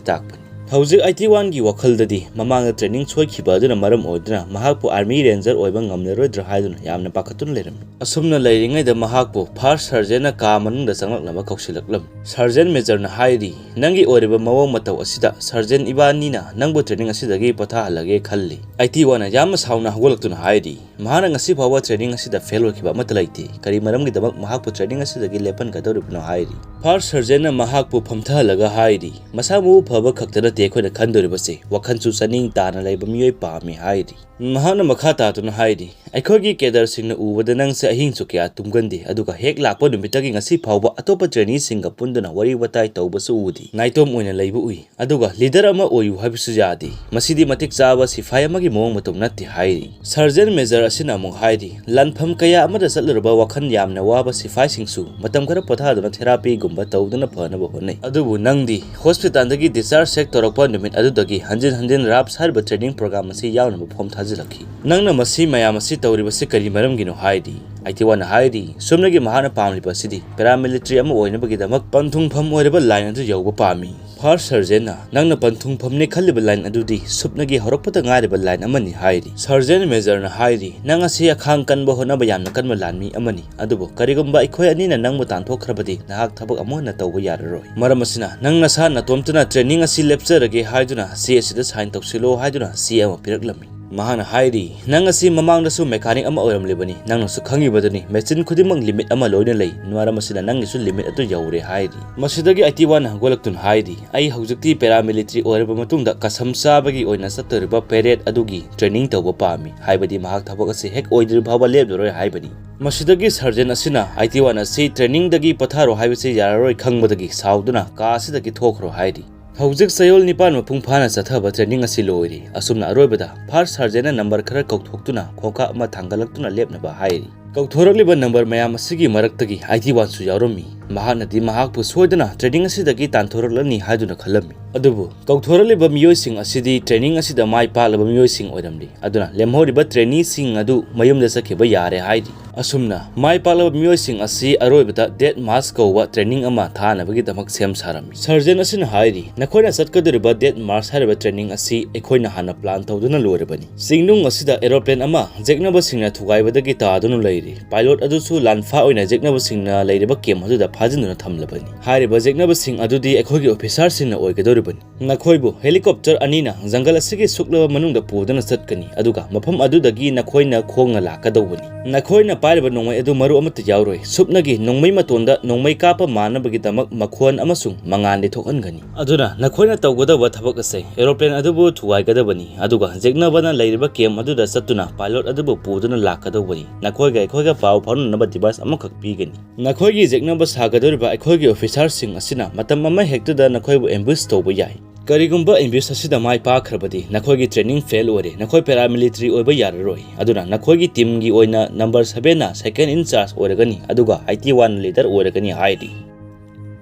ꯇꯥꯛꯄꯅꯤ꯫ ꯍꯧꯖꯤꯛ ꯑꯩꯠꯇꯤ ꯋꯥꯟꯒꯤ ꯋꯥꯈꯜꯗꯗꯤ ꯃꯃꯥꯡꯗ ꯇ꯭ꯔꯦꯅꯤꯡ ꯁꯣꯏꯈꯤꯕ ꯑꯗꯨꯅ ꯃꯔꯝ ꯑꯣꯏꯗꯨꯅ ꯃꯍꯥꯛꯄꯨ ꯑꯥꯔꯃꯤ ꯔꯦꯟꯖꯔ ꯑꯣꯏꯕ ꯉꯝꯂꯔꯣꯏꯗ꯭ꯔꯥ ꯍꯥꯏꯗꯨꯅ ꯌꯥꯝꯅ ꯄꯥꯈꯠꯇꯨꯅ ꯂꯩꯔꯝꯃꯤ꯫ ꯑꯁꯨꯝꯅ ꯂꯩꯔꯤꯉꯩꯗ ꯃꯍꯥꯛꯄꯨ ꯐꯥꯔꯁ ꯁꯔꯖꯦꯟꯅ ꯀꯥ ꯃꯅꯨꯡꯗ ꯆꯪꯂꯛꯅꯕ ꯀꯧꯁꯤꯜꯂꯛꯂꯝꯃꯤ꯫ ꯁꯔꯖꯦꯟ ꯃꯦꯖꯔꯅ ꯍꯥꯏꯔꯤ, "ꯅꯪꯒꯤ ꯑꯣꯏꯔꯤꯕ ꯃꯑꯣꯡ ꯃꯇꯧ ꯑꯁꯤꯗ ꯁꯔꯖꯦꯟ ꯏꯕꯥꯅꯤꯅ ꯅꯪꯕꯨ ꯇ꯭ꯔꯦꯅꯤꯡ ꯑꯁꯤꯗꯒꯤ ꯄꯣꯊꯥꯍꯜꯂꯒꯦ ꯈꯜꯂꯤ꯫" ꯑꯩꯠꯇꯤ ꯋꯥꯟꯅ ꯌꯥꯝꯅ ꯁꯥꯎꯅ ꯍꯧꯒꯠꯂꯛꯇꯨꯅ ꯍꯥꯏꯔꯤ, "ꯃꯍꯥꯛꯅ ꯉꯁꯤ ꯐꯥꯎꯕ ꯇ꯭ꯔꯦꯅꯤꯡ ꯑꯁꯤꯗ ꯐꯦꯜ ꯑꯣꯏꯈꯤꯕ ꯑꯃꯠꯇ ꯂꯩꯇꯦ꯫ ꯀꯔꯤ ꯃꯔꯝꯒꯤꯗꯃꯛ ꯃꯍꯥꯛꯄꯨ ꯇ꯭ꯔꯦꯅꯤꯡ ꯑꯁꯤꯗꯒꯤ ꯂꯦꯞꯍꯟꯒꯗꯧꯔꯤꯕꯅꯣ?" ꯍꯥꯏꯔꯤ꯫ ꯐꯥꯔꯁ ꯁꯔꯖꯦꯟꯅ ꯃꯍꯥꯛꯄꯨ ꯐꯝꯊꯍꯜꯂꯒ ꯍꯥꯏꯔꯤ, "ꯃꯁꯥ ꯃꯎ ꯐꯕ ꯈꯛꯇ ꯅꯠꯇꯦ ꯑꯩꯈꯣꯏꯅ ꯈꯟꯗꯣꯔꯤꯕꯁꯦ, ꯋꯥꯈꯜꯁꯨ ꯆꯥꯅꯤꯡ ꯇꯥꯅ ꯂꯩꯕ ꯃꯤꯑꯣꯏ ꯄꯥꯝꯃꯤ" ꯍꯥꯏꯔꯤ꯫ ꯃꯍꯥꯛꯅ ꯃꯈꯥ ꯇꯥꯗꯨꯅ ꯍꯥꯏꯔꯤ, "ꯑꯩꯈꯣꯏꯒꯤ ꯀꯦꯗꯔꯁꯤꯡꯅ ꯎꯕꯗ ꯅꯪꯁꯦ ꯑꯍꯤꯡꯁꯨ ꯀꯌꯥ ꯇꯨꯝꯒꯟꯗꯦ, ꯑꯗꯨꯒ ꯍꯦꯛ ꯂꯥꯛꯄ ꯅꯨꯃꯤꯠꯇꯒꯤ ꯉꯁꯤ ꯐꯥꯎꯕ ꯑꯇꯣꯞꯄ ꯇ꯭ꯔꯦꯅꯤꯁꯤꯡꯒ ꯄꯨꯟꯗꯨꯅ ꯋꯥꯔꯤ ꯋꯥꯇꯥꯏ ꯇꯧꯕꯁꯨ ꯎꯗꯦ꯫ ꯅꯥꯏꯇꯣꯝ ꯑꯣꯏꯅ ꯂꯩꯕ ꯎꯏ꯫ ꯑꯗꯨꯒ ꯂꯤꯗꯔ ꯑꯃ ꯑꯣꯏꯌꯨ ꯍꯥꯏꯕꯁꯨ ꯌꯥꯗꯦ꯫ ꯃꯁꯤꯗꯤ ꯃꯇꯤꯛ ꯆꯥꯕ ꯁꯤꯐꯥꯏ ꯑꯃꯒꯤ ꯃꯑꯣꯡ ꯃꯇꯧ ꯅꯠꯇꯦ" ꯍꯥꯏꯔꯤ꯫ ꯁꯔꯖꯦꯟ ꯃꯦꯖꯔ ꯑꯁꯤꯅ ꯑꯃꯨꯛ ꯍꯥꯏꯔꯤ, "ꯂꯥꯟꯐꯝ ꯀꯌꯥ ꯑꯃꯗ ꯆꯠꯂꯨꯔꯕ ꯋꯥꯈꯜ ꯌꯥꯝꯅ ꯋꯥꯕ ꯁꯤꯐꯥꯏꯁꯤꯡꯁꯨ ꯃꯇꯝ ꯈꯔ ꯄꯣꯊꯥꯗꯨꯅ ꯊꯦꯔꯥꯄꯤꯒꯨꯝꯕ ꯇꯧꯗꯨꯅ ꯐꯅꯕ ꯍꯣꯠꯅꯩ꯫ ꯑꯗꯨꯕꯨ ꯅꯪꯗꯤ ꯍꯣꯁꯄꯤꯇꯥꯜꯗꯒꯤ ꯗꯤꯁꯆꯥꯔꯖ ꯍꯦꯛ ꯇꯧꯔꯛꯄ ꯅꯨꯃꯤꯠ ꯑꯗꯨꯗꯒꯤ ꯍꯟꯖꯤꯟ ꯍꯟꯖꯤꯟ ꯔꯥꯞꯁ ꯍꯥꯏꯔꯤꯕ ꯇ꯭ꯔꯦꯅꯤꯡ ꯄ꯭ꯔꯣꯒ꯭ꯔꯥꯝ ꯑꯁꯤ ꯌꯥꯎꯅꯕ ꯐꯣꯝ ꯊꯥꯖꯤꯜꯂꯤ"꯫ ꯊꯥꯖꯤꯜꯂꯛꯈꯤ꯫ "ꯅꯪꯅ ꯃꯁꯤ ꯃꯌꯥꯝ ꯑꯁꯤ ꯇꯧꯔꯤꯕꯁꯤ ꯀꯔꯤ ꯃꯔꯝꯒꯤꯅꯣ?" ꯍꯥꯏꯔꯤ꯫ ꯑꯥꯏꯇꯤꯋꯥꯅ ꯍꯥꯏꯔꯤ, "ꯁꯨꯞꯅꯒꯤ ꯃꯍꯥꯛꯅ ꯄꯥꯝꯂꯤꯕ ꯑꯁꯤꯗꯤ ꯄꯦꯔꯥꯃꯤꯂꯤꯇꯔꯤ ꯑꯃ ꯑꯣꯏꯅꯕꯒꯤꯗꯃꯛ ꯄꯟꯊꯨꯡꯐꯝ ꯑꯣꯏꯔꯕ ꯂꯥꯏꯟ ꯑꯗꯨ ꯌꯧꯕ ꯄꯥꯝꯃꯤ꯫ ꯐꯥꯔꯁ ꯁꯔꯖꯦꯟꯅ, ꯅꯪꯅ ꯄꯟꯊꯨꯡꯐꯝꯅꯤ ꯈꯜꯂꯤꯕ ꯂꯥꯏꯟ ꯑꯗꯨꯗꯤ ꯁꯨꯞꯅꯒꯤ ꯍꯧꯔꯛꯄꯗ ꯉꯥꯏꯔꯤꯕ ꯂꯥꯏꯟ ꯑꯃꯅꯤ" ꯍꯥꯏꯔꯤ꯫ ꯁꯔꯖꯦꯟ ꯃꯦꯖꯔꯅ ꯍꯥꯏꯔꯤ, "ꯅꯪ ꯑꯁꯤ ꯑꯈꯥꯡ ꯀꯟꯕ, ꯍꯣꯠꯅꯕ ꯌꯥꯝꯅ ꯀꯟꯕ ꯂꯥꯟꯃꯤ ꯑꯃꯅꯤ꯫ ꯑꯗꯨꯕꯨ ꯀꯔꯤꯒꯨꯝꯕ ꯑꯩꯈꯣꯏ ꯑꯅꯤꯅ ꯅꯪꯕꯨ ꯇꯥꯟꯊꯣꯛꯈ꯭ꯔꯕꯗꯤ ꯅꯍꯥꯛ ꯊꯕꯛ ꯑꯃꯨꯛ ꯍꯟꯅ ꯇꯧꯕ ꯌꯥꯔꯔꯣꯏ꯫ ꯃꯔꯝ ꯑꯁꯤꯅ ꯅꯪ ꯅꯁꯥ ꯅꯇꯣꯝꯇꯅ ꯇ꯭ꯔꯦꯅꯤꯡ ꯑꯁꯤ ꯂꯦꯞꯆꯔꯒꯦ ꯍꯥꯏꯗꯨꯅ ꯆꯦ ꯑꯁꯤꯗ ꯁꯥꯏꯟ ꯇꯧꯁꯤꯜꯂꯣ" ꯍꯥꯏꯗꯨꯅ ꯆꯦ ꯑꯃ ꯄꯤꯔꯛꯂꯝꯃꯤ꯫ ꯃꯍꯥꯛꯅ ꯍꯥꯏꯔꯤ, "ꯅꯪ ꯑꯁꯤ ꯃꯃꯥꯡꯗꯁꯨ ꯃꯦꯀꯥꯅꯤꯛ ꯑꯃ ꯑꯣꯏꯔꯝꯂꯤꯕꯅꯤ꯫ ꯅꯪꯅꯁꯨ ꯈꯪꯉꯤꯕꯗꯨꯅꯤ, ꯃꯦꯆꯤꯟ ꯈꯨꯗꯤꯡꯃꯛ ꯂꯤꯃꯤꯠ ꯑꯃ ꯂꯣꯏꯅ ꯂꯩ꯫ ꯃꯔꯝ ꯑꯁꯤꯅ ꯅꯪꯒꯤꯁꯨ ꯂꯤꯃꯤꯠ ꯑꯗꯨ ꯌꯧꯔꯦ" ꯍꯥꯏꯔꯤ꯫ ꯃꯁꯤꯗꯒꯤ ꯑꯥꯏꯇꯤꯋꯥꯅ ꯍꯧꯒꯠꯂꯛꯇꯨꯅ ꯍꯥꯏꯔꯤ, "ꯑꯩ ꯍꯧꯖꯤꯛꯇꯤ ꯄꯦꯔꯥꯃꯤꯂꯤꯇꯔꯤ ꯑꯣꯏꯔꯕ ꯃꯇꯨꯡꯗ ꯀꯁꯝ ꯆꯥꯕꯒꯤ ꯑꯣꯏꯅ ꯆꯠꯇꯧꯔꯤꯕ ꯄꯦꯔꯦꯗ ꯑꯗꯨꯒꯤ ꯇ꯭ꯔꯦꯅꯤꯡ ꯇꯧꯕ ꯄꯥꯝꯃꯤ, ꯍꯥꯏꯕꯗꯤ ꯃꯍꯥꯛ ꯊꯕꯛ ꯑꯁꯤ ꯍꯦꯛ ꯑꯣꯏꯗ꯭ꯔꯤꯕ ꯐꯥꯎꯕ ꯂꯦꯞꯂꯔꯣꯏ" ꯍꯥꯏꯕꯅꯤ꯫ ꯃꯁꯤꯗꯒꯤ ꯁꯔꯖꯦꯟ ꯑꯁꯤꯅ ꯑꯥꯏꯇꯤꯋꯥꯟ ꯑꯁꯤ ꯇ꯭ꯔꯦꯅꯤꯡꯗꯒꯤ ꯄꯣꯊꯥꯔꯣ ꯍꯥꯏꯕꯁꯤ ꯌꯥꯔꯔꯣꯏ ꯈꯪꯕꯗꯒꯤ ꯁꯥꯎꯗꯨꯅ ꯀꯥ ꯑꯁꯤꯗꯒꯤ ꯊꯣꯛꯈ꯭ꯔꯣ ꯍꯥꯏꯔꯤ꯫ ꯍꯧꯖꯤꯛ ꯆꯌꯣꯜ ꯅꯤꯄꯥꯟ ꯃꯄꯨꯡ ꯐꯥꯅ ꯆꯠꯊꯕ ꯇ꯭ꯔꯦꯅꯤꯡ ꯑꯁꯤ ꯂꯣꯏꯔꯦ꯫ ꯑꯁꯨꯝꯅ ꯑꯔꯣꯏꯕꯗ ꯐꯥꯔꯁ ꯁꯔꯖꯦꯟꯅ ꯅꯝꯕꯔ ꯈꯔ ꯀꯧꯊꯣꯛꯇꯨꯅ ꯈꯣꯡꯀꯥꯞ ꯑꯃ ꯊꯥꯡꯒꯠꯂꯛꯇꯨꯅ ꯂꯦꯞꯅꯕ ꯍꯥꯏꯔꯤ꯫ ꯀꯧꯊꯣꯔꯛꯂꯤꯕ ꯅꯝꯕꯔ ꯃꯌꯥꯝ ꯑꯁꯤꯒꯤ ꯃꯔꯛꯇꯒꯤ ꯑꯥꯏꯇꯤꯋꯥꯟꯁꯨ ꯌꯥꯎꯔꯝꯃꯤ꯫ ꯃꯍꯥꯛꯅꯗꯤ ꯃꯍꯥꯛꯄꯨ ꯁꯣꯏꯗꯅ ꯇ꯭ꯔꯦꯅꯤꯡ ꯑꯁꯤꯗꯒꯤ ꯇꯥꯟꯊꯣꯔꯛꯂꯅꯤ ꯍꯥꯏꯗꯨꯅ ꯈꯜꯂꯝꯃꯤ꯫ ꯑꯗꯨꯕꯨ ꯀꯧꯊꯣꯔꯛꯂꯤꯕ ꯃꯤꯑꯣꯏꯁꯤꯡ ꯑꯁꯤꯗꯤ ꯇ꯭ꯔꯦꯅꯤꯡ ꯑꯁꯤꯗ ꯃꯥꯏ ꯄꯥꯛꯂꯕ ꯃꯤꯑꯣꯏꯁꯤꯡ ꯑꯣꯏꯔꯝꯂꯤ꯫ ꯑꯗꯨꯅ ꯂꯦꯝꯍꯧꯔꯤꯕ ꯇ꯭ꯔꯦꯅꯤꯁꯤꯡ ꯑꯗꯨ ꯃꯌꯨꯝꯗ ꯆꯠꯈꯤꯕ ꯌꯥꯔꯦ ꯍꯥꯏꯔꯤ꯫ ꯑꯁꯨꯝꯅ ꯃꯥꯏ ꯄꯥꯛꯂꯕ ꯃꯤꯑꯣꯏꯁꯤꯡ ꯑꯁꯤ ꯑꯔꯣꯏꯕꯗ ꯗꯦꯠ ꯃꯥꯔꯁ ꯀꯧꯕ ꯇ꯭ꯔꯦꯅꯤꯡ ꯑꯃ ꯊꯥꯅꯕꯒꯤꯗꯃꯛ ꯁꯦꯝ ꯁꯥꯔꯝꯃꯤ꯫ ꯁꯔꯖꯦꯟ ꯑꯁꯤꯅ ꯍꯥꯏꯔꯤ, "ꯅꯈꯣꯏꯅ ꯆꯠꯀꯗꯧꯔꯤꯕ ꯗꯦꯠ ꯃꯥꯔꯁ ꯍꯥꯏꯔꯤꯕ ꯇ꯭ꯔꯦꯅꯤꯡ ꯑꯁꯤ ꯑꯩꯈꯣꯏꯅ ꯍꯥꯟꯅ ꯄ꯭ꯂꯥꯟ ꯇꯧꯗꯨꯅ ꯂꯣꯏꯔꯕꯅꯤ꯫ ꯆꯤꯡꯅꯨꯡ ꯑꯁꯤꯗ ꯑꯦꯔꯣꯄ꯭ꯂꯦꯟ ꯑꯃ ꯌꯦꯛꯅꯕꯁꯤꯡꯅ ꯊꯨꯒꯥꯏꯕꯗꯒꯤ ꯇꯥꯗꯨꯅ ꯂꯩꯔꯤ꯫ ꯄꯥꯏꯂꯣꯠ ꯑꯗꯨꯁꯨ ꯂꯥꯟꯐꯥ ꯑꯣꯏꯅ ꯌꯦꯛꯅꯕꯁꯤꯡꯅ ꯂꯩꯔꯤꯕ ꯀꯦꯝ ꯑꯗꯨꯗ ꯐꯥꯖꯤꯟꯗꯨꯅ ꯊꯝꯂꯕꯅꯤ꯫ ꯍꯥꯏꯔꯤꯕ ꯌꯦꯛꯅꯕꯁꯤꯡ ꯑꯗꯨꯗꯤ ꯑꯩꯈꯣꯏꯒꯤ ꯑꯣꯐꯤꯁꯥꯔꯁꯤꯡꯅ ꯑꯣꯏꯒꯗꯧꯔꯤꯕꯅꯤ꯫ ꯅꯈꯣꯏꯕꯨ ꯍꯦꯂꯤꯀꯣꯞꯇꯔ ꯑꯅꯤꯅ ꯖꯪꯒꯜ ꯑꯁꯤꯒꯤ ꯁꯨꯛꯂꯕ ꯃꯅꯨꯡꯗ ꯄꯨꯗꯨꯅ ꯆꯠꯀꯅꯤ, ꯑꯗꯨꯒ ꯃꯐꯝ ꯑꯗꯨꯗꯒꯤ ꯅꯈꯣꯏꯅ ꯈꯣꯡꯅ ꯂꯥꯛꯀꯗꯧꯕꯅꯤ꯫ ꯅꯈꯣꯏꯅ ꯄꯥꯏꯔꯤꯕ ꯅꯣꯡꯃꯩ ꯑꯗꯨ ꯃꯔꯨ ꯑꯃꯠꯇ ꯌꯥꯎꯔꯣꯏ꯫ ꯁꯨꯞꯅꯒꯤ ꯅꯣꯡꯃꯩ ꯃꯇꯣꯟꯗ ꯅꯣꯡꯃꯩ ꯀꯥꯞꯄ ꯃꯥꯟꯅꯕꯒꯤꯗꯃꯛ ꯃꯈꯣꯟ ꯑꯃꯁꯨꯡ ꯃꯉꯥꯜꯗꯤ ꯊꯣꯛꯍꯟꯒꯅꯤ꯫ ꯑꯗꯨꯅ ꯅꯈꯣꯏꯅ ꯇꯧꯒꯗꯕ ꯊꯕꯛ ꯑꯁꯦ ꯑꯦꯔꯣꯄ꯭ꯂꯦꯟ ꯑꯗꯨꯕꯨ ꯊꯨꯒꯥꯏꯒꯗꯕꯅꯤ, ꯑꯗꯨꯒ ꯌꯦꯛꯅꯕꯅ ꯂꯩꯔꯤꯕ ꯀꯦꯝ ꯑꯗꯨꯗ ꯆꯠꯇꯨꯅ ꯄꯥꯏꯂꯣꯠ ꯑꯗꯨꯕꯨ ꯄꯨꯗꯨꯅ ꯂꯥꯛꯀꯗꯧꯕꯅꯤ꯫ ꯅꯈꯣꯏꯒ ꯑꯩꯈꯣꯏꯒ ꯄꯥꯎ ꯐꯥꯎꯅꯅꯕ ꯗꯤꯚꯥꯏꯁ ꯑꯃꯈꯛ ꯄꯤꯒꯅꯤ꯫ ꯅꯈꯣꯏꯒꯤ ꯌꯦꯛꯅꯕ ꯁꯥꯒꯗꯧꯔꯤꯕ ꯑꯩꯈꯣꯏꯒꯤ ꯑꯣꯐꯤꯁꯥꯔꯁꯤꯡ ꯑꯁꯤꯅ ꯃꯇꯝ ꯑꯃ ꯍꯦꯛꯇꯗ ꯅꯈꯣꯏꯕꯨ ꯑꯦꯝꯕꯨꯁ ꯇꯧꯕ ꯌꯥꯏ꯫ ꯀꯔꯤꯒꯨꯝꯕ ꯑꯦꯝꯕꯨꯁ ꯑꯁꯤꯗ ꯃꯥꯏ ꯄꯥꯛꯈ꯭ꯔꯕꯗꯤ ꯅꯈꯣꯏꯒꯤ ꯇ꯭ꯔꯦꯅꯤꯡ ꯐꯦꯜ ꯑꯣꯏꯔꯦ, ꯅꯈꯣꯏ ꯄꯦꯔꯥꯃꯤꯂꯤꯇꯔꯤ ꯑꯣꯏꯕ ꯌꯥꯔꯔꯣꯏ꯫ ꯑꯗꯨꯅ ꯅꯈꯣꯏꯒꯤ ꯇꯤꯝꯒꯤ ꯑꯣꯏꯅ ꯅꯝꯕꯔ ꯁꯚꯦꯟꯅ ꯁꯦꯀꯦꯟ ꯏꯟ ꯆꯥꯔꯖ ꯑꯣꯏꯔꯒꯅꯤ, ꯑꯗꯨꯒ ꯑꯥꯏꯇꯤꯋꯥꯟꯅ ꯂꯤꯗꯔ ꯑꯣꯏꯔꯒꯅꯤ" ꯍꯥꯏꯔꯤ꯫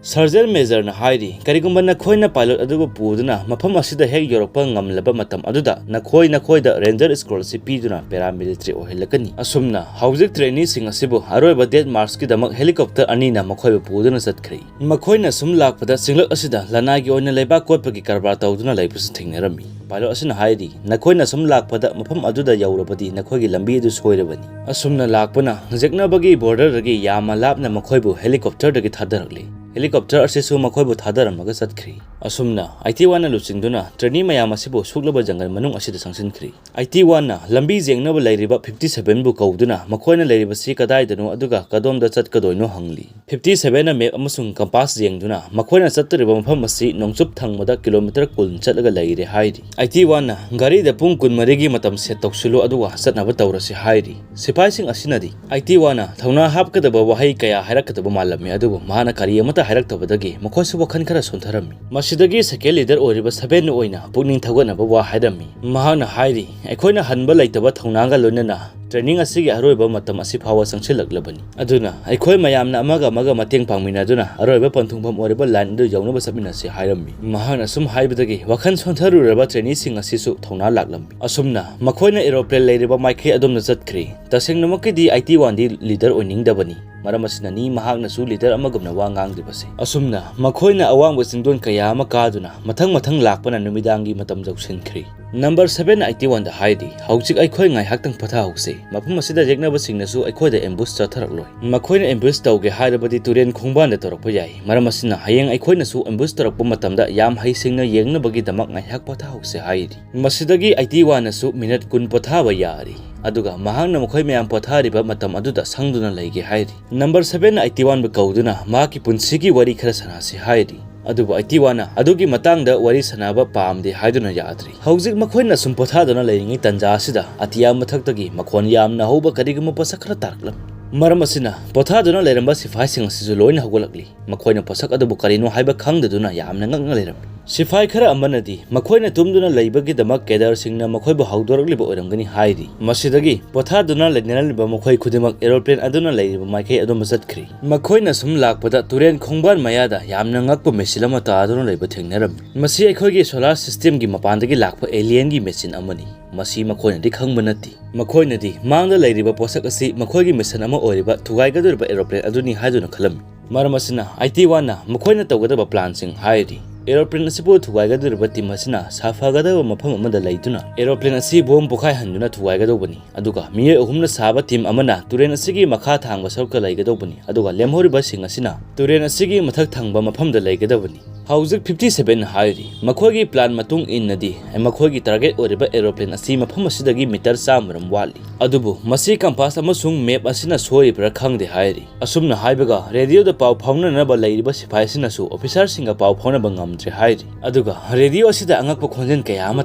ꯁꯔꯖꯦꯟ ꯃꯦꯖꯔꯅ ꯍꯥꯏꯔꯤ, ꯀꯔꯤꯒꯨꯝꯕ ꯅꯈꯣꯏꯅ ꯄꯥꯏꯂꯣꯠ ꯑꯗꯨꯕꯨ ꯄꯨꯗꯨꯅ ꯃꯐꯝ ꯑꯁꯤꯗ ꯍꯦꯛ ꯌꯧꯔꯛꯄ ꯉꯝꯂꯕ ꯃꯇꯝ ꯑꯗꯨꯗ ꯅꯈꯣꯏ ꯅꯈꯣꯏꯗ ꯔꯦꯟꯖꯔ ꯁ꯭ꯀꯣꯂꯔꯁꯤꯞ ꯄꯤꯗꯨꯅ ꯄꯦꯔꯥꯃꯤꯂꯤꯇꯔꯤ ꯑꯣꯏꯍꯜꯂꯛꯀꯅꯤ꯫ ꯑꯁꯨꯝꯅ ꯍꯧꯖꯤꯛ ꯇ꯭ꯔꯦꯅꯤꯁꯤꯡ ꯑꯁꯤꯕꯨ ꯑꯔꯣꯏꯕ ꯗꯦꯠ ꯃꯥꯔꯆꯀꯤꯗꯃꯛ ꯍꯦꯂꯤꯀꯣꯞꯇꯔ ꯑꯅꯤꯅ ꯃꯈꯣꯏꯕꯨ ꯄꯨꯗꯨꯅ ꯆꯠꯈ꯭ꯔꯦ꯫ ꯃꯈꯣꯏꯅ ꯁꯨꯝ ꯂꯥꯛꯄꯗ ꯆꯤꯡꯂꯛ ꯑꯁꯤꯗ ꯂꯅꯥꯏꯒꯤ ꯑꯣꯏꯅ ꯂꯩꯕꯥꯛ ꯀꯣꯠꯄꯒꯤ ꯀꯔꯕꯥꯔ ꯇꯧꯗꯨꯅ ꯂꯩꯕꯁꯨ ꯊꯦꯡꯅꯔꯝꯃꯤ꯫ ꯄꯥꯏꯂꯣꯠ ꯑꯁꯤꯅ ꯍꯥꯏꯔꯤ, ꯅꯈꯣꯏꯅ ꯁꯨꯝ ꯂꯥꯛꯄꯗ ꯃꯐꯝ ꯑꯗꯨꯗ ꯌꯧꯔꯕꯗꯤ ꯅꯈꯣꯏꯒꯤ ꯂꯝꯕꯤ ꯑꯗꯨ ꯁꯣꯏꯔꯕꯅꯤ꯫ ꯑꯁꯨꯝꯅ ꯂꯥꯛꯄꯅ ꯌꯦꯛꯅꯕꯒꯤ ꯕꯣꯔꯗꯔꯗꯒꯤ ꯌꯥꯝꯅ ꯂꯥꯞꯅ ꯃꯈꯣꯏꯕꯨ ꯍꯦꯂꯤꯀꯣꯞꯇꯔꯗꯒꯤ ꯊꯥꯗꯔꯛꯂꯤ꯫ ꯍꯦꯂꯤꯀꯣꯞꯇꯔ ꯑꯁꯤꯁꯨ ꯃꯈꯣꯏꯕꯨ ꯊꯥꯗꯔꯝꯃꯒ ꯆꯠꯈ꯭ꯔꯤ꯫ ꯑꯁꯨꯝꯅ ꯑꯥꯏꯇꯤ ꯋꯥꯟꯅ ꯂꯨꯆꯤꯡꯗꯨꯅ ꯇ꯭ꯔꯦꯅꯤ ꯃꯌꯥꯝ ꯑꯁꯤꯕꯨ ꯁꯨꯛꯂꯕ ꯖꯪꯒꯜ ꯃꯅꯨꯡ ꯑꯁꯤꯗ ꯆꯪꯁꯤꯟꯈ꯭ꯔꯤ꯫ ꯑꯥꯏꯇꯤ ꯋꯥꯟꯅ ꯂꯝꯕꯤ ꯌꯦꯡꯅꯕ ꯂꯩꯔꯤꯕ ꯐꯤꯐꯇꯤ ꯁꯚꯦꯟꯕꯨ ꯀꯧꯗꯨꯅ ꯃꯈꯣꯏꯅ ꯂꯩꯔꯤꯕꯁꯤ ꯀꯗꯥꯏꯗꯅꯣ ꯑꯗꯨꯒ ꯀꯗꯣꯝꯗ ꯆꯠꯀꯗꯣꯏꯅꯣ ꯍꯪꯂꯤ꯫ ꯐꯤꯐꯇꯤ ꯁꯚꯦꯟꯅ ꯃꯦꯞ ꯑꯃꯁꯨꯡ ꯀꯝꯄꯥꯁ ꯌꯦꯡꯗꯨꯅ ꯃꯈꯣꯏꯅ ꯆꯠꯇꯣꯔꯤꯕ ꯃꯐꯝ ꯑꯁꯤ ꯅꯣꯡꯆꯨꯞ ꯊꯪꯕꯗ ꯀꯤꯂꯣꯃꯤꯇꯔ ꯀꯨꯟ ꯆꯠꯂꯒ ꯂꯩꯔꯦ ꯍꯥꯏꯔꯤ꯫ ꯑꯥꯏꯇꯤ ꯋꯥꯟꯅ ꯒꯥꯔꯤꯗ ꯄꯨꯡ ꯀꯨꯟꯃꯔꯤꯒꯤ ꯃꯇꯝ ꯁꯦꯠ ꯇꯧꯁꯤꯜꯂꯨ ꯑꯗꯨꯒ ꯆꯠꯅꯕ ꯇꯧꯔꯁꯤ ꯍꯥꯏꯔꯤ꯫ ꯁꯤꯐꯥꯏꯁꯤꯡ ꯑꯁꯤꯅꯗꯤ ꯑꯥꯏꯇꯤ ꯋꯥꯟꯅ ꯊꯧꯅꯥ ꯍꯥꯞꯀꯗꯕ ꯋꯥꯍꯩ ꯀꯌꯥ ꯍꯥꯏꯔꯛꯀꯗꯕ ꯃꯥꯜꯂꯝꯃꯤ, ꯑꯗꯨꯕꯨ ꯃꯍꯥꯛꯅ ꯀꯔꯤ ꯑꯃꯠꯇ ꯍꯥꯏꯔꯛꯇꯕꯗꯒꯤ ꯃꯈꯣꯏꯁꯨ ꯋꯥꯈꯜ ꯈꯔ ꯁꯣꯟꯊꯔꯝꯃꯤ꯫ ꯃꯁꯤꯗꯒꯤ ꯁꯦꯀꯦꯟ ꯂꯤꯗꯔ ꯑꯣꯏꯔꯤꯕ ꯁꯚꯦꯟꯅ ꯑꯣꯏꯅ ꯄꯨꯛꯅꯤꯡ ꯊꯧꯒꯠꯅꯕ ꯋꯥ ꯍꯥꯏꯔꯝꯃꯤ꯫ ꯃꯍꯥꯛꯅ ꯍꯥꯏꯔꯤ, ꯑꯩꯈꯣꯏꯅ ꯍꯟꯕ ꯂꯩꯇꯕ ꯊꯧꯅꯥꯒ ꯂꯣꯏꯅꯅ ꯇ꯭ꯔꯦꯅꯤꯡ ꯑꯁꯤꯒꯤ ꯑꯔꯣꯏꯕ ꯃꯇꯝ ꯑꯁꯤ ꯐꯥꯎꯕ ꯆꯪꯁꯤꯜꯂꯛꯂꯕꯅꯤ꯫ ꯑꯗꯨꯅ ꯑꯩꯈꯣꯏ ꯃꯌꯥꯝꯅ ꯑꯃꯒ ꯑꯃꯒ ꯃꯇꯦꯡ ꯄꯥꯡꯃꯤꯟꯅꯗꯨꯅ ꯑꯔꯣꯏꯕ ꯄꯟꯊꯨꯡꯐꯝ ꯑꯣꯏꯔꯤꯕ ꯂꯥꯏꯟ ꯑꯗꯨ ꯌꯧꯅꯕ ꯆꯠꯃꯤꯟꯅꯁꯤ ꯍꯥꯏꯔꯝꯃꯤ꯫ ꯃꯍꯥꯛꯅ ꯁꯨꯝ ꯍꯥꯏꯕꯗꯒꯤ ꯋꯥꯈꯜ ꯁꯣꯟꯊꯔꯨꯔꯕ ꯇ꯭ꯔꯦꯅꯤꯁꯤꯡ ꯑꯁꯤꯁꯨ ꯊꯧꯅꯥ ꯂꯥꯛꯂꯝꯃꯤ꯫ ꯑꯁꯨꯝꯅ ꯃꯈꯣꯏꯅ ꯑꯦꯔꯣꯄ꯭ꯂꯦꯟ ꯂꯩꯔꯤꯕ ꯃꯥꯏꯀꯩ ꯑꯗꯣꯝꯗ ꯆꯠꯈ꯭ꯔꯤ꯫ ꯇꯁꯦꯡꯅꯃꯛꯀꯤꯗꯤ ꯑꯥꯏꯇꯤ ꯋꯥꯟꯗꯤ ꯂꯤꯗꯔ ꯑꯣꯏꯅꯤꯡꯗꯕꯅꯤ꯫ ꯃꯔꯝ ꯑꯁꯤꯅꯅꯤ ꯃꯍꯥꯛꯅꯁꯨ ꯂꯤꯗꯔ ꯑꯃꯒꯨꯝꯅ ꯋꯥ ꯉꯥꯡꯗ꯭ꯔꯤꯕꯁꯦ꯫ ꯑꯁꯨꯝꯅ ꯃꯈꯣꯏꯅ ꯑꯋꯥꯡꯕ ꯆꯤꯡꯗꯣꯟ ꯀꯌꯥ ꯑꯃ ꯀꯥꯗꯨꯅ ꯃꯊꯪ ꯃꯊꯪ ꯂꯥꯛꯄꯅ ꯅꯨꯃꯤꯗꯥꯡꯒꯤ ꯃꯇꯝ ꯌꯧꯁꯤꯟꯈ꯭ꯔꯤ꯫ ꯅꯝꯕꯔ ꯁꯚꯦꯟ ꯑꯥꯏꯇꯤ ꯋꯥꯟꯗ ꯍꯥꯏꯔꯤ, ꯍꯧꯖꯤꯛ ꯑꯩꯈꯣꯏ ꯉꯥꯏꯍꯥꯛꯇꯪ ꯄꯣꯊꯥꯍꯧꯁꯦ꯫ ꯃꯐꯝ ꯑꯁꯤꯗ ꯌꯦꯛꯅꯕꯁꯤꯡꯅꯁꯨ ꯑꯩꯈꯣꯏꯗ ꯑꯦꯝꯕꯨꯁ ꯆꯠꯊꯔꯛꯂꯣꯏ꯫ ꯃꯈꯣꯏꯅ ꯑꯦꯝꯕꯨꯁ ꯇꯧꯒꯦ ꯍꯥꯏꯔꯕꯗꯤ ꯇꯨꯔꯦꯟ ꯈꯣꯡꯕꯥꯟꯗ ꯇꯧꯔꯛꯄ ꯌꯥꯏ꯫ ꯃꯔꯝ ꯑꯁꯤꯅ ꯍꯌꯦꯡ ꯑꯩꯈꯣꯏꯅꯁꯨ ꯑꯦꯝꯕꯨꯁ ꯇꯧꯔꯛꯄ ꯃꯇꯝꯗ ꯌꯥꯝ ꯍꯩꯁꯤꯡꯅ ꯌꯦꯡꯅꯕꯒꯤꯗꯃꯛ ꯉꯥꯏꯍꯥꯛ ꯄꯣꯊꯥꯍꯧꯁꯦ ꯍꯥꯏꯔꯤ꯫ ꯃꯁꯤꯗꯒꯤ ꯑꯥꯏꯇꯤ ꯋꯥꯟꯅꯁꯨ ꯃꯤꯅꯠ ꯀꯨꯟ ꯄꯣꯊꯥꯕ ꯌꯥꯔꯤ꯫ ꯑꯗꯨꯒ ꯃꯍꯥꯛꯅ ꯃꯈꯣꯏ ꯃꯌꯥꯝ ꯄꯣꯊꯥꯔꯤꯕ ꯃꯇꯝ ꯑꯗꯨꯗ ꯁꯪꯗꯨꯅ ꯂꯩꯒꯦ ꯍꯥꯏꯔꯤ꯫ ꯅꯝꯕꯔ ꯁꯚꯦꯟꯅ ꯑꯥꯏꯇꯤ ꯋꯥꯟꯕꯨ ꯀꯧꯗꯨꯅ ꯃꯍꯥꯛꯀꯤ ꯄꯨꯟꯁꯤꯒꯤ ꯋꯥꯔꯤ ꯈꯔ ꯁꯥꯟꯅꯁꯤ ꯍꯥꯏꯔꯤ꯫ ꯑꯗꯨꯕꯨ ꯑꯥꯏꯇꯤ ꯋꯥꯟꯅ ꯑꯗꯨꯒꯤ ꯃꯇꯥꯡꯗ ꯋꯥꯔꯤ ꯁꯥꯟꯅꯕ ꯄꯥꯝꯗꯦ ꯍꯥꯏꯗꯨꯅ ꯌꯥꯗ꯭ꯔꯤ꯫ ꯍꯧꯖꯤꯛ ꯃꯈꯣꯏꯅ ꯁꯨꯝ ꯄꯣꯊꯥꯗꯨꯅ ꯂꯩꯔꯤꯉꯩ ꯇꯟꯖꯥ ꯑꯁꯤꯗ ꯑꯇꯤꯌꯥ ꯃꯊꯛꯇꯒꯤ ꯃꯈꯣꯟ ꯌꯥꯝꯅ ꯍꯧꯕ ꯀꯔꯤꯒꯨꯝꯕ ꯄꯣꯠꯁꯛ ꯈꯔ ꯇꯥꯔꯛꯂꯝꯃꯤ꯫ ꯃꯔꯝ ꯑꯁꯤꯅ ꯄꯣꯊꯥꯗꯨꯅ ꯂꯩꯔꯝꯕ ꯁꯤꯐꯥꯏꯁꯤꯡ ꯑꯁꯤꯁꯨ ꯂꯣꯏꯅ ꯍꯧꯒꯠꯂꯛꯂꯤ꯫ ꯃꯈꯣꯏꯅ ꯄꯣꯠꯁꯛ ꯑꯗꯨꯕꯨ ꯀꯔꯤꯅꯣ ꯍꯥꯏꯕ ꯈꯪꯗꯗꯨꯅ ꯌꯥꯝꯅ ꯉꯛꯅ ꯂꯩꯔꯝꯃꯤ꯫ ꯁꯤꯐꯥꯏ ꯈꯔ ꯑꯃꯅꯗꯤ ꯃꯈꯣꯏꯅ ꯇꯨꯝꯗꯨꯅ ꯂꯩꯕꯒꯤꯗꯃꯛ ꯀꯦꯗꯔꯁꯤꯡꯅ ꯃꯈꯣꯏꯕꯨ ꯍꯧꯗꯣꯔꯛꯂꯤꯕ ꯑꯣꯏꯔꯝꯒꯅꯤ ꯍꯥꯏꯔꯤ꯫ ꯃꯁꯤꯗꯒꯤ ꯄꯣꯊꯥꯗꯨꯅ ꯂꯩꯅꯔꯝꯂꯤꯕ ꯃꯈꯣꯏ ꯈꯨꯗꯤꯡꯃꯛ ꯑꯦꯔꯣꯄ꯭ꯂꯦꯟ ꯑꯗꯨꯅ ꯂꯩꯔꯤꯕ ꯃꯥꯏꯀꯩ ꯑꯗꯣꯝꯗ ꯆꯠꯈ꯭ꯔꯤ꯫ ꯃꯈꯣꯏꯅ ꯁꯨꯝ ꯂꯥꯛꯄꯗ ꯇꯨꯔꯦꯟ ꯈꯣꯡꯕꯥꯟ ꯃꯌꯥꯗ ꯌꯥꯝꯅ ꯉꯛꯄ ꯃꯦꯁꯤꯟ ꯑꯃ ꯇꯥꯗꯨꯅ ꯂꯩꯕ ꯊꯦꯡꯅꯔꯝꯃꯤ꯫ ꯃꯁꯤ ꯑꯩꯈꯣꯏꯒꯤ ꯁꯣꯂꯥꯔ ꯁꯤꯁꯇꯦꯝꯒꯤ ꯃꯄꯥꯟꯗꯒꯤ ꯂꯥꯛꯄ ꯑꯦꯂꯤꯌꯟꯒꯤ ꯃꯦꯁꯤꯟ ꯑꯃꯅꯤ꯫ ꯃꯁꯤ ꯃꯈꯣꯏꯅꯗꯤ ꯈꯪꯕ ꯅꯠꯇꯦ꯫ ꯃꯈꯣꯏꯅꯗꯤ ꯃꯥꯡꯗ ꯂꯩꯔꯤꯕ ꯄꯣꯠꯁꯛ ꯑꯁꯤ ꯃꯈꯣꯏꯒꯤ ꯃꯤꯁꯟ ꯑꯃ ꯑꯣꯏꯔꯤꯕ ꯊꯨꯒꯥꯏꯒꯗꯧꯔꯤꯕ ꯑꯦꯔꯣꯄ꯭ꯂꯦꯟ ꯑꯗꯨꯅꯤ ꯍꯥꯏꯗꯨꯅ ꯈꯜꯂꯝꯃꯤ꯫ ꯃꯔꯝ ꯑꯁꯤꯅ ꯑꯥꯏ ꯇꯤ ꯋꯥꯟꯅ ꯃꯈꯣꯏꯅ ꯇꯧꯒꯗꯕ ꯄ꯭ꯂꯥꯟꯁꯤꯡ ꯍꯥꯏꯔꯤ꯫ ꯑꯦꯔꯣꯄ꯭ꯂꯦꯟ ꯑꯁꯤꯕꯨ ꯊꯨꯒꯥꯏꯒꯗꯧꯔꯤꯕ ꯇꯤꯝ ꯑꯁꯤꯅ ꯁꯥꯐꯒꯗꯕ ꯃꯐꯝ ꯑꯃꯗ ꯂꯩꯗꯨꯅ ꯑꯦꯔꯣꯄ꯭ꯂꯦꯟ ꯑꯁꯤ ꯕꯣꯝ ꯄꯣꯈꯥꯏꯍꯟꯗꯨꯅ ꯊꯨꯒꯥꯏꯒꯗꯧꯕꯅꯤ, ꯑꯗꯨꯒ ꯃꯤꯑꯣꯏ ꯑꯍꯨꯝꯅ ꯁꯥꯕ ꯇꯤꯝ ꯑꯃꯅ ꯇꯨꯔꯦꯟ ꯑꯁꯤꯒꯤ ꯃꯈꯥ ꯊꯥꯡꯕ ꯁꯔꯨꯛꯇ ꯂꯩꯒꯗꯧꯕꯅꯤ, ꯑꯗꯨꯒ ꯂꯦꯝꯍꯧꯔꯤꯕꯁꯤꯡ ꯑꯁꯤꯅ ꯇꯨꯔꯦꯟ ꯑꯁꯤꯒꯤ ꯃꯊꯛ ꯊꯪꯕ ꯃꯐꯝꯗ ꯂꯩꯒꯗꯕꯅꯤ꯫ ꯍꯧꯖꯤꯛ ꯐꯤꯐꯇꯤ ꯁꯚꯦꯟꯅ ꯍꯥꯏꯔꯤ, ꯃꯈꯣꯏꯒꯤ ꯄ꯭ꯂꯥꯟ ꯃꯇꯨꯡ ꯏꯟꯅꯗꯤ ꯃꯈꯣꯏꯒꯤ ꯇꯥꯔꯒꯦꯠ ꯑꯣꯏꯔꯤꯕ ꯑꯦꯔꯣꯄ꯭ꯂꯦꯟ ꯑꯁꯤ ꯃꯐꯝ ꯑꯁꯤꯗꯒꯤ ꯃꯤꯇꯔ ꯆꯥꯝꯃꯔꯣꯝ ꯋꯥꯠꯂꯤ꯫ ꯑꯗꯨꯕꯨ ꯃꯁꯤ ꯀꯝꯄꯥꯁ ꯑꯃꯁꯨꯡ ꯃꯦꯞ ꯑꯁꯤꯅ ꯁꯣꯏꯔꯤꯕ꯭ꯔꯥ ꯈꯪꯗꯦ ꯍꯥꯏꯔꯤ꯫ ꯑꯁꯨꯝꯅ ꯍꯥꯏꯕꯒ ꯔꯦꯗꯤꯑꯣꯗ ꯄꯥꯎ ꯐꯥꯎꯅꯅꯕ ꯂꯩꯔꯤꯕ ꯁꯤꯐꯥꯏꯁꯤꯡꯅꯁꯨ ꯑꯣꯐꯤꯁꯥꯔꯁꯤꯡꯒ ꯄꯥꯎ ꯐꯥꯎꯅꯕ ꯉꯝꯗ꯭ꯔꯦ ꯍꯥꯏꯔꯤ꯫ ꯑꯗꯨꯒ ꯔꯦꯗꯤꯑꯣ ꯑꯁꯤꯗ ꯑꯉꯛꯄ ꯈꯣꯟꯖꯦꯜ ꯀꯌꯥ ꯑꯃ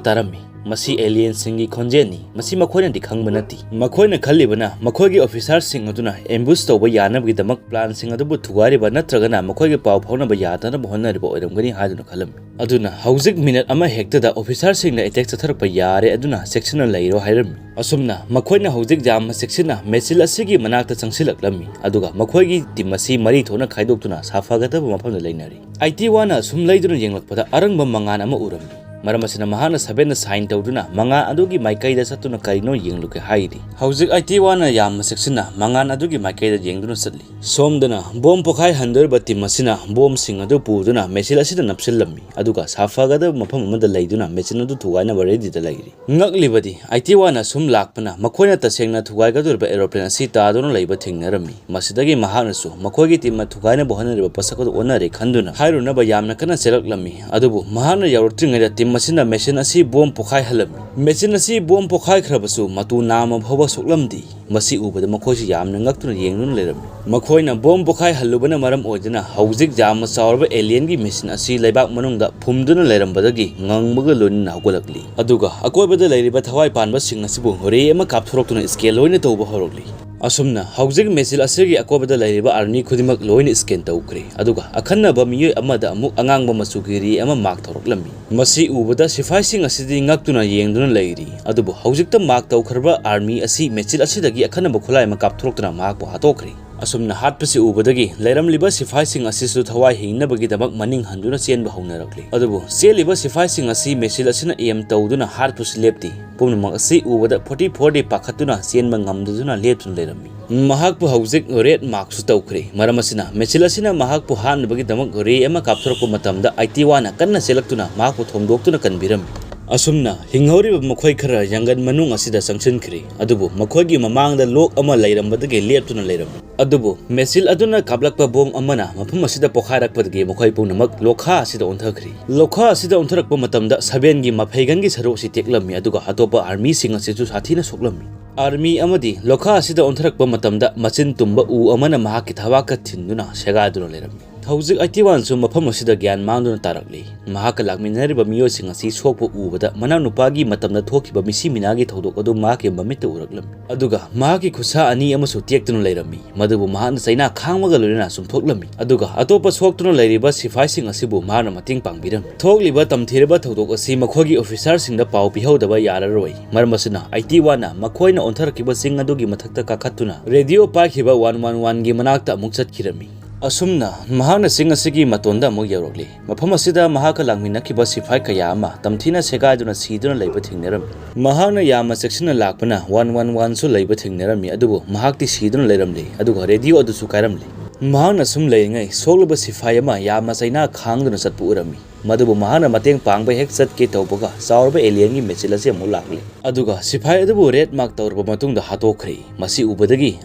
ꯇꯥꯔꯝꯃꯤ꯫ ꯃꯁꯤ ꯑꯦꯂꯤꯌꯟꯁꯤꯡꯒꯤ ꯈꯣꯟꯖꯦꯜꯅꯤ꯫ ꯃꯁꯤ ꯃꯈꯣꯏꯅꯗꯤ ꯈꯪꯕ ꯅꯠꯇꯦ꯫ ꯃꯈꯣꯏꯅ ꯈꯜꯂꯤꯕꯅ ꯃꯈꯣꯏꯒꯤ ꯑꯣꯐꯤꯁꯥꯔꯁꯤꯡ ꯑꯗꯨꯅ ꯑꯦꯝꯕꯨꯁ ꯇꯧꯕ ꯌꯥꯅꯕꯒꯤꯗꯃꯛ ꯄ꯭ꯂꯥꯟꯁꯤꯡ ꯑꯗꯨꯕꯨ ꯊꯨꯒꯥꯏꯔꯤꯕ ꯅꯠꯇ꯭ꯔꯒꯅ ꯃꯈꯣꯏꯒꯤ ꯄꯥꯎ ꯐꯥꯎꯅꯕ ꯌꯥꯗꯅꯕ ꯍꯣꯠꯅꯔꯤꯕ ꯑꯣꯏꯔꯝꯒꯅꯤ ꯍꯥꯏꯗꯨꯅ ꯈꯜꯂꯝꯃꯤ꯫ ꯑꯗꯨꯅ ꯍꯧꯖꯤꯛ ꯃꯤꯅꯠ ꯑꯃ ꯍꯦꯛꯇꯗ ꯑꯣꯐꯤꯁꯥꯔꯁꯤꯡꯅ ꯑꯦꯇꯦꯛ ꯆꯠꯊꯔꯛꯄ ꯌꯥꯔꯦ, ꯑꯗꯨꯅ ꯆꯦꯛꯁꯤꯟꯅ ꯂꯩꯔꯣ ꯍꯥꯏꯔꯝꯃꯤ꯫ ꯑꯁꯨꯝꯅ ꯃꯈꯣꯏꯅ ꯍꯧꯖꯤꯛ ꯌꯥꯝꯅ ꯆꯦꯛꯁꯤꯟꯅ ꯃꯦꯁꯤꯜ ꯑꯁꯤꯒꯤ ꯃꯅꯥꯛꯇ ꯆꯪꯁꯤꯜꯂꯛꯂꯝꯃꯤ, ꯑꯗꯨꯒ ꯃꯈꯣꯏꯒꯤ ꯇꯤꯝ ꯑꯁꯤ ꯃꯔꯤ ꯊꯣꯛꯅ ꯈꯥꯏꯗꯣꯛꯇꯨꯅ ꯁꯥꯐꯒꯗꯕ ꯃꯐꯝꯗ ꯂꯩꯅꯔꯤ꯫ ꯑꯥꯏ ꯇꯤ ꯋꯥꯟꯅ ꯑꯁꯨꯝ ꯂꯩꯗꯨꯅ ꯌꯦꯡꯂꯛꯄꯗ ꯑꯔꯪꯕ ꯃꯉꯥꯜ ꯑꯃ ꯎꯔꯝꯃꯤ꯫ ꯃꯔꯝ ꯑꯁꯤꯅ ꯃꯍꯥꯛꯅ ꯁꯚꯦꯟꯗ ꯁꯥꯏꯟ ꯇꯧꯗꯨꯅ ꯃꯉꯥꯜ ꯑꯗꯨꯒꯤ ꯃꯥꯏꯀꯩꯗ ꯆꯠꯇꯨꯅ ꯀꯔꯤꯅꯣ ꯌꯦꯡꯂꯨꯒꯦ ꯍꯥꯏꯔꯤ꯫ ꯍꯧꯖꯤꯛ ꯑꯥꯏ ꯇꯤ ꯋꯥꯟꯅ ꯌꯥꯝꯅ ꯆꯦꯛꯁꯤꯟꯅ ꯃꯉꯥꯜ ꯑꯗꯨꯒꯤ ꯃꯥꯏꯀꯩꯗ ꯌꯦꯡꯗꯨꯅ ꯆꯠꯂꯤ꯫ ꯁꯣꯝꯗꯅ ꯕꯣꯝ ꯄꯣꯈꯥꯏꯍꯟꯗꯣꯔꯤꯕ ꯇꯤꯝ ꯑꯁꯤꯅ ꯕꯣꯝꯁꯤꯡ ꯑꯗꯨ ꯄꯨꯗꯨꯅ ꯃꯦꯁꯤꯜ ꯑꯁꯤꯗ ꯅꯞꯁꯤꯜꯂꯝꯃꯤ, ꯑꯗꯨꯒ ꯁꯥꯐꯒꯗꯕ ꯃꯐꯝ ꯑꯃꯗ ꯂꯩꯗꯨꯅ ꯃꯦꯁꯤꯜ ꯑꯗꯨ ꯊꯨꯒꯥꯏꯅꯕ ꯔꯦꯗꯤꯗ ꯂꯩꯔꯤ꯫ ꯉꯛꯂꯤꯕꯗꯤ ꯑꯥꯏ ꯇꯤ ꯋꯥꯟꯅ ꯁꯨꯝ ꯂꯥꯛꯄꯅ ꯃꯈꯣꯏꯅ ꯇꯁꯦꯡꯅ ꯊꯨꯒꯥꯏꯒꯗꯧꯔꯤꯕ ꯑꯦꯔꯣꯄ꯭ꯂꯦꯟ ꯑꯁꯤ ꯇꯥꯗꯨꯅ ꯂꯩꯕ ꯊꯦꯡꯅꯔꯝꯃꯤ꯫ ꯃꯁꯤꯗꯒꯤ ꯃꯍꯥꯛꯅꯁꯨ ꯃꯈꯣꯏꯒꯤ ꯇꯤꯝꯅ ꯊꯨꯒꯥꯏꯅꯕ ꯍꯣꯠꯅꯔꯤꯕ ꯄꯣꯠꯁꯛ ꯑꯗꯨ ꯑꯣꯟꯅꯔꯦ ꯈꯟꯗꯨꯅ ꯍꯥꯏꯔꯨꯅꯕ ꯌꯥꯝꯅ ꯀꯟꯅ ꯆꯦꯜꯂꯛꯂꯝꯃꯤ꯫ ꯑꯗꯨꯕꯨ ꯃꯍꯥꯛꯅ ꯌꯧꯔꯛꯇ꯭ꯔꯤꯉꯩꯗ ꯇꯤꯝ ꯑꯁꯤꯅ ꯃꯦꯁꯤꯟ ꯑꯁꯤ ꯕꯣꯝ ꯄꯣꯈꯥꯏꯍꯜꯂꯝꯃꯤ꯫ ꯃꯦꯁꯤꯟ ꯑꯁꯤ ꯕꯣꯝ ꯄꯣꯈꯥꯏꯈ꯭ꯔꯕꯁꯨ ꯃꯇꯨ ꯅꯥꯝꯃ ꯐꯥꯎꯕ ꯁꯣꯛꯂꯝꯗꯦ꯫ ꯃꯁꯤ ꯎꯕꯗ ꯃꯈꯣꯏꯁꯨ ꯌꯥꯝꯅ ꯉꯛꯇꯨꯅ ꯌꯦꯡꯗꯨꯅ ꯂꯩꯔꯝꯃꯤ꯫ ꯃꯈꯣꯏꯅ ꯕꯣꯝ ꯄꯣꯈꯥꯏꯍꯜꯂꯨꯕꯅ ꯃꯔꯝ ꯑꯣꯏꯗꯨꯅ ꯍꯧꯖꯤꯛ ꯌꯥꯝꯅ ꯆꯥꯎꯔꯕ ꯑꯦꯂꯤꯌꯟꯒꯤ ꯃꯦꯁꯤꯟ ꯑꯁꯤ ꯂꯩꯕꯥꯛ ꯃꯅꯨꯡꯗ ꯐꯨꯝꯗꯨꯅ ꯂꯩꯔꯝꯕꯗꯒꯤ ꯉꯪꯕꯒ ꯂꯣꯏꯅꯅ ꯍꯧꯒꯠꯂꯛꯂꯤ꯫ ꯑꯗꯨꯒ ꯑꯀꯣꯏꯕꯗ ꯂꯩꯔꯤꯕ ꯊꯋꯥꯏ ꯄꯥꯟꯕꯁꯤꯡ ꯑꯁꯤꯕꯨ ꯔꯦ ꯑꯃ ꯀꯥꯞꯊꯣꯔꯛꯇꯨꯅ ꯁ꯭ꯀꯦꯟ ꯂꯣꯏꯅ ꯇꯧꯕ ꯍꯧꯔꯛꯂꯤ꯫ ꯑꯁꯨꯝꯅ ꯍꯧꯖꯤꯛ ꯃꯦꯆꯤꯜ ꯑꯁꯤꯒꯤ ꯑꯀꯣꯏꯕꯗ ꯂꯩꯔꯤꯕ ꯑꯥꯔꯃꯤ ꯈꯨꯗꯤꯡꯃꯛ ꯂꯣꯏꯅ ꯁ꯭ꯀꯦꯟ ꯇꯧꯈ꯭ꯔꯦ, ꯑꯗꯨꯒ ꯑꯈꯟꯅꯕ ꯃꯤꯑꯣꯏ ꯑꯃꯗ ꯑꯃꯨꯛ ꯑꯉꯥꯡꯕ ꯃꯆꯨꯒꯤ ꯔꯦ ꯑꯃ ꯃꯥꯔꯛ ꯇꯧꯔꯛꯂꯝꯃꯤ꯫ ꯃꯁꯤ ꯎꯕꯗ ꯁꯤꯐꯥꯏꯁꯤꯡ ꯑꯁꯤꯗꯤ ꯉꯛꯇꯨꯅ ꯌꯦꯡꯗꯨꯅ ꯂꯩꯔꯤ, ꯑꯗꯨꯕꯨ ꯍꯧꯖꯤꯛꯇ ꯃꯥꯔꯛ ꯇꯧꯈ꯭ꯔꯕ ꯑꯥꯔꯃꯤ ꯑꯁꯤ ꯃꯦꯆꯤꯜ ꯑꯁꯤꯗꯒꯤ ꯑꯈꯟꯅꯕ ꯈꯨꯠꯂꯥꯏ ꯑꯃ ꯀꯥꯞꯊꯣꯔꯛꯇꯨꯅ ꯃꯍꯥꯛꯄꯨ ꯍꯥꯠꯇꯣꯛꯈ꯭ꯔꯦ꯫ ꯑꯁꯨꯝꯅ ꯍꯥꯠꯄꯁꯤ ꯎꯕꯗꯒꯤ ꯂꯩꯔꯝꯂꯤꯕ ꯁꯤꯐꯥꯏꯁꯤꯡ ꯑꯁꯤꯁꯨ ꯊꯋꯥꯏ ꯍꯤꯡꯅꯕꯒꯤꯗꯃꯛ ꯃꯅꯤꯡ ꯍꯟꯗꯨꯅ ꯆꯦꯟꯕ ꯍꯧꯅꯔꯛꯂꯤ꯫ ꯑꯗꯨꯕꯨ ꯆꯦꯜꯂꯤꯕ ꯁꯤꯐꯥꯏꯁꯤꯡ ꯑꯁꯤ ꯃꯦꯆꯤꯜ ꯑꯁꯤꯅ ꯑꯦꯝ ꯇꯧꯗꯨꯅ ꯍꯥꯠꯄꯁꯨ ꯂꯦꯞꯇꯦ꯫ ꯄꯨꯝꯅꯃꯛ ꯑꯁꯤ ꯎꯕꯗ ꯐꯣꯔꯇꯤ ꯐꯣꯔꯗꯤ ꯄꯥꯈꯠꯇꯨꯅ ꯆꯦꯟꯕ ꯉꯝꯗꯗꯨꯅ ꯂꯦꯞꯇꯨꯅ ꯂꯩꯔꯝꯃꯤ꯫ ꯃꯍꯥꯛꯄꯨ ꯍꯧꯖꯤꯛ ꯔꯦꯗ ꯃꯥꯔꯛꯁꯨ ꯇꯧꯈ꯭ꯔꯦ꯫ ꯃꯔꯝ ꯑꯁꯤꯅ ꯃꯦꯆꯤꯜ ꯑꯁꯤꯅ ꯃꯍꯥꯛꯄꯨ ꯍꯥꯠꯅꯕꯒꯤꯗꯃꯛ ꯔꯦ ꯑꯃ ꯀꯥꯞꯊꯣꯔꯛꯄ ꯃꯇꯝꯗ ꯑꯥꯏꯇꯤ ꯋꯥꯟꯅ ꯀꯟꯅ ꯆꯦꯜꯂꯛꯇꯨꯅ ꯃꯍꯥꯛꯄꯨ ꯊꯣꯝꯗꯣꯛꯇꯨꯅ ꯀꯟꯕꯤꯔꯝꯃꯤ꯫ ꯑꯁꯨꯝꯅ ꯍꯤꯡꯍꯧꯔꯤꯕ ꯃꯈꯣꯏ ꯈꯔ ꯖꯪꯒꯜ ꯃꯅꯨꯡ ꯑꯁꯤꯗ ꯆꯪꯁꯤꯟꯈ꯭ꯔꯦ, ꯑꯗꯨꯕꯨ ꯃꯈꯣꯏꯒꯤ ꯃꯃꯥꯡꯗ ꯂꯣꯛ ꯑꯃ ꯂꯩꯔꯝꯕꯗꯒꯤ ꯂꯦꯞꯇꯨꯅ ꯂꯩꯔꯝꯃꯤ꯫ ꯑꯗꯨꯕꯨ ꯃꯦꯆꯤꯜ ꯑꯗꯨꯅ ꯀꯥꯞꯂꯛꯄ ꯕꯣꯝ ꯑꯃꯅ ꯃꯐꯝ ꯑꯁꯤꯗ ꯄꯣꯈꯥꯏꯔꯛꯄꯗꯒꯤ ꯃꯈꯣꯏ ꯄꯨꯝꯅꯃꯛ ꯂꯣꯈꯥ ꯑꯁꯤꯗ ꯑꯣꯟꯊꯈ꯭ꯔꯤ꯫ ꯂꯣꯈꯥ ꯑꯁꯤꯗ ꯑꯣꯟꯊꯔꯛꯄ ꯃꯇꯝꯗ ꯁꯕꯦꯟꯒꯤ ꯃꯐꯩꯒꯟꯒꯤ ꯁꯔꯨ ꯑꯁꯤ ꯇꯦꯛꯂꯝꯃꯤ, ꯑꯗꯨꯒ ꯑꯇꯣꯞꯄ ꯑꯥꯔꯃꯤꯁꯤꯡ ꯑꯁꯤꯁꯨ ꯁꯥꯊꯤꯅ ꯁꯣꯛꯂꯝꯃꯤ꯫ ꯑꯥꯔꯃꯤ ꯑꯃꯗꯤ ꯂꯣꯈꯥ ꯑꯁꯤꯗ ꯑꯣꯟꯊꯔꯛꯄ ꯃꯇꯝꯗ ꯃꯆꯤꯟ ꯇꯨꯝꯕ ꯎ ꯑꯃꯅ ꯃꯍꯥꯛꯀꯤ ꯊꯕꯥꯛꯀ ꯊꯤꯟꯗꯨꯅ ꯁꯦꯒꯥꯏꯗꯨꯅ ꯂꯩꯔꯝꯃꯤ꯫ ꯍꯧꯖꯤꯛ ꯑꯥꯏꯇꯤ ꯋꯥꯟꯁꯨ ꯃꯐꯝ ꯑꯁꯤꯗ ꯒ꯭ꯌꯥꯟ ꯃꯥꯡꯗꯨꯅ ꯇꯥꯔꯛꯂꯤ꯫ ꯃꯍꯥꯛꯀ ꯂꯥꯛꯃꯤꯟꯅꯔꯤꯕ ꯃꯤꯑꯣꯏꯁꯤꯡ ꯑꯁꯤ ꯁꯣꯛꯄ ꯎꯕꯗ ꯃꯅꯥꯎꯅꯨꯄꯥꯒꯤ ꯃꯇꯝꯗ ꯊꯣꯛꯈꯤꯕ ꯃꯤꯁꯤ ꯃꯤꯅꯥꯒꯤ ꯊꯧꯗꯣꯛ ꯑꯗꯨ ꯃꯍꯥꯛꯀꯤ ꯃꯃꯤꯠꯇ ꯎꯔꯛꯂꯝꯃꯤ꯫ ꯑꯗꯨꯒ ꯃꯍꯥꯛꯀꯤ ꯈꯨꯠꯁꯥ ꯑꯅꯤ ꯑꯃꯁꯨ ꯇꯦꯛꯇꯨꯅ ꯂꯩꯔꯝꯃꯤ, ꯃꯗꯨꯕꯨ ꯃꯍꯥꯛꯅ ꯆꯩꯅꯥ ꯈꯥꯡꯕꯒ ꯂꯣꯏꯅꯅ ꯆꯨꯝꯊꯣꯛꯂꯝꯃꯤ꯫ ꯑꯗꯨꯒ ꯑꯇꯣꯞꯄ ꯁꯣꯛꯇꯨꯅ ꯂꯩꯔꯤꯕ ꯁꯤꯐꯥꯏꯁꯤꯡ ꯑꯁꯤꯕꯨ ꯃꯍꯥꯛꯅ ꯃꯇꯦꯡ ꯄꯥꯡꯕꯤꯔꯝꯃꯤ꯫ ꯊꯣꯛꯂꯤꯕ ꯇꯝꯊꯤꯔꯕ ꯊꯧꯗꯣꯛ ꯑꯁꯤ ꯃꯈꯣꯏꯒꯤ ꯑꯣꯐꯤꯁꯥꯔꯁꯤꯡꯗ ꯄꯥꯎ ꯄꯤꯍꯧꯗꯕ ꯌꯥꯔꯔꯣꯏ꯫ ꯃꯔꯝ ꯑꯁꯤꯅ ꯑꯥꯏꯇꯤ ꯋꯥꯟꯅ ꯃꯈꯣꯏꯅ ꯑꯣꯟꯊꯔꯛꯈꯤꯕ ꯆꯤꯡ ꯑꯗꯨꯒꯤ ꯃꯊꯛꯇ ꯀꯥꯈꯠꯇꯨꯅ ꯔꯦꯗꯤꯑꯣ ꯄꯥꯏꯈꯤꯕ ꯋꯥꯟ ꯋꯥꯟ ꯋꯥꯟꯒꯤ ꯃꯅꯥꯛꯇ ꯑꯃꯨꯛ ꯆꯠꯈꯤꯔꯝꯃꯤ꯫ ꯑꯁꯨꯝꯅ ꯃꯍꯥꯛꯅ ꯆꯤꯡ ꯑꯁꯤꯒꯤ ꯃꯇꯣꯟꯗ ꯑꯃꯨꯛ ꯌꯧꯔꯛꯂꯤ꯫ ꯃꯐꯝ ꯑꯁꯤꯗ ꯃꯍꯥꯛꯀ ꯂꯥꯛꯃꯤꯟꯅꯈꯤꯕ ꯁꯤꯐꯥꯏ ꯀꯌꯥ ꯑꯃ ꯇꯝꯊꯤꯅ ꯁꯦꯒꯥꯏꯗꯨꯅ ꯁꯤꯗꯨꯅ ꯂꯩꯕ ꯊꯦꯡꯅꯔꯝꯃꯤ꯫ ꯃꯍꯥꯛꯅ ꯌꯥꯝꯅ ꯆꯦꯛꯁꯤꯟꯅ ꯂꯥꯛꯄꯅ ꯋꯥꯟ ꯋꯥꯟ ꯋꯥꯟꯁꯨ ꯂꯩꯕ ꯊꯦꯡꯅꯔꯝꯃꯤ, ꯑꯗꯨꯕꯨ ꯃꯍꯥꯛꯇꯤ ꯁꯤꯗꯨꯅ ꯂꯩꯔꯝꯂꯤ, ꯑꯗꯨꯒ ꯔꯦꯗꯤꯑꯣ ꯑꯗꯨꯁꯨ ꯀꯥꯏꯔꯝꯂꯤ꯫ ꯃꯍꯥꯛꯅ ꯁꯨꯝ ꯂꯩꯔꯤꯉꯩ ꯁꯣꯛꯂꯕ ꯁꯤꯐꯥꯏ ꯑꯃ ꯌꯥꯝꯅ ꯆꯩꯅꯥ ꯈꯥꯡꯗꯨꯅ ꯆꯠꯄ ꯎꯔꯝꯃꯤ꯫ ꯃꯗꯨꯕꯨ ꯃꯍꯥꯛꯅ ꯃꯇꯦꯡ ꯄꯥꯡꯕ ꯍꯦꯛ ꯆꯠꯀꯦ ꯇꯧꯕꯒ ꯆꯥꯎꯔꯕ ꯑꯦꯂꯤꯌꯟꯒꯤ ꯃꯦꯆꯤꯜ ꯑꯁꯤ ꯑꯃꯨꯛ ꯂꯥꯛꯂꯤ꯫ ꯑꯗꯨꯒ ꯁꯤꯐꯥꯏ ꯑꯗꯨꯕꯨ ꯔꯦꯗ ꯃꯥꯔꯛ ꯇꯧꯔꯕ ꯃꯇꯨꯡꯗ ꯍꯥꯠꯇꯣꯛꯈ꯭ꯔꯦ꯫ ꯃꯁꯤ ꯎꯕꯗꯒꯤ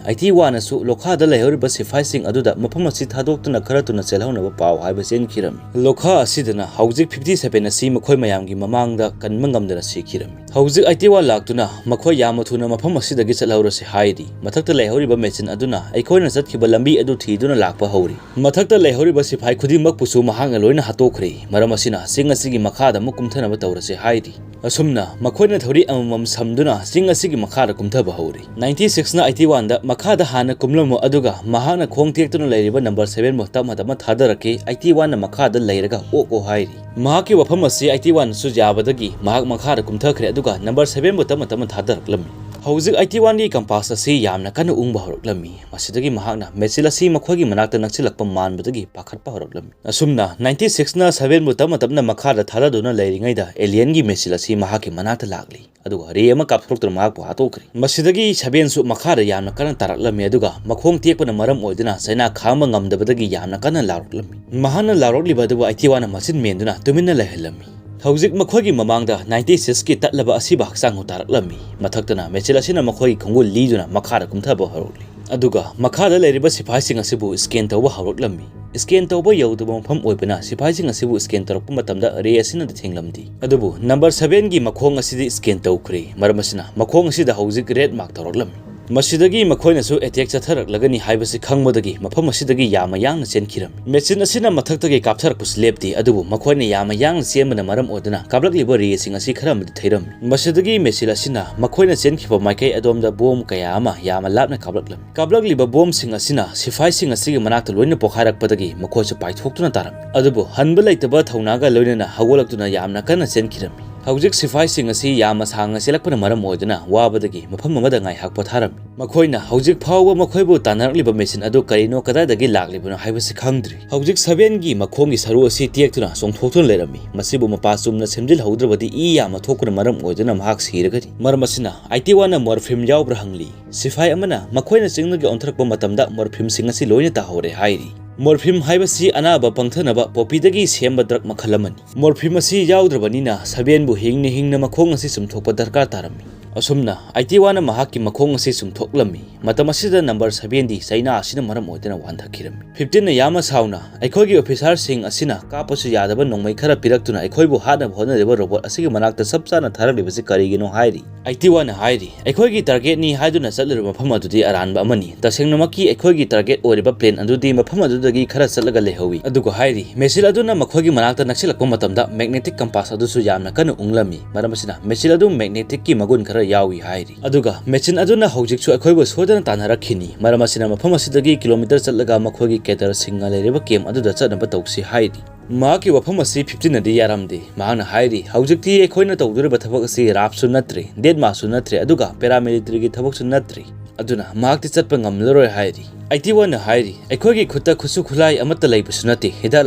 ꯑꯥꯏꯇꯤ ꯋꯥꯟꯅꯁꯨ ꯂꯣꯈꯥꯗ ꯂꯩꯍꯧꯔꯤꯕ ꯁꯤꯐꯥꯏꯁꯤꯡ ꯑꯗꯨꯗ ꯃꯐꯝ ꯑꯁꯤ ꯊꯥꯗꯣꯛꯇꯨꯅ ꯈꯔ ꯊꯨꯅ ꯆꯦꯜꯍꯧꯅꯕ ꯄꯥꯎ ꯍꯥꯏꯕ ꯆꯦꯟꯈꯤꯔꯝꯃꯤ꯫ ꯂꯣꯈꯥ ꯑꯁꯤꯗꯅ ꯍꯧꯖꯤꯛ ꯐꯤꯐꯇꯤ ꯁꯚꯦꯟ ꯑꯁꯤ ꯃꯈꯣꯏ ꯃꯌꯥꯝꯒꯤ ꯃꯃꯥꯡꯗ ꯀꯟꯕ ꯉꯝꯗꯅ ꯁꯤꯈꯤꯔꯝꯃꯤ꯫ ꯍꯧꯖꯤꯛ ꯑꯥꯏꯇꯤ ꯋꯥꯟ ꯂꯥꯛꯇꯨꯅ ꯃꯈꯣꯏ ꯌꯥꯝꯅ ꯊꯨꯅ ꯃꯐꯝ ꯑꯁꯤꯗꯒꯤ ꯆꯠꯍꯧꯔꯁꯤ ꯍꯥꯏꯔꯤ꯫ ꯃꯊꯛꯇ ꯂꯩꯍꯧꯔꯤꯕ ꯃꯦꯆꯤꯟ ꯑꯗꯨꯅ ꯑꯩꯈꯣꯏꯅ ꯆꯠꯈꯤꯕ ꯂꯝꯕꯤ ꯑꯗꯨ ꯊꯤꯗꯨꯅ ꯂꯥꯛꯄ ꯍꯧꯔꯤ꯫ ꯃꯊꯛꯇ ꯂꯩꯍꯧꯔꯤꯕ ꯁꯤꯐꯥꯏ ꯈꯨꯗꯤꯡꯃꯛꯄꯨꯁꯨ ꯃꯍꯥꯛꯅ ꯂꯣꯏꯅ ꯍꯥꯠꯇꯣꯛꯈ꯭ꯔꯦ꯫ ꯃꯔꯝ ꯑꯁꯤꯅ ꯆꯤꯡ ꯑꯁꯤꯒꯤ ꯃꯈꯥꯗ ꯑꯃꯨꯛ ꯀꯨꯝꯊꯅꯕ ꯇꯧꯔꯁꯤ ꯍꯥꯏꯔꯤ꯫ ꯑꯁꯨꯝꯅ ꯃꯈꯣꯏꯅ ꯊꯧꯔꯤ ꯑꯃꯃꯝ ꯁꯝꯗꯨꯅ ꯆꯤꯡ ꯑꯁꯤꯒꯤ ꯃꯈꯥꯗ ꯀꯨꯝꯊꯕ ꯍꯧꯔꯤ꯫ ꯅꯥꯏꯟꯇꯤ ꯁꯤꯛꯁꯅ ꯑꯥꯏꯇꯤ ꯋꯥꯟꯗ ꯃꯈꯥꯗ ꯍꯥꯟꯅ ꯀꯨꯝꯂꯝꯃꯨ, ꯑꯗꯨꯒ ꯃꯍꯥꯛꯅ ꯈꯣꯡ ꯇꯦꯛꯇꯨꯅ ꯂꯩꯔꯤꯕ ꯅꯝꯕꯔ ꯁꯚꯦꯟꯕꯨ ꯇꯞꯅ ꯇꯞꯅ ꯊꯥꯗꯔꯛꯈꯤ꯫ ꯑꯥꯏꯇꯤ ꯋꯥꯟꯅ ꯃꯈꯥꯗ ꯂꯩꯔꯒ ꯑꯣꯛꯑꯣ ꯍꯥꯏꯔꯤ꯫ ꯃꯍꯥꯛꯀꯤ ꯋꯥꯐꯝ ꯑꯁꯤ ꯑꯥꯏꯇꯤ ꯋꯥꯟꯅꯁꯨ ꯌꯥꯕꯗꯒꯤ ꯃꯍꯥꯛ ꯃꯈꯥꯗ ꯀꯨꯝꯊꯈ꯭ꯔꯦ, ꯑꯗꯨꯒ ꯅꯝꯕꯔ ꯁꯚꯦꯟꯕꯨ ꯇꯞꯅ ꯇꯞꯅ ꯊꯥꯗꯔꯛꯂꯝꯃꯤ꯫ ꯍꯧꯖꯤꯛ ꯑꯥꯏꯇꯤ ꯋꯥꯟꯒꯤ ꯀꯝꯄꯥꯁ ꯑꯁꯤ ꯌꯥꯝꯅ ꯀꯟꯅ ꯎꯪꯕ ꯍꯧꯔꯛꯂꯝꯃꯤ꯫ ꯃꯁꯤꯗꯒꯤ ꯃꯍꯥꯛꯅ ꯃꯦꯆꯤꯟ ꯑꯁꯤ ꯃꯈꯣꯏꯒꯤ ꯃꯅꯥꯛꯇ ꯅꯛꯁꯤꯜꯂꯛꯄ ꯃꯥꯟꯕꯗꯒꯤ ꯄꯥꯈꯠꯄ ꯍꯧꯔꯛꯂꯝꯃꯤ꯫ ꯑꯁꯨꯝꯅ ꯅꯥꯏꯟꯇꯤ ꯁꯤꯛꯁꯅ ꯁꯚꯦꯟꯕꯨ ꯇꯞꯅ ꯇꯞꯅ ꯃꯈꯥꯗ ꯊꯥꯗꯗꯨꯅ ꯂꯩꯔꯤꯉꯩꯗ ꯑꯦꯂꯤꯌꯟꯒꯤ ꯃꯦꯆꯤꯟ ꯑꯁꯤ ꯃꯍꯥꯛꯀꯤ ꯃꯅꯥꯛꯇ ꯂꯥꯛꯂꯤ, ꯑꯗꯨꯒ ꯔꯦ ꯑꯃ ꯀꯥꯞꯊꯣꯔꯛꯇꯨꯅ ꯃꯍꯥꯛꯄꯨ ꯍꯥꯠꯇꯣꯛꯈ꯭ꯔꯦ꯫ ꯃꯁꯤꯗꯒꯤ ꯁꯚꯦꯟꯁꯨ ꯃꯈꯥꯗ ꯌꯥꯝꯅ ꯀꯟꯅ ꯇꯥꯔꯛꯂꯝꯃꯤ, ꯑꯗꯨꯒ ꯃꯈꯣꯡ ꯇꯦꯛꯄꯅ ꯃꯔꯝ ꯑꯣꯏꯗꯨꯅ ꯆꯩꯅꯥ ꯈꯥꯡꯕ ꯉꯝꯗꯕꯗꯒꯤ ꯌꯥꯝꯅ ꯀꯟꯅ ꯂꯥꯎꯔꯛꯂꯝꯃꯤ꯫ ꯃꯍꯥꯛꯅ ꯂꯥꯎꯔꯛꯂꯤꯕ ꯑꯗꯨꯕꯨ ꯑꯥꯏꯇꯤ ꯋꯥꯟꯅ ꯃꯆꯤꯟ ꯃꯦꯟꯗꯨꯅ ꯇꯨꯃꯤꯟꯅ ꯂꯩꯍꯜꯂꯝꯃꯤ꯫ ꯍꯧꯖꯤꯛ ꯃꯈꯣꯏꯒꯤ ꯃꯃꯥꯡꯗ ꯅꯥꯏꯟꯇꯤ ꯁꯤꯛꯁꯀꯤ ꯇꯠꯂꯕ ꯑꯁꯤꯕ ꯍꯛꯆꯥꯡ ꯇꯥꯔꯛꯂꯝꯃꯤ꯫ ꯃꯊꯛꯇꯅ ꯃꯦꯆꯤꯟ ꯑꯁꯤꯅ ꯃꯈꯣꯏꯒꯤ ꯈꯣꯡꯒꯨꯜ ꯂꯤꯗꯨꯅ ꯃꯈꯥꯗ ꯀꯨꯝꯊꯕ ꯍꯧꯔꯛꯂꯤ, ꯑꯗꯨꯒ ꯃꯈꯥꯗ ꯂꯩꯔꯤꯕ ꯁꯤꯐꯥꯏꯁꯤꯡ ꯑꯁꯤꯕꯨ ꯁ꯭ꯀꯦꯟ ꯇꯧꯕ ꯍꯧꯔꯛꯂꯝꯃꯤ꯫ ꯁ꯭ꯀꯦꯟ ꯇꯧꯕ ꯌꯧꯗꯕ ꯃꯐꯝ ꯑꯣꯏꯕꯅ ꯁꯤꯐꯥꯏꯁꯤꯡ ꯑꯁꯤꯕꯨ ꯁ꯭ꯀꯦꯟ ꯇꯧꯔꯛꯄ ꯃꯇꯝꯗ ꯔꯦ ꯑꯁꯤꯅꯗꯤ ꯊꯦꯡꯂꯝꯗꯦ꯫ ꯑꯗꯨꯕꯨ ꯅꯝꯕꯔ ꯁꯚꯦꯟꯒꯤ ꯃꯈꯣꯡ ꯑꯁꯤꯗꯤ ꯁ꯭ꯀꯦꯟ ꯇꯧꯈ꯭ꯔꯦ꯫ ꯃꯔꯝ ꯑꯁꯤꯅ ꯃꯈꯣꯡ ꯑꯁꯤꯗ ꯍꯧꯖꯤꯛ ꯔꯦꯗ ꯃꯥꯔꯛ ꯇꯧꯔꯛꯂꯝꯃꯤ꯫ ꯃꯁꯤꯗꯒꯤ ꯃꯈꯣꯏꯅꯁꯨ ꯑꯦꯇꯦꯛ ꯆꯠꯊꯔꯛꯂꯒꯅꯤ ꯍꯥꯏꯕꯁꯤ ꯈꯪꯕꯗꯒꯤ ꯃꯐꯝ ꯑꯁꯤꯗꯒꯤ ꯌꯥꯝꯅ ꯌꯥꯡꯅ ꯆꯦꯟꯈꯤꯔꯝꯃꯤ꯫ ꯃꯦꯆꯤꯟ ꯑꯁꯤꯅ ꯃꯊꯛꯇꯒꯤ ꯀꯥꯞꯊꯔꯛꯄꯁꯤ ꯂꯦꯞꯇꯦ, ꯑꯗꯨꯕꯨ ꯃꯈꯣꯏꯅ ꯌꯥꯝꯅ ꯌꯥꯡꯅ ꯆꯦꯟꯕꯅ ꯃꯔꯝ ꯑꯣꯏꯗꯨꯅ ꯀꯥꯞꯂꯛꯂꯤꯕ ꯔꯦꯁꯤꯡ ꯑꯁꯤ ꯈꯔ ꯑꯃꯗꯤ ꯊꯩꯔꯝꯃꯤ꯫ ꯃꯁꯤꯗꯒꯤ ꯃꯦꯆꯤꯟ ꯑꯁꯤꯅ ꯃꯈꯣꯏꯅ ꯆꯦꯟꯈꯤꯕ ꯃꯥꯏꯀꯩ ꯑꯗꯣꯝꯗ ꯕꯣꯝ ꯀꯌꯥ ꯑꯃ ꯌꯥꯝꯅ ꯂꯥꯞꯅ ꯀꯥꯞꯂꯛꯂꯝꯃꯤ꯫ ꯀꯥꯞꯂꯛꯂꯤꯕ ꯕꯣꯝꯁꯤꯡ ꯑꯁꯤꯅ ꯁꯤꯐꯥꯏꯁꯤꯡ ꯑꯁꯤꯒꯤ ꯃꯅꯥꯛꯇ ꯂꯣꯏꯅ ꯄꯣꯈꯥꯏꯔꯛꯄꯗꯒꯤ ꯃꯈꯣꯏꯁꯨ ꯄꯥꯏꯊꯣꯛꯇꯨꯅ ꯇꯥꯔꯝꯃꯤ꯫ ꯑꯗꯨꯕꯨ ꯍꯟꯕ ꯂꯩꯇꯕ ꯊꯧꯅꯥꯒ ꯂꯣꯏꯅꯅ ꯍꯧꯒꯠꯂꯛꯇꯨꯅ ꯌꯥꯝꯅ ꯀꯟꯅ ꯆꯦꯟꯈꯤꯔꯝꯃꯤ꯫ ꯍꯧꯖꯤꯛ ꯁꯤꯐꯥꯏꯁꯤꯡ ꯑꯁꯤ ꯌꯥꯝꯅ ꯁꯥꯡꯅ ꯆꯦꯜꯂꯛꯄꯅ ꯃꯔꯝ ꯑꯣꯏꯗꯨꯅ ꯋꯥꯕꯗꯒꯤ ꯃꯐꯝ ꯑꯃꯗ ꯉꯥꯏꯍꯥꯛ ꯄꯣꯊꯥꯔꯝꯃꯤ꯫ ꯃꯈꯣꯏꯅ ꯍꯧꯖꯤꯛ ꯐꯥꯎꯕ ꯃꯈꯣꯏꯕꯨ ꯇꯥꯟꯅꯔꯛꯂꯤꯕ ꯃꯦꯆꯤꯟ ꯑꯗꯨ ꯀꯔꯤꯅꯣ, ꯀꯗꯥꯏꯗꯒꯤ ꯂꯥꯛꯂꯤꯕꯅꯣ ꯍꯥꯏꯕꯁꯤ ꯈꯪꯗ꯭ꯔꯤ꯫ ꯍꯧꯖꯤꯛ ꯁꯚꯦꯟꯒꯤ ꯃꯈꯣꯡꯒꯤ ꯁꯔꯨ ꯑꯁꯤ ꯇꯦꯛꯇꯨꯅ ꯆꯣꯡꯊꯣꯛꯇꯨꯅ ꯂꯩꯔꯝꯃꯤ꯫ ꯃꯁꯤꯕꯨ ꯃꯄꯥ ꯆꯨꯝꯅ ꯁꯦꯝꯖꯤꯜꯍꯧꯗ꯭ꯔꯕꯗꯤ ꯏ ꯌꯥꯝꯅ ꯊꯣꯛꯄꯅ ꯃꯔꯝ ꯑꯣꯏꯗꯨꯅ ꯃꯍꯥꯛ ꯁꯤꯔꯒꯅꯤ꯫ ꯃꯔꯝ ꯑꯁꯤꯅ ꯑꯥꯏꯇꯤ ꯋꯥꯟꯅ ꯃꯣꯔꯐꯤꯟ ꯌꯥꯎꯕ꯭ꯔꯥ ꯍꯪꯂꯤ꯫ ꯁꯤꯐꯥꯏ ꯑꯃꯅ ꯃꯈꯣꯏꯅ ꯆꯤꯡꯗꯒꯤ ꯑꯣꯟꯊꯔꯛꯄ ꯃꯇꯝꯗ ꯃꯣꯔꯐꯤꯟꯁꯤꯡ ꯑꯁꯤ ꯂꯣꯏꯅ ꯇꯥꯍꯧꯔꯦ ꯍꯥꯏꯔꯤ꯫ ꯃꯣꯔꯐꯤꯟ ꯍꯥꯏꯕꯁꯤ ꯑꯅꯥꯕ ꯄꯪꯊꯅꯕ ꯄꯣꯄꯤꯗꯒꯤ ꯁꯦꯝꯕ ꯗ꯭ꯔꯒ ꯃꯈꯜ ꯑꯃꯅꯤ꯫ ꯃꯣꯔꯐꯤꯟ ꯑꯁꯤ ꯌꯥꯎꯗ꯭ꯔꯕꯅꯤꯅ ꯁꯚꯦꯟꯕꯨ ꯍꯤꯡꯅ ꯍꯤꯡꯅ ꯃꯈꯣꯡ ꯑꯁꯤ ꯆꯨꯝꯊꯣꯛꯄ ꯗꯔꯀꯥꯔ ꯇꯥꯔꯝꯃꯤ꯫ ꯑꯁꯨꯝꯅ ꯑꯥꯏꯇꯤ ꯋꯥꯟꯅ ꯃꯍꯥꯛꯀꯤ ꯃꯈꯣꯡ ꯑꯁꯤ ꯆꯨꯝꯊꯣꯛꯂꯝꯃꯤ꯫ ꯃꯇꯝ ꯑꯁꯤꯗ ꯅꯝꯕꯔ ꯁꯚꯦꯟꯗꯤ ꯆꯩꯅꯥ ꯑꯁꯤꯅ ꯃꯔꯝ ꯑꯣꯏꯗꯨꯅ ꯋꯥꯟꯊꯈꯤꯔꯝꯃꯤ꯫ ꯐꯤꯐꯇꯤꯟꯅ ꯌꯥꯝꯅ ꯁꯥꯎꯅ, "ꯑꯩꯈꯣꯏꯒꯤ ꯑꯣꯐꯤꯁꯥꯔꯁꯤꯡ ꯑꯁꯤꯅ ꯀꯥꯞꯄꯁꯨ ꯌꯥꯗꯕ ꯅꯣꯡꯃꯩ ꯈꯔ ꯄꯤꯔꯛꯇꯨꯅ ꯑꯩꯈꯣꯏꯕꯨ ꯍꯥꯠꯅꯕ ꯍꯣꯠꯅꯔꯤꯕ ꯔꯣꯕꯣꯠ ꯑꯁꯤꯒꯤ ꯃꯅꯥꯛꯇ ꯆꯞ ꯆꯥꯅ ꯊꯥꯔꯛꯂꯤꯕꯁꯤ ꯀꯔꯤꯒꯤꯅꯣ?" ꯍꯥꯏꯔꯤ꯫ ꯑꯥꯏꯇꯤ ꯋꯥꯟꯅ ꯍꯥꯏꯔꯤ, "ꯑꯩꯈꯣꯏꯒꯤ ꯇꯥꯔꯒꯦꯠꯅꯤ ꯍꯥꯏꯗꯨꯅ ꯆꯠꯂꯤꯕ ꯃꯐꯝ ꯑꯗꯨꯗꯤ ꯑꯔꯥꯟꯕ ꯑꯃꯅꯤ꯫ ꯇꯁꯦꯡꯅꯃꯛꯀꯤ ꯑꯩꯈꯣꯏꯒꯤ ꯇꯥꯔꯒꯦꯠ ꯑꯣꯏꯔꯤꯕ ꯄ꯭ꯂꯦꯟ ꯑꯗꯨꯗꯤ ꯃꯐꯝ ꯑꯗꯨꯗꯒꯤ ꯈꯔ ꯆꯠꯂꯒ ꯂꯩꯍꯧꯋꯤ꯫" ꯑꯗꯨꯒ ꯍꯥꯏꯔꯤ, ꯃꯤꯁꯤꯜ ꯑꯗꯨꯅ ꯃꯈꯣꯏꯒꯤ ꯃꯅꯥꯛꯇ ꯅꯛꯁꯤꯜꯂꯛꯄ ꯃꯇꯝꯗ ꯃꯦꯒꯅꯦꯇꯤꯛ ꯀꯝꯄꯥꯁ ꯑꯗꯨꯁꯨ ꯌꯥꯝꯅ ꯀꯟꯅ ꯎꯪꯂꯝꯃꯤ꯫ ꯃꯔꯝ ꯑꯁꯤꯅ ꯃꯤꯁꯤꯜ ꯑꯗꯨ ꯃꯦꯒꯅꯦꯇꯤꯛꯀꯤ ꯃꯒꯨꯟ ꯈꯔ ꯌꯥꯎꯏ ꯍꯥꯏꯔꯤ꯫ ꯑꯗꯨꯒ ꯃꯦꯁꯤꯟ ꯑꯗꯨꯅ ꯍꯧꯖꯤꯛꯁꯨ ꯑꯩꯈꯣꯏꯕꯨ ꯁꯣꯏꯗꯅ ꯇꯥꯟꯅꯔꯛꯈꯤꯅꯤ꯫ ꯃꯔꯝ ꯑꯁꯤꯅ ꯃꯐꯝ ꯑꯁꯤꯗꯒꯤ ꯀꯤꯂꯣꯃꯤꯇꯔ ꯆꯠꯂꯒ ꯃꯈꯣꯏꯒꯤ ꯀꯦꯗꯔꯁꯤꯡꯅ ꯂꯩꯔꯤꯕ ꯀꯦꯝ ꯑꯗꯨꯗ ꯆꯠꯅꯕ ꯇꯧꯁꯤ ꯍꯥꯏꯔꯤ꯫ ꯃꯍꯥꯛꯀꯤ ꯋꯥꯐꯝ ꯑꯁꯤ ꯐꯤꯐꯇꯤꯟꯅꯗꯤ ꯌꯥꯔꯝꯗꯦ꯫ ꯃꯍꯥꯛꯅ ꯍꯥꯏꯔꯤ, "ꯍꯧꯖꯤꯛꯇꯤ ꯑꯩꯈꯣꯏꯅ ꯇꯧꯗꯣꯔꯤꯕ ꯊꯕꯛ ꯑꯁꯤ ꯔꯥꯞꯁꯨ ꯅꯠꯇ꯭ꯔꯦ, ꯗꯦꯠꯃꯥꯁꯨ ꯅꯠꯇ꯭ꯔꯦ, ꯑꯗꯨꯒ ꯄꯦꯔꯥꯃꯤꯂꯤꯇꯔꯤꯒꯤ ꯊꯕꯛꯁꯨ ꯅꯠꯇ꯭ꯔꯦ꯫ ꯑꯗꯨꯅ ꯃꯍꯥꯛꯇꯤ ꯆꯠꯄ ꯉꯝꯂꯔꯣꯏ" ꯍꯥꯏꯔꯤ꯫ ꯑꯥꯏꯇꯤ ꯋꯥꯟꯅ ꯍꯥꯏꯔꯤ, "ꯑꯩꯈꯣꯏꯒꯤ ꯈꯨꯠꯇ ꯈꯨꯠꯁꯨ ꯈꯨꯠꯂꯥꯏ ꯑꯃꯠꯇ ꯂꯩꯕꯁꯨ ꯅꯠꯇꯦ, ꯍꯤꯗꯥꯛ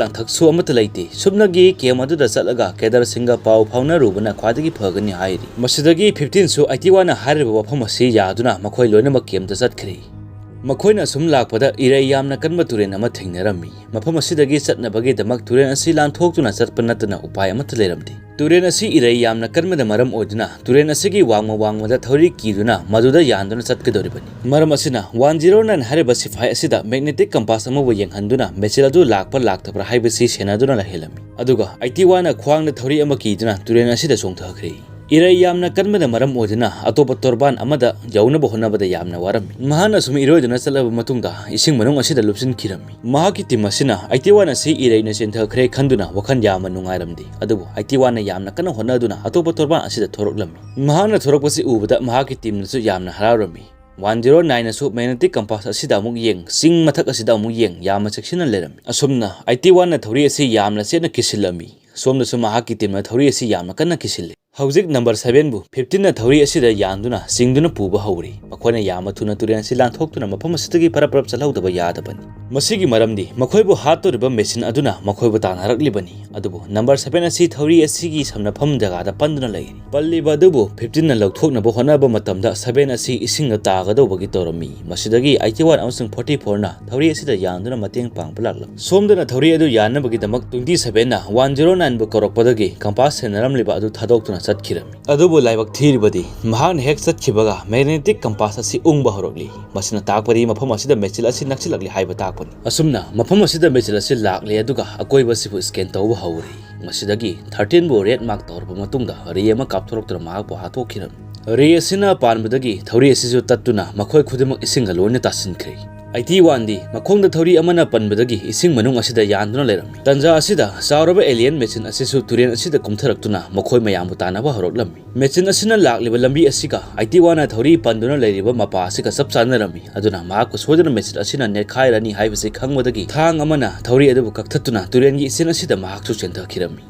ꯂꯥꯡꯊꯛꯁꯨ ꯑꯃꯠꯇ ꯂꯩꯇꯦ꯫ ꯁꯨꯞꯅꯒꯤ ꯀꯦꯝ ꯑꯗꯨꯗ ꯆꯠꯂꯒ ꯀꯦꯗꯔꯁꯤꯡꯒ ꯄꯥꯎ ꯐꯥꯎꯅꯔꯨꯕꯅ ꯈ꯭ꯋꯥꯏꯗꯒꯤ ꯐꯒꯅꯤ" ꯍꯥꯏꯔꯤ꯫ ꯃꯁꯤꯗꯒꯤ ꯐꯤꯐꯇꯤꯟꯁꯨ ꯑꯥꯏꯇꯤ ꯋꯥꯟꯅ ꯍꯥꯏꯔꯤꯕ ꯋꯥꯐꯝ ꯑꯁꯤ ꯌꯥꯗꯨꯅ ꯃꯈꯣꯏ ꯂꯣꯏꯅꯃꯛ ꯀꯦꯝꯗ ꯆꯠꯈ꯭ꯔꯦ꯫ ꯃꯈꯣꯏꯅ ꯁꯨꯝ ꯂꯥꯛꯄꯗ ꯏꯔꯩ ꯌꯥꯝꯅ ꯀꯟꯕ ꯇꯨꯔꯦꯜ ꯑꯃ ꯊꯦꯡꯅꯔꯝꯃꯤ꯫ ꯃꯐꯝ ꯑꯁꯤꯗꯒꯤ ꯆꯠꯅꯕꯒꯤꯗꯃꯛ ꯇꯨꯔꯦꯜ ꯑꯁꯤ ꯂꯥꯟꯊꯣꯛꯇꯨꯅ ꯆꯠꯄ ꯅꯠꯇꯅ ꯎꯄꯥꯏ ꯑꯃꯠꯇ ꯂꯩꯔꯝꯗꯦ꯫ ꯇꯨꯔꯦꯜ ꯑꯁꯤ ꯏꯔꯩ ꯌꯥꯝꯅ ꯀꯟꯕꯅ ꯃꯔꯝ ꯑꯣꯏꯗꯨꯅ ꯇꯨꯔꯦꯜ ꯑꯁꯤꯒꯤ ꯋꯥꯡꯃ ꯋꯥꯡꯃꯗ ꯊꯧꯔꯤ ꯀꯤꯗꯨꯅ ꯃꯗꯨꯗ ꯌꯥꯟꯗꯨꯅ ꯆꯠꯀꯗꯧꯔꯤꯕꯅꯤ꯫ ꯃꯔꯝ ꯑꯁꯤꯅ ꯋꯥꯟ ꯖꯤꯔꯣ ꯅꯥꯏꯟ ꯍꯥꯏꯔꯤꯕ ꯁꯤꯐꯥꯏ ꯑꯁꯤꯗ ꯃꯦꯒꯅꯦꯇꯤꯛ ꯀꯝꯄꯥꯁ ꯑꯃꯕꯨ ꯌꯦꯡꯍꯟꯗꯨꯅ ꯃꯦꯁꯤꯜ ꯑꯗꯨ ꯂꯥꯛꯄ ꯂꯥꯛꯇꯕ꯭ꯔꯥ ꯍꯥꯏꯕꯁꯤ ꯁꯦꯟꯅꯗꯨꯅ ꯂꯩꯍꯜꯂꯝꯃꯤ꯫ ꯑꯗꯨꯒ ꯑꯥꯏꯇꯤ ꯋꯥꯟꯅ ꯈ꯭ꯋꯥꯡꯗ ꯊꯧꯔꯤ ꯑꯃ ꯀꯤꯗꯨꯅ ꯇꯨꯔꯦꯜ ꯑꯁꯤꯗ ꯆꯣꯡꯊꯈ꯭ꯔꯦ꯫ ꯏꯔꯩ ꯌꯥꯝꯅ ꯀꯟꯕꯅ ꯃꯔꯝ ꯑꯣꯏꯗꯨꯅ ꯑꯇꯣꯞꯄ ꯇꯣꯔꯕꯥꯟ ꯑꯃꯗ ꯌꯧꯅꯕ ꯍꯣꯠꯅꯕꯗ ꯌꯥꯝꯅ ꯋꯥꯔꯝꯃꯤ꯫ ꯃꯍꯥꯛꯅ ꯁꯨꯝ ꯏꯔꯣꯏꯗꯨꯅ ꯆꯠꯂꯕ ꯃꯇꯨꯡꯗ ꯏꯁꯤꯡ ꯃꯅꯨꯡ ꯑꯁꯤꯗ ꯂꯨꯞꯁꯤꯟꯈꯤꯔꯝꯃꯤ꯫ ꯃꯍꯥꯛꯀꯤ ꯇꯤꯝ ꯑꯁꯤꯅ ꯑꯥꯏꯇꯤ ꯋꯥꯟ ꯑꯁꯤ ꯏꯔꯩꯅ ꯆꯦꯟꯊꯈ꯭ꯔꯦ ꯈꯟꯗꯨꯅ ꯋꯥꯈꯜ ꯌꯥꯝꯅ ꯅꯨꯡꯉꯥꯏꯔꯝꯗꯦ꯫ ꯑꯗꯨꯕꯨ ꯑꯥꯏꯇꯤ ꯋꯥꯟꯅ ꯌꯥꯝꯅ ꯀꯟꯅ ꯍꯣꯠꯅꯗꯨꯅ ꯑꯇꯣꯞꯄ ꯇꯣꯔꯕꯥꯟ ꯑꯁꯤꯗ ꯊꯣꯔꯛꯂꯝꯃꯤ꯫ ꯃꯍꯥꯛꯅ ꯊꯣꯔꯛꯄꯁꯤ ꯎꯕꯗ ꯃꯍꯥꯛꯀꯤ ꯇꯤꯝꯅꯁꯨ ꯌꯥꯝꯅ ꯍꯔꯥꯎꯔꯝꯃꯤ꯫ ꯋꯥꯟ ꯖꯤꯔꯣ ꯅꯥꯏꯟꯅꯁꯨ ꯃꯦꯒꯅꯦꯇꯤꯛ ꯀꯝꯄꯥꯁ ꯑꯁꯤꯗ ꯑꯃꯨꯛ ꯌꯦꯡ, ꯆꯤꯡ ꯃꯊꯛ ꯑꯁꯤꯗ ꯑꯃꯨꯛ ꯌꯦꯡ, ꯌꯥꯝꯅ ꯆꯦꯛꯁꯤꯟꯅ ꯂꯩꯔꯝꯃꯤ꯫ ꯑꯁꯨꯝꯅ ꯑꯥꯏꯇꯤ ꯋꯥꯟꯅ ꯊꯧꯔꯤ ꯑꯁꯤ ꯌꯥꯝꯅ ꯆꯦꯠꯅ ꯀꯤꯁꯤꯜꯂꯝꯃꯤ꯫ ꯁꯣꯝꯗꯁꯨ ꯃꯍꯥꯛꯀꯤ ꯇꯤꯝꯅ ꯊꯧꯔꯤ ꯑꯁꯤ ꯌꯥꯝꯅ ꯀꯟꯅ ꯀꯤꯁꯤꯜꯂꯤ꯫ ꯍꯧꯖꯤꯛ ꯅꯝꯕꯔ ꯁꯚꯦꯟꯕꯨ ꯐꯤꯐꯇꯤꯟꯅ ꯊꯧꯔꯤ ꯑꯁꯤꯗ ꯌꯥꯟꯗꯨꯅ ꯆꯤꯡꯗꯨꯅ ꯄꯨꯕ ꯍꯧꯔꯤ꯫ ꯃꯈꯣꯏꯅ ꯌꯥꯝꯅ ꯊꯨꯅ ꯇꯨꯔꯦꯜ ꯑꯁꯤ ꯂꯥꯟꯊꯣꯛꯇꯨꯅ ꯃꯐꯝ ꯑꯁꯤꯗꯒꯤ ꯐꯔꯞ ꯐꯔꯞ ꯆꯠꯍꯧꯗꯕ ꯌꯥꯗꯕꯅꯤ꯫ ꯃꯁꯤꯒꯤ ꯃꯔꯝꯗꯤ ꯃꯈꯣꯏꯕꯨ ꯍꯥꯠꯇꯣꯔꯤꯕ ꯃꯦꯁꯤꯟ ꯑꯗꯨꯅ ꯃꯈꯣꯏꯕꯨ ꯇꯥꯟꯅꯔꯛꯂꯤꯕꯅꯤ꯫ ꯑꯗꯨꯕꯨ ꯅꯝꯕꯔ ꯁꯚꯦꯟ ꯑꯁꯤ ꯊꯧꯔꯤ ꯑꯁꯤꯒꯤ ꯁꯝꯅꯐꯝ ꯖꯒꯥꯗ ꯄꯟꯗꯨꯅ ꯂꯩꯔꯤ꯫ ꯄꯜꯂꯤꯕ ꯑꯗꯨꯕꯨ ꯐꯤꯐꯇꯤꯟꯅ ꯂꯧꯊꯣꯛꯅꯕ ꯍꯣꯠꯅꯕ ꯃꯇꯝꯗ ꯁꯚꯦꯟ ꯑꯁꯤ ꯏꯁꯤꯡꯗ ꯇꯥꯒꯗꯧꯕꯒꯤ ꯇꯧꯔꯝꯃꯤ꯫ ꯃꯁꯤꯗꯒꯤ ꯑꯥꯏꯇꯤ ꯋꯥꯟ ꯑꯃꯁꯨꯡ ꯐꯣꯔꯇꯤ ꯐꯣꯔꯅ ꯊꯧꯔꯤ ꯑꯁꯤꯗ ꯌꯥꯟꯗꯨꯅ ꯃꯇꯦꯡ ꯄꯥꯡꯕ ꯂꯥꯛꯂꯝꯃꯤ꯫ ꯁꯣꯝꯗꯅ ꯊꯧꯔꯤ ꯑꯗꯨ ꯌꯥꯟꯅꯕꯒꯤꯗꯃꯛ ꯇ꯭ꯋꯦꯟꯇꯤ ꯁꯚꯦꯟꯅ ꯋꯥꯟ ꯖꯤꯔꯣ ꯅꯥꯏꯟꯕꯨ ꯀꯧꯔꯛꯄꯗꯒꯤ ꯀꯝꯄꯥꯁ ꯁꯦꯟꯅꯔꯝꯂꯤꯕ ꯑꯗꯨ ꯊꯥꯗꯣꯛꯇꯨꯅ ꯆꯠꯈꯤꯔꯝꯃꯤ꯫ ꯑꯗꯨꯕꯨ ꯂꯥꯏꯕꯛ ꯊꯤꯔꯤꯕꯗꯤ, ꯃꯍꯥꯛꯅ ꯍꯦꯛ ꯆꯠꯈꯤꯕꯒ magnetic compass ꯑꯁꯤ ꯎꯪꯕ ꯍꯧꯔꯛꯂꯤ꯫ ꯃꯁꯤꯅ ꯇꯥꯛꯄꯗꯤ ꯃꯐꯝ ꯑꯁꯤꯗ ꯃꯦꯆꯤꯜ ꯑꯁꯤ ꯅꯛꯁꯤꯜꯂꯛꯂꯤ ꯍꯥꯏꯕ ꯇꯥꯛꯄꯅꯤ꯫ ꯑꯁꯨꯝꯅ ꯃꯐꯝ ꯑꯁꯤꯗ ꯃꯦꯆꯤꯜ ꯑꯁꯤ ꯂꯥꯛꯂꯦ, ꯑꯗꯨꯒ ꯑꯀꯣꯏꯕ ꯑꯁꯤꯕꯨ scan ꯇꯧꯕ ꯍꯧꯔꯦ꯫ ꯃꯁꯤꯗꯒꯤ thirteen ꯕꯨ red mark ꯇꯧꯔꯕ ꯃꯇꯨꯡꯗ ray ꯑꯃ ꯀꯥꯞꯊꯣꯔꯛꯇꯨꯅ ꯃꯍꯥꯛꯄꯨ ꯍꯥꯠꯇꯣꯛꯈꯤꯔꯝꯃꯤ꯫ Ray ꯑꯁꯤꯅ ꯄꯥꯟꯕꯗꯒꯤ ꯊꯧꯔꯤ ꯑꯁꯤꯁꯨ ꯇꯠꯇꯨꯅ ꯃꯈꯣꯏ ꯈꯨꯗꯤꯡꯃꯛ ꯏꯁꯤꯡꯒ ꯂꯣꯏꯅ ꯇꯥꯁꯤꯟꯈ꯭ꯔꯦ꯫ ꯑꯥꯏꯇꯤ ꯋꯥꯟꯗꯤ ꯃꯈꯣꯡꯗ ꯊꯧꯔꯤ ꯑꯃꯅ ꯄꯟꯕꯗꯒꯤ ꯏꯁꯤꯡ ꯃꯅꯨꯡ ꯑꯁꯤꯗ ꯌꯥꯟꯗꯨꯅ ꯂꯩꯔꯝꯃꯤ꯫ ꯇꯟꯖꯥ ꯑꯁꯤꯗ ꯆꯥꯎꯔꯕ alien ꯃꯦꯆꯤꯟ ꯑꯁꯤꯁꯨ ꯇꯨꯔꯦꯜ ꯑꯁꯤꯗ ꯀꯨꯝꯊꯔꯛꯇꯨꯅ ꯃꯈꯣꯏ ꯃꯌꯥꯝꯕꯨ ꯇꯥꯟꯅꯕ ꯍꯧꯔꯛꯂꯝꯃꯤ꯫ ꯃꯦꯆꯤꯟ ꯑꯁꯤꯅ ꯂꯥꯛꯂꯤꯕ ꯂꯝꯕꯤ ꯑꯁꯤꯒ ꯑꯥꯏꯇꯤ ꯋꯥꯟꯅ ꯊꯧꯔꯤ ꯄꯟꯗꯨꯅ ꯂꯩꯔꯤꯕ ꯃꯄꯥ ꯑꯁꯤꯒ ꯆꯞ ꯆꯥꯟꯅꯔꯝꯃꯤ꯫ ꯑꯗꯨꯅ ꯃꯍꯥꯛꯄꯨ ꯁꯣꯏꯗꯅ ꯃꯦꯆꯤꯟ ꯑꯁꯤꯅ ꯅꯦꯠꯈꯥꯏꯔꯅꯤ ꯍꯥꯏꯕꯁꯤ ꯈꯪꯕꯗꯒꯤ ꯊꯥꯡ ꯑꯃꯅ ꯊꯧꯔꯤ ꯑꯗꯨꯕꯨ ꯀꯛꯊꯠꯇꯨꯅ ꯇꯨꯔꯦꯜꯒꯤ ꯏꯆꯦꯜ ꯑꯁꯤꯗ ꯃꯍꯥꯛꯁꯨ ꯆꯦꯟꯊꯈꯤꯔꯝꯃꯤ꯫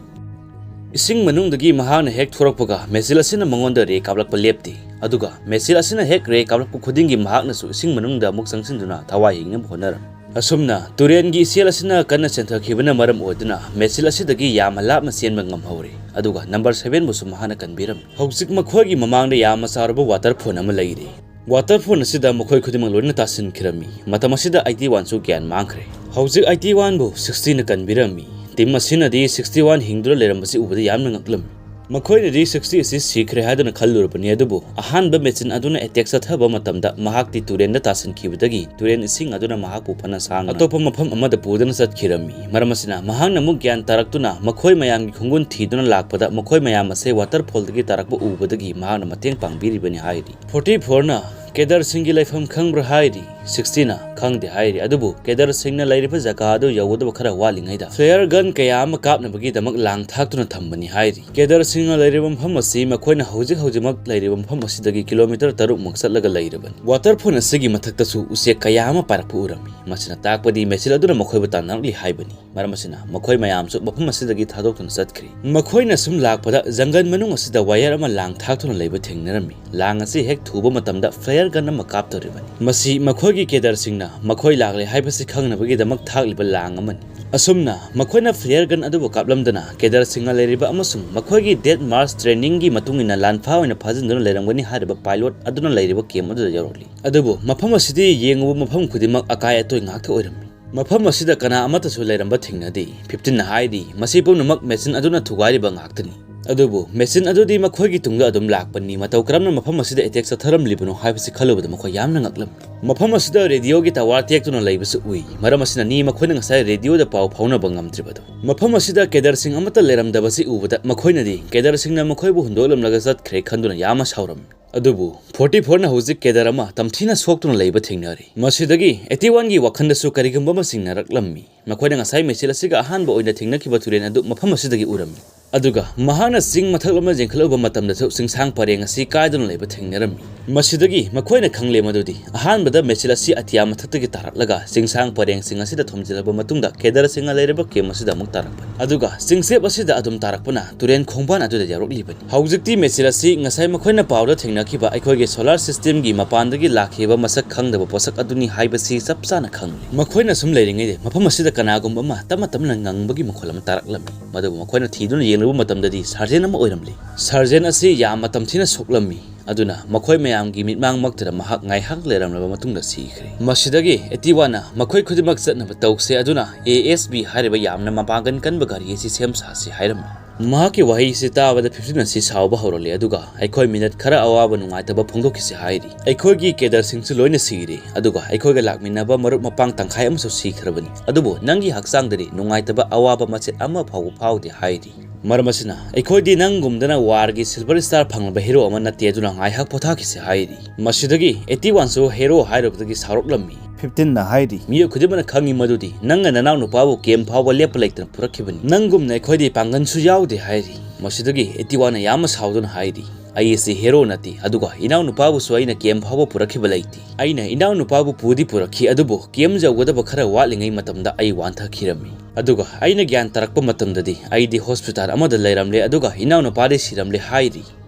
ꯏꯁꯤꯡ ꯃꯅꯨꯡꯗꯒꯤ ꯃꯍꯥꯛꯅ ꯍꯦꯛ ꯊꯣꯔꯛꯄꯒ ꯃꯦꯆꯤꯜ ꯑꯁꯤꯅ ꯃꯉꯣꯟꯗ ray ꯀꯥꯞꯂꯛꯄ ꯂꯦꯞꯇꯦ꯫ ꯑꯗꯨꯒ ꯃꯦꯆꯤꯜ ꯑꯁꯤꯅ ꯍꯦꯛ ray ꯀꯥꯞꯂꯛꯄ ꯈꯨꯗꯤꯡꯒꯤ ꯃꯍꯥꯛꯅꯁꯨ ꯏꯁꯤꯡ ꯃꯅꯨꯡꯗ ꯑꯃꯨꯛ ꯆꯪꯁꯤꯟꯗꯨꯅ ꯊꯋꯥꯏ ꯍꯤꯡꯅꯕ ꯍꯣꯠꯅꯔꯝꯃꯤ꯫ ꯑꯁꯨꯝꯅ ꯇꯨꯔꯦꯜꯒꯤ ꯏꯆꯦꯜ ꯑꯁꯤꯅ ꯀꯟꯅ ꯆꯦꯟꯊꯈꯤꯕꯅ ꯃꯔꯝ ꯑꯣꯏꯗꯨꯅ ꯃꯦꯆꯤꯜ ꯑꯁꯤꯗꯒꯤ ꯌꯥꯝꯅ ꯂꯥꯞꯅ ꯆꯦꯟꯕ ꯉꯝꯍꯧꯔꯦ꯫ ꯑꯗꯨꯒ number seven ꯕꯨꯁꯨ ꯃꯍꯥꯛꯅ ꯀꯟꯕꯤꯔꯝꯃꯤ꯫ ꯍꯧꯖꯤꯛ ꯃꯈꯣꯏꯒꯤ ꯃꯃꯥꯡꯗ ꯌꯥꯝꯅ ꯆꯥꯎꯔꯕ waterfall ꯑꯃ ꯂꯩꯔꯦ꯫ Waterfall ꯑꯁꯤꯗ ꯃꯈꯣꯏ ꯈꯨꯗꯤꯡꯃꯛ ꯂꯣꯏꯅ ꯇꯥꯁꯤꯟꯈꯤꯔꯝꯃꯤ꯫ ꯃꯇꯝ ꯑꯁꯤꯗ ꯑꯥꯏꯇꯤ ꯋꯥꯟꯁꯨ ꯒ꯭ꯌꯥꯟ ꯃꯥꯡꯈ꯭ꯔꯦ꯫ ꯍꯧꯖꯤꯛ ꯑꯥꯏꯇꯤ ꯋꯥꯟꯕꯨ ꯁꯤꯛꯁꯇꯤꯅ ꯀꯟꯕꯤꯔꯝꯃꯤ꯫ Team ꯑꯁꯤꯅꯗꯤ ꯁꯤꯛꯁꯇꯤ ꯋꯥꯟ ꯍꯤꯡꯗꯨꯅ ꯂꯩꯔꯝꯕꯁꯤ ꯎꯕꯗ ꯌꯥꯝꯅ ꯉꯛꯂꯝꯃꯤ꯫ ꯃꯈꯣꯏꯅꯗꯤ ꯁꯤꯛꯁꯇꯤ ꯑꯁꯤ ꯁꯤꯈ꯭ꯔꯦ ꯍꯥꯏꯗꯨꯅ ꯈꯜꯂꯨꯔꯕꯅꯤ, ꯑꯗꯨꯕꯨ ꯑꯍꯥꯟꯕ ꯃꯦꯆꯤꯟ ꯑꯗꯨꯅ attack ꯆꯠꯊꯕ ꯃꯇꯝꯗ ꯃꯍꯥꯛꯇꯤ ꯇꯨꯔꯦꯟꯗ ꯇꯥꯁꯤꯟꯈꯤꯕꯗꯒꯤ ꯇꯨꯔꯦꯟ ꯏꯁꯤꯡ ꯑꯗꯨꯅ ꯃꯍꯥꯛꯄꯨ ꯐꯅ ꯁꯥꯡꯅ ꯑꯇꯣꯞꯄ ꯃꯐꯝ ꯑꯃꯗ ꯄꯨꯗꯨꯅ ꯆꯠꯈꯤꯔꯝꯃꯤ꯫ ꯃꯔꯝ ꯑꯁꯤꯅ ꯃꯍꯥꯛꯅ ꯑꯃꯨꯛ ꯒ꯭ꯌꯥꯟ ꯇꯥꯔꯛꯇꯨꯅ ꯃꯈꯣꯏ ꯃꯌꯥꯝꯒꯤ ꯈꯣꯡꯒꯨꯟ ꯊꯤꯗꯨꯅ ꯂꯥꯛꯄꯗ ꯃꯈꯣꯏ ꯃꯌꯥꯝ ꯑꯁꯦ waterfallꯗꯒꯤ ꯇꯥꯔꯛꯄ ꯎꯕꯗꯒꯤ ꯃꯍꯥꯛꯅ ꯃꯇꯦꯡ ꯄꯥꯡꯕꯤꯔꯤꯕꯅꯤ ꯍꯥꯏꯔꯤ꯫ Forty fourꯅ ꯀꯦꯗꯔ ꯁꯤꯡꯒꯤ ꯂꯩꯐꯝ ꯈꯪꯕ꯭ꯔꯥ ꯍꯥꯏꯔꯤ꯫ ꯁꯤꯛꯁꯇꯤꯅ ꯈꯪꯗꯦ ꯍꯥꯏꯔꯤ, ꯑꯗꯨꯕꯨ ꯀꯦꯗꯔ ꯁꯤꯡꯅ ꯂꯩꯔꯤꯕ ꯖꯒꯥ ꯑꯗꯨ ꯌꯧꯒꯗꯕ ꯈꯔ ꯋꯥꯠꯂꯤꯉꯩꯗ flare gun ꯀꯌꯥ ꯑꯃ ꯀꯥꯞꯅꯕꯒꯤꯗꯃꯛ ꯂꯥꯡ ꯊꯥꯛꯇꯨꯅ ꯊꯝꯕꯅꯤ ꯍꯥꯏꯔꯤ꯫ ꯀꯦꯗꯔ ꯁꯤꯡꯅ ꯂꯩꯔꯤꯕ ꯃꯐꯝ ꯑꯁꯤ ꯃꯈꯣꯏꯅ ꯍꯧꯖꯤꯛ ꯍꯧꯖꯤꯛꯃꯛ ꯂꯩꯔꯤꯕ ꯃꯐꯝ ꯑꯁꯤꯗꯒꯤ kilometre ꯇꯔꯨꯛ ꯃꯨꯛ ꯆꯠꯂꯒ ꯂꯩꯔꯕꯅꯤ꯫ Waterfall ꯑꯁꯤꯒꯤ ꯃꯊꯛꯇꯁꯨ ꯎꯆꯦꯛ ꯀꯌꯥ ꯑꯃ ꯄꯥꯏꯔꯛꯄ ꯎꯔꯝꯃꯤ꯫ ꯃꯁꯤꯅ ꯇꯥꯛꯄꯗꯤ ꯃꯦꯆꯤꯜ ꯑꯗꯨꯅ ꯃꯈꯣꯏꯕꯨ ꯇꯥꯟꯅꯔꯛꯂꯤ ꯍꯥꯏꯕꯅꯤ꯫ ꯃꯔꯝ ꯑꯁꯤꯅ ꯃꯈꯣꯏ ꯃꯌꯥꯝꯁꯨ ꯃꯐꯝ ꯑꯁꯤꯗꯒꯤ ꯊꯥꯗꯣꯛꯇꯨꯅ ꯆꯠꯈ꯭ꯔꯦ꯫ ꯃꯈꯣꯏꯅ ꯁꯨꯝ ꯂꯥꯛꯄꯗ ꯖꯪꯒꯜ ꯃꯅꯨꯡ ꯑꯁꯤꯗ wire ꯑꯃ ꯂꯥꯡ ꯊꯥꯛꯇꯨꯅ ꯂꯩꯕ ꯊꯦꯡꯅꯔꯝꯃꯤ꯫ ꯂꯥꯡ ꯑꯁꯤ ꯍꯦꯛ ꯊꯨꯕ ꯃꯇꯝꯗ flare gun ꯑꯃ ꯀꯥꯞꯇꯧꯔꯤꯕꯅꯤ꯫ ꯃꯁꯤ ꯃꯈꯣꯏꯒꯤ ꯀꯦꯗꯔꯁꯤꯡꯅ ꯃꯈꯣꯏ ꯂꯥꯛꯂꯦ ꯍꯥꯏꯕꯁꯤ ꯈꯪꯅꯕꯒꯤꯗꯃꯛ ꯊꯥꯛꯂꯤꯕ ꯂꯥꯡ ꯑꯃꯅꯤ꯫ ꯑꯁꯨꯝꯅ ꯃꯈꯣꯏꯅ flare gun ꯑꯗꯨꯕꯨ ꯀꯥꯞꯂꯝꯗꯅ ꯀꯦꯗꯔꯁꯤꯡꯅ ꯂꯩꯔꯤꯕ ꯑꯃꯁꯨꯡ ꯃꯈꯣꯏꯒꯤ Death March trainingꯒꯤ ꯃꯇꯨꯡ ꯏꯟꯅ ꯂꯥꯟꯐꯥ ꯑꯣꯏꯅ ꯐꯥꯖꯤꯟꯗꯨꯅ ꯂꯩꯔꯝꯒꯅꯤ ꯍꯥꯏꯔꯤꯕ pilot ꯑꯗꯨꯅ ꯂꯩꯔꯤꯕ camp ꯑꯗꯨꯗ ꯌꯧꯔꯛꯂꯤ꯫ ꯑꯗꯨꯕꯨ ꯃꯐꯝ ꯑꯁꯤꯗꯤ ꯌꯦꯡꯉꯨꯕ ꯃꯐꯝ ꯈꯨꯗꯤꯡꯃꯛ ꯑꯀꯥꯏ ꯑꯇꯣꯏ ꯉꯥꯛꯇ ꯑꯣꯏꯔꯝꯃꯤ꯫ ꯃꯐꯝ ꯑꯁꯤꯗ ꯀꯅꯥ ꯑꯃꯠꯇꯁꯨ ꯂꯩꯔꯝꯕ ꯊꯦꯡꯅꯗꯦ꯫ Fifteenꯅ ꯍꯥꯏꯔꯤ, ꯃꯁꯤ ꯄꯨꯝꯅꯃꯛ ꯃꯦꯆꯤꯟ ꯑꯗꯨꯅ ꯊꯨꯒꯥꯏꯔꯤꯕ ꯉꯥꯛꯇꯅꯤ꯫ ꯑꯗꯨꯕꯨ ꯃꯦꯆꯤꯟ ꯑꯗꯨꯗꯤ ꯃꯈꯣꯏꯒꯤ ꯇꯨꯡꯗ ꯑꯗꯨꯝ ꯂꯥꯛꯄꯅꯤ꯫ ꯃꯇꯧ ꯀꯔꯝꯅ ꯃꯐꯝ ꯑꯁꯤꯗ ꯑꯦꯇꯦꯛ ꯆꯠꯊꯔꯝꯂꯤꯕꯅꯣ ꯍꯥꯏꯕꯁꯤ ꯈꯜꯂꯨꯕꯗ ꯃꯈꯣꯏ ꯌꯥꯝꯅ ꯉꯛꯂꯝꯃꯤ꯫ ꯃꯐꯝ ꯑꯁꯤꯗ ꯔꯦꯗꯤꯑꯣꯒꯤ ꯇꯋꯥꯔ ꯇꯦꯛꯇꯨꯅ ꯂꯩꯕꯁꯨ ꯎꯏ꯫ ꯃꯔꯝ ꯑꯁꯤꯅꯅꯤ ꯃꯈꯣꯏꯅ ꯉꯁꯥꯏ ꯔꯦꯗꯤꯑꯣꯗ ꯄꯥꯎ ꯐꯥꯎꯅꯕ ꯉꯝꯗ꯭ꯔꯤꯕꯗꯨ꯫ ꯃꯐꯝ ꯑꯁꯤꯗ ꯀꯦꯗꯔꯁꯤꯡ ꯑꯃꯠꯇ ꯂꯩꯔꯝꯗꯕꯁꯤ ꯎꯕꯗ ꯃꯈꯣꯏꯅꯗꯤ ꯀꯦꯗꯔꯁꯤꯡꯅ ꯃꯈꯣꯏꯕꯨ ꯍꯨꯟꯗꯣꯛꯂꯝꯂꯒ ꯆꯠꯈ꯭ꯔꯦ ꯈꯟꯗꯨꯅ ꯌꯥꯝꯅ ꯁꯥꯎꯔꯝꯃꯤ꯫ ꯑꯗꯨꯕꯨ ꯐꯣꯔꯇꯤ ꯐꯣꯔꯅ ꯍꯧꯖꯤꯛ ꯀꯦꯗꯔ ꯑꯃ ꯇꯝꯊꯤꯅ ꯁꯣꯛꯇꯨꯅ ꯂꯩꯕ ꯊꯦꯡꯅꯔꯤ꯫ ꯃꯁꯤꯗꯒꯤ ꯑꯩꯠꯇꯤ ꯋꯥꯟꯒꯤ ꯋꯥꯈꯜꯗꯁꯨ ꯀꯔꯤꯒꯨꯝꯕ ꯑꯃ ꯆꯤꯡꯅꯔꯛꯂꯝꯃꯤ꯫ ꯃꯈꯣꯏꯅ ꯉꯁꯥꯏ ꯃꯦꯆꯤꯟ ꯑꯁꯤꯒ ꯑꯍꯥꯟꯕ ꯑꯣꯏꯅ ꯊꯦꯡꯅꯈꯤꯕ ꯇꯨꯔꯦꯜ ꯑꯗꯨ ꯃꯐꯝ ꯑꯁꯤꯗꯒꯤ ꯎꯔꯝꯃꯤ꯫ ꯑꯗꯨꯒ ꯃꯍꯥꯛꯅ ꯆꯤꯡ ꯃꯊꯛꯂꯣꯝꯗ ꯌꯦꯡꯈꯠꯂꯨꯕ ꯃꯇꯝꯗꯁꯨ ꯆꯤꯡꯁꯥꯡ ꯄꯔꯦꯡ ꯑꯁꯤ ꯀꯥꯏꯗꯨꯅ ꯂꯩꯕ ꯊꯦꯡꯅꯔꯝꯃꯤ꯫ ꯃꯁꯤꯗꯒꯤ ꯃꯈꯣꯏꯅ ꯈꯪꯂꯦ ꯃꯗꯨꯗꯤ ꯑꯍꯥꯟꯕꯗ ꯃꯦꯆꯤꯟ ꯑꯁꯤ ꯑꯇꯤꯌꯥ ꯃꯊꯛꯇꯒꯤ ꯇꯥꯔꯛꯂꯒ ꯆꯤꯡꯁꯥꯡ ꯄꯔꯦꯡꯁꯤꯡ ꯑꯁꯤꯗ ꯊꯣꯝꯖꯤꯜꯂꯕ ꯃꯇꯨꯡꯗ ꯀꯦꯗꯔꯁꯤꯡꯅ ꯂꯩꯔꯤꯕ ꯀꯦꯝ ꯑꯁꯤꯗ ꯑꯃꯨꯛ ꯇꯥꯔꯛꯄꯅꯤ꯫ ꯑꯗꯨꯒ ꯆꯤꯡꯆꯦꯞ ꯑꯁꯤꯗ ꯑꯗꯨꯝ ꯇꯥꯔꯛꯄꯅ ꯇꯨꯔꯦꯟ ꯈꯣꯡꯕꯥꯟ ꯑꯗꯨꯗ ꯌꯧꯔꯛꯂꯤꯕꯅꯤ꯫ ꯍꯧꯖꯤꯛꯇꯤ ꯃꯦꯆꯤꯟ ꯑꯁꯤ ꯉꯁꯥꯏ ꯃꯈꯣꯏꯅ ꯄꯥꯎꯗ ꯊꯦꯡꯅꯈꯤꯕ ꯑꯩꯈꯣꯏꯒꯤ solar systemꯒꯤ ꯃꯄꯥꯟꯗꯒꯤ ꯂꯥꯛꯈꯤꯕ ꯃꯁꯛ ꯈꯪꯗꯕ ꯄꯣꯠꯁꯛ ꯑꯗꯨꯅꯤ ꯍꯥꯏꯕꯁꯤ ꯆꯞ ꯆꯥꯅ ꯈꯪꯂꯤ꯫ ꯃꯈꯣꯏꯅ ꯁꯨꯝ ꯂꯩꯔꯤꯉꯩꯗ ꯃꯐꯝ ꯑꯁꯤꯗ ꯀꯅꯥꯒꯨꯝꯕ ꯑꯃ ꯇꯞꯅ ꯇꯞꯅ ꯉꯪꯕꯒꯤ ꯃꯈꯣꯜ ꯑꯃ ꯇꯥꯔꯛꯂꯝꯃꯤ꯫ ꯃꯗꯨꯕꯨ ꯃꯈꯣꯏꯅ ꯊꯤꯗꯨꯅ ꯌꯦꯡꯂꯨꯕ ꯃꯇꯝꯗꯗꯤ ꯁꯥꯔꯖꯦꯟ ꯑꯃ ꯑꯣꯏꯔꯝꯂꯤ꯫ ꯁꯥꯔꯖꯦꯟ ꯑꯁꯤ ꯌꯥꯝꯅ ꯇꯝꯊꯤꯅ ꯁꯣꯛꯂꯝꯃꯤ꯫ ꯑꯗꯨꯅ ꯃꯈꯣꯏ ꯃꯌꯥꯝꯒꯤ ꯃꯤꯠꯃꯥꯡꯃꯛꯇꯗ ꯃꯍꯥꯛ ꯉꯥꯏꯍꯥꯛ ꯂꯩꯔꯝꯂꯕ ꯃꯇꯨꯡꯗ ꯁꯤꯈ꯭ꯔꯦ꯫ ꯃꯁꯤꯗꯒꯤ ꯑꯩꯠꯇꯤ ꯋꯥꯟꯅ ꯃꯈꯣꯏ ꯈꯨꯗꯤꯡꯃꯛ ꯆꯠꯅꯕ ꯇꯧꯁꯦ, ꯑꯗꯨꯅ ꯑꯦ ꯑꯦꯁ ꯕꯤ ꯍꯥꯏꯔꯤꯕ ꯌꯥꯝꯅ ꯃꯄꯥꯡꯒꯜ ꯀꯟꯕ ꯒꯥꯔꯤ ꯑꯁꯤ ꯁꯦꯝ ꯁꯥꯁꯤ ꯍꯥꯏꯔꯝꯃꯤ꯫ ꯃꯍꯥꯛꯀꯤ ꯋꯥꯍꯩꯁꯤ ꯇꯥꯕꯗ ꯐꯤꯐꯇꯤꯟ ꯑꯁꯤ ꯁꯥꯎꯕ ꯍꯧꯔꯛꯂꯦ, ꯑꯗꯨꯒ ꯑꯩꯈꯣꯏ ꯃꯤꯅꯠ ꯈꯔ ꯑꯋꯥꯕ ꯅꯨꯡꯉꯥꯏꯇꯕ ꯐꯣꯡꯗꯣꯛꯈꯤꯁꯤ ꯍꯥꯏꯔꯤ꯫ ꯑꯩꯈꯣꯏꯒꯤ ꯀꯦꯗꯔꯁꯤꯡꯁꯨ ꯂꯣꯏꯅ ꯁꯤꯔꯦ, ꯑꯗꯨꯒ ꯑꯩꯈꯣꯏꯒ ꯂꯥꯛꯃꯤꯟꯅꯕ ꯃꯔꯨꯞ ꯃꯄꯥꯡ ꯇꯪꯈꯥꯏ ꯑꯃꯁꯨ ꯁꯤꯈ꯭ꯔꯕꯅꯤ, ꯑꯗꯨꯕꯨ ꯅꯪꯒꯤ ꯍꯛꯆꯥꯡꯗꯗꯤ ꯅꯨꯡꯉꯥꯏꯇꯕ ꯑꯋꯥꯕ ꯃꯆꯦꯠ ꯑꯃ ꯐꯥꯎꯕ ꯐꯥꯎꯗꯦ ꯍꯥꯏꯔꯤ꯫ ꯃꯔꯝ ꯑꯁꯤꯅ ꯑꯩꯈꯣꯏꯗꯤ ꯅꯪꯒꯨꯝꯗꯅ ꯋꯥꯔꯒꯤ ꯁꯤꯜꯚꯔ ꯁ꯭ꯇꯥꯔ ꯐꯪꯂꯕ ꯍꯦꯔꯣ ꯑꯃ ꯅꯠꯇꯦ, ꯑꯗꯨꯅ ꯉꯥꯏꯍꯥꯛ ꯄꯣꯊꯥꯈꯤꯁꯤ ꯍꯥꯏꯔꯤ꯫ ꯃꯁꯤꯗꯒꯤ ꯑꯩꯠꯇꯤ ꯋꯥꯟꯁꯨ ꯍꯦꯔꯣ ꯍꯥꯏꯔꯨꯕꯗꯒꯤ ꯁꯥꯎꯔꯛꯂꯝꯃꯤ꯫ ꯐꯤꯐꯇꯤꯟꯅ ꯍꯥꯏꯔꯤ, ꯃꯤꯑꯣꯏ ꯈꯨꯗꯤꯡꯃꯛꯅ ꯈꯪꯉꯤ ꯃꯗꯨꯗꯤ ꯅꯪꯅ ꯅꯅꯥꯎ ꯅꯨꯄꯥꯕꯨ ꯀꯦꯝ ꯐꯥꯎꯕ ꯂꯦꯞꯄ ꯂꯩꯇꯅ ꯄꯨꯔꯛꯈꯤꯕꯅꯤ꯫ ꯅꯪꯒꯨꯝꯅ ꯑꯩꯈꯣꯏꯗꯤ ꯄꯥꯡꯒꯜꯁꯨ ꯌꯥꯎꯗꯦ ꯍꯥꯏꯔꯤ꯫ ꯃꯁꯤꯗꯒꯤ ꯑꯩꯠꯇꯤ ꯋꯥꯟꯅ ꯌꯥꯝꯅ ꯁꯥꯎꯗꯨꯅ ꯍꯥꯏꯔꯤ, ꯑꯩ ꯑꯁꯤ ꯍꯦꯔꯣ ꯅꯠꯇꯦ, ꯑꯗꯨꯒ ꯏꯅꯥꯎ ꯅꯨꯄꯥꯕꯨꯁꯨ ꯑꯩꯅ ꯀꯦꯝ ꯐꯥꯎꯕ ꯄꯨꯔꯛꯈꯤꯕ ꯂꯩꯇꯦ꯫ ꯑꯩꯅ ꯏꯅꯥꯎ ꯅꯨꯄꯥꯕꯨ ꯄꯨꯗꯤ ꯄꯨꯔꯛꯈꯤ, ꯑꯗꯨꯕꯨ ꯀꯦꯝ ꯌꯧꯒꯗꯕ ꯈꯔ ꯋꯥꯠꯂꯤꯉꯩ ꯃꯇꯝꯗ ꯑꯩ ꯋꯥꯟꯊꯈꯤꯔꯝꯃꯤ꯫ ꯑꯗꯨꯒ ꯑꯩꯅ ꯒ꯭ꯌꯥꯟ ꯇꯥꯔꯛꯄ ꯃꯇꯝꯗꯗꯤ ꯑꯩꯗꯤ ꯍꯣꯁꯄꯤꯇꯥꯜ ꯑꯃꯗ ꯂꯩꯔꯝꯂꯦ, ꯑꯗꯨꯒ ꯏꯅꯥꯎ ꯅꯨꯄꯥꯗꯤ ꯁꯤꯔꯝꯂꯦ ꯍꯥꯏꯔꯤ꯫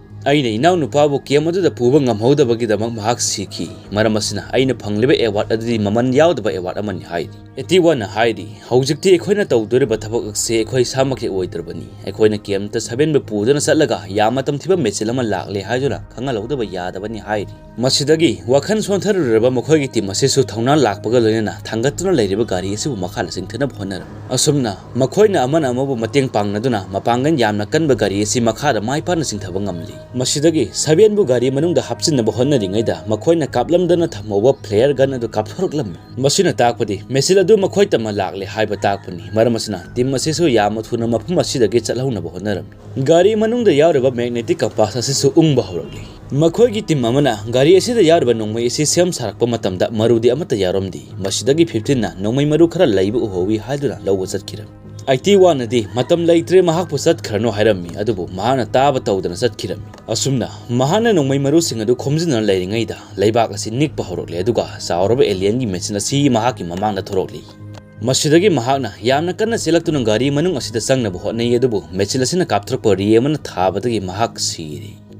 ꯑꯩꯅ ꯏꯅꯥꯎ ꯅꯨꯄꯥꯕꯨ ꯀꯦꯝ ꯑꯗꯨꯗ ꯄꯨꯕ ꯉꯝꯍꯧꯗꯕꯒꯤꯗꯃꯛ ꯃꯍꯥꯛ ꯁꯤꯈꯤ꯫ ꯃꯔꯝ ꯑꯁꯤꯅ ꯑꯩꯅ ꯐꯪꯂꯤꯕ ꯑꯦꯋꯥꯔꯗ ꯑꯗꯨꯗꯤ ꯃꯃꯜ ꯌꯥꯎꯗꯕ ꯑꯦꯋꯥꯔꯗ ꯑꯃꯅꯤ ꯍꯥꯏꯔꯤ꯫ ꯑꯩꯠꯇꯤ ꯋꯥꯟꯅ ꯍꯥꯏꯔꯤ, "ꯍꯧꯖꯤꯛꯇꯤ ꯑꯩꯈꯣꯏꯅ ꯇꯧꯗꯣꯔꯤꯕ ꯊꯕꯛ ꯑꯁꯤ ꯑꯩꯈꯣꯏ ꯏꯁꯥꯃꯛꯀꯤ ꯑꯣꯏꯗ꯭ꯔꯕꯅꯤ꯫ ꯑꯩꯈꯣꯏꯅ ꯀꯦꯝꯇ ꯁꯚꯦꯟꯕꯨ ꯄꯨꯗꯨꯅ ꯆꯠꯂꯒ ꯌꯥꯝꯅ ꯇꯝꯊꯤꯕ ꯃꯦꯆꯤꯟ ꯑꯃ ꯂꯥꯛꯂꯦ ꯍꯥꯏꯗꯨꯅ ꯈꯪꯍꯜꯍꯧꯗꯕ ꯌꯥꯗꯕꯅꯤ" ꯍꯥꯏꯔꯤ꯫ ꯃꯁꯤꯗꯒꯤ ꯋꯥꯈꯜ ꯁꯣꯟꯊꯔꯨꯔꯕ ꯃꯈꯣꯏꯒꯤ ꯇꯤꯝ ꯑꯁꯤꯁꯨ ꯊꯧꯅꯥ ꯂꯥꯛꯄꯒ ꯂꯣꯏꯅꯅ ꯊꯥꯡꯒꯠꯇꯨꯅ ꯂꯩꯔꯤꯕ ꯒꯥꯔꯤ ꯑꯁꯤꯕꯨ ꯃꯈꯥꯗ ꯆꯤꯡꯊꯅꯕ ꯍꯣꯠꯅꯔꯝꯃꯤ꯫ ꯑꯁꯨꯝꯅ ꯃꯈꯣꯏꯅ ꯑꯃꯅ ꯑꯃꯕꯨ ꯃꯇꯦꯡ ꯄꯥꯡꯅꯗꯨꯅ ꯃꯄꯥꯡꯒꯜ ꯌꯥꯝꯅ ꯀꯟꯕ ꯒꯥꯔꯤ ꯑꯁꯤ ꯃꯈꯥꯗ ꯃꯥꯏ ꯄꯥꯛꯅ ꯆꯤꯡꯊꯕ ꯉꯝꯂꯤ꯫ ꯃꯁꯤꯗꯒꯤ ꯁꯚꯦꯟꯕꯨ ꯒꯥꯔꯤ ꯃꯅꯨꯡꯗ ꯍꯥꯞꯆꯤꯟꯅꯕ ꯍꯣꯠꯅꯔꯤꯉꯩꯗ ꯃꯈꯣꯏꯅ ꯀꯥꯞꯂꯝꯗꯅ ꯊꯝꯍꯧꯕ ꯐ꯭ꯂꯦꯌꯔ ꯒꯟ ꯑꯗꯨ ꯀꯥꯞꯊꯣꯔꯛꯂꯝꯃꯤ꯫ ꯃꯁꯤꯅ ꯇꯥꯛꯄꯗꯤ ꯃꯦꯆꯤꯟ ꯑꯗꯨ ꯃꯈꯣꯏ ꯇꯝꯅ ꯂꯥꯛꯂꯦ ꯍꯥꯏꯕ ꯇꯥꯛꯄꯅꯤ꯫ ꯃꯔꯝ ꯑꯁꯤꯅ ꯇꯤꯝ ꯑꯁꯤꯁꯨ ꯌꯥꯝꯅ ꯊꯨꯅ ꯃꯐꯝ ꯑꯁꯤꯗꯒꯤ ꯆꯠꯍꯧꯅꯕ ꯍꯣꯠꯅꯔꯝꯃꯤ꯫ ꯒꯥꯔꯤ ꯃꯅꯨꯡꯗ ꯌꯥꯎꯔꯤꯕ ꯃꯦꯒꯅꯦꯇꯤꯛ ꯀꯝꯄꯥꯁ ꯑꯁꯤꯁꯨ ꯎꯪꯕ ꯍꯧꯔꯛꯂꯤ꯫ ꯃꯈꯣꯏꯒꯤ ꯇꯤꯝ ꯑꯃꯅ ꯒꯥꯔꯤ ꯑꯁꯤꯗ ꯌꯥꯎꯔꯤꯕ ꯅꯣꯡꯃꯩ ꯑꯁꯤ ꯁꯦꯝ ꯁꯥꯔꯛꯄ ꯃꯇꯝꯗ ꯃꯔꯨꯗꯤ ꯑꯃꯠꯇ ꯌꯥꯎꯔꯝꯗꯦ꯫ ꯃꯁꯤꯗꯒꯤ ꯐꯤꯐꯇꯤꯟꯅ ꯅꯣꯡꯃꯩ ꯃꯔꯨ ꯈꯔ ꯂꯩꯕ ꯎꯍꯧꯏ ꯍꯥꯏꯗꯨꯅ ꯂꯧꯕ ꯆꯠꯈꯤꯔꯝꯃꯤ꯫ ꯑꯩꯠꯇꯤ ꯋꯥꯟꯅꯗꯤ "ꯃꯇꯝ ꯂꯩꯇ꯭ꯔꯦ, ꯃꯍꯥꯛꯄꯨ ꯆꯠꯈ꯭ꯔꯅꯨ" ꯍꯥꯏꯔꯝꯃꯤ, ꯑꯗꯨꯕꯨ ꯃꯍꯥꯛꯅ ꯇꯥꯕ ꯇꯧꯗꯅ ꯆꯠꯈꯤꯔꯝꯃꯤ꯫ ꯑꯁꯨꯝꯅ ꯃꯍꯥꯛꯅ ꯅꯣꯡꯃꯩ ꯃꯔꯨꯁꯤꯡ ꯑꯗꯨ ꯈꯣꯝꯖꯤꯟꯗꯨꯅ ꯂꯩꯔꯤꯉꯩꯗ ꯂꯩꯕꯥꯛ ꯑꯁꯤ ꯅꯤꯛꯄ ꯍꯧꯔꯛꯂꯦ, ꯑꯗꯨꯒ ꯆꯥꯎꯔꯕ ꯑꯦꯂꯤꯌꯟꯒꯤ ꯃꯦꯆꯤꯟ ꯑꯁꯤ ꯃꯍꯥꯛꯀꯤ ꯃꯃꯥꯡꯗ ꯊꯣꯔꯛꯂꯤ꯫ ꯃꯁꯤꯗꯒꯤ ꯃꯍꯥꯛꯅ ꯌꯥꯝꯅ ꯀꯟꯅ ꯆꯦꯜꯂꯛꯇꯨꯅ ꯒꯥꯔꯤ ꯃꯅꯨꯡ ꯑꯁꯤꯗ ꯆꯪꯅꯕ ꯍꯣꯠꯅꯩ, ꯑꯗꯨꯕꯨ ꯃꯦꯆꯤꯟ ꯑꯁꯤꯅ ꯀꯥꯞꯊꯣꯔꯛꯄ ꯔꯦ ꯑꯃꯅ ꯊꯥꯕꯗꯒꯤ ꯃꯍꯥꯛ ꯁꯤꯔꯦ꯫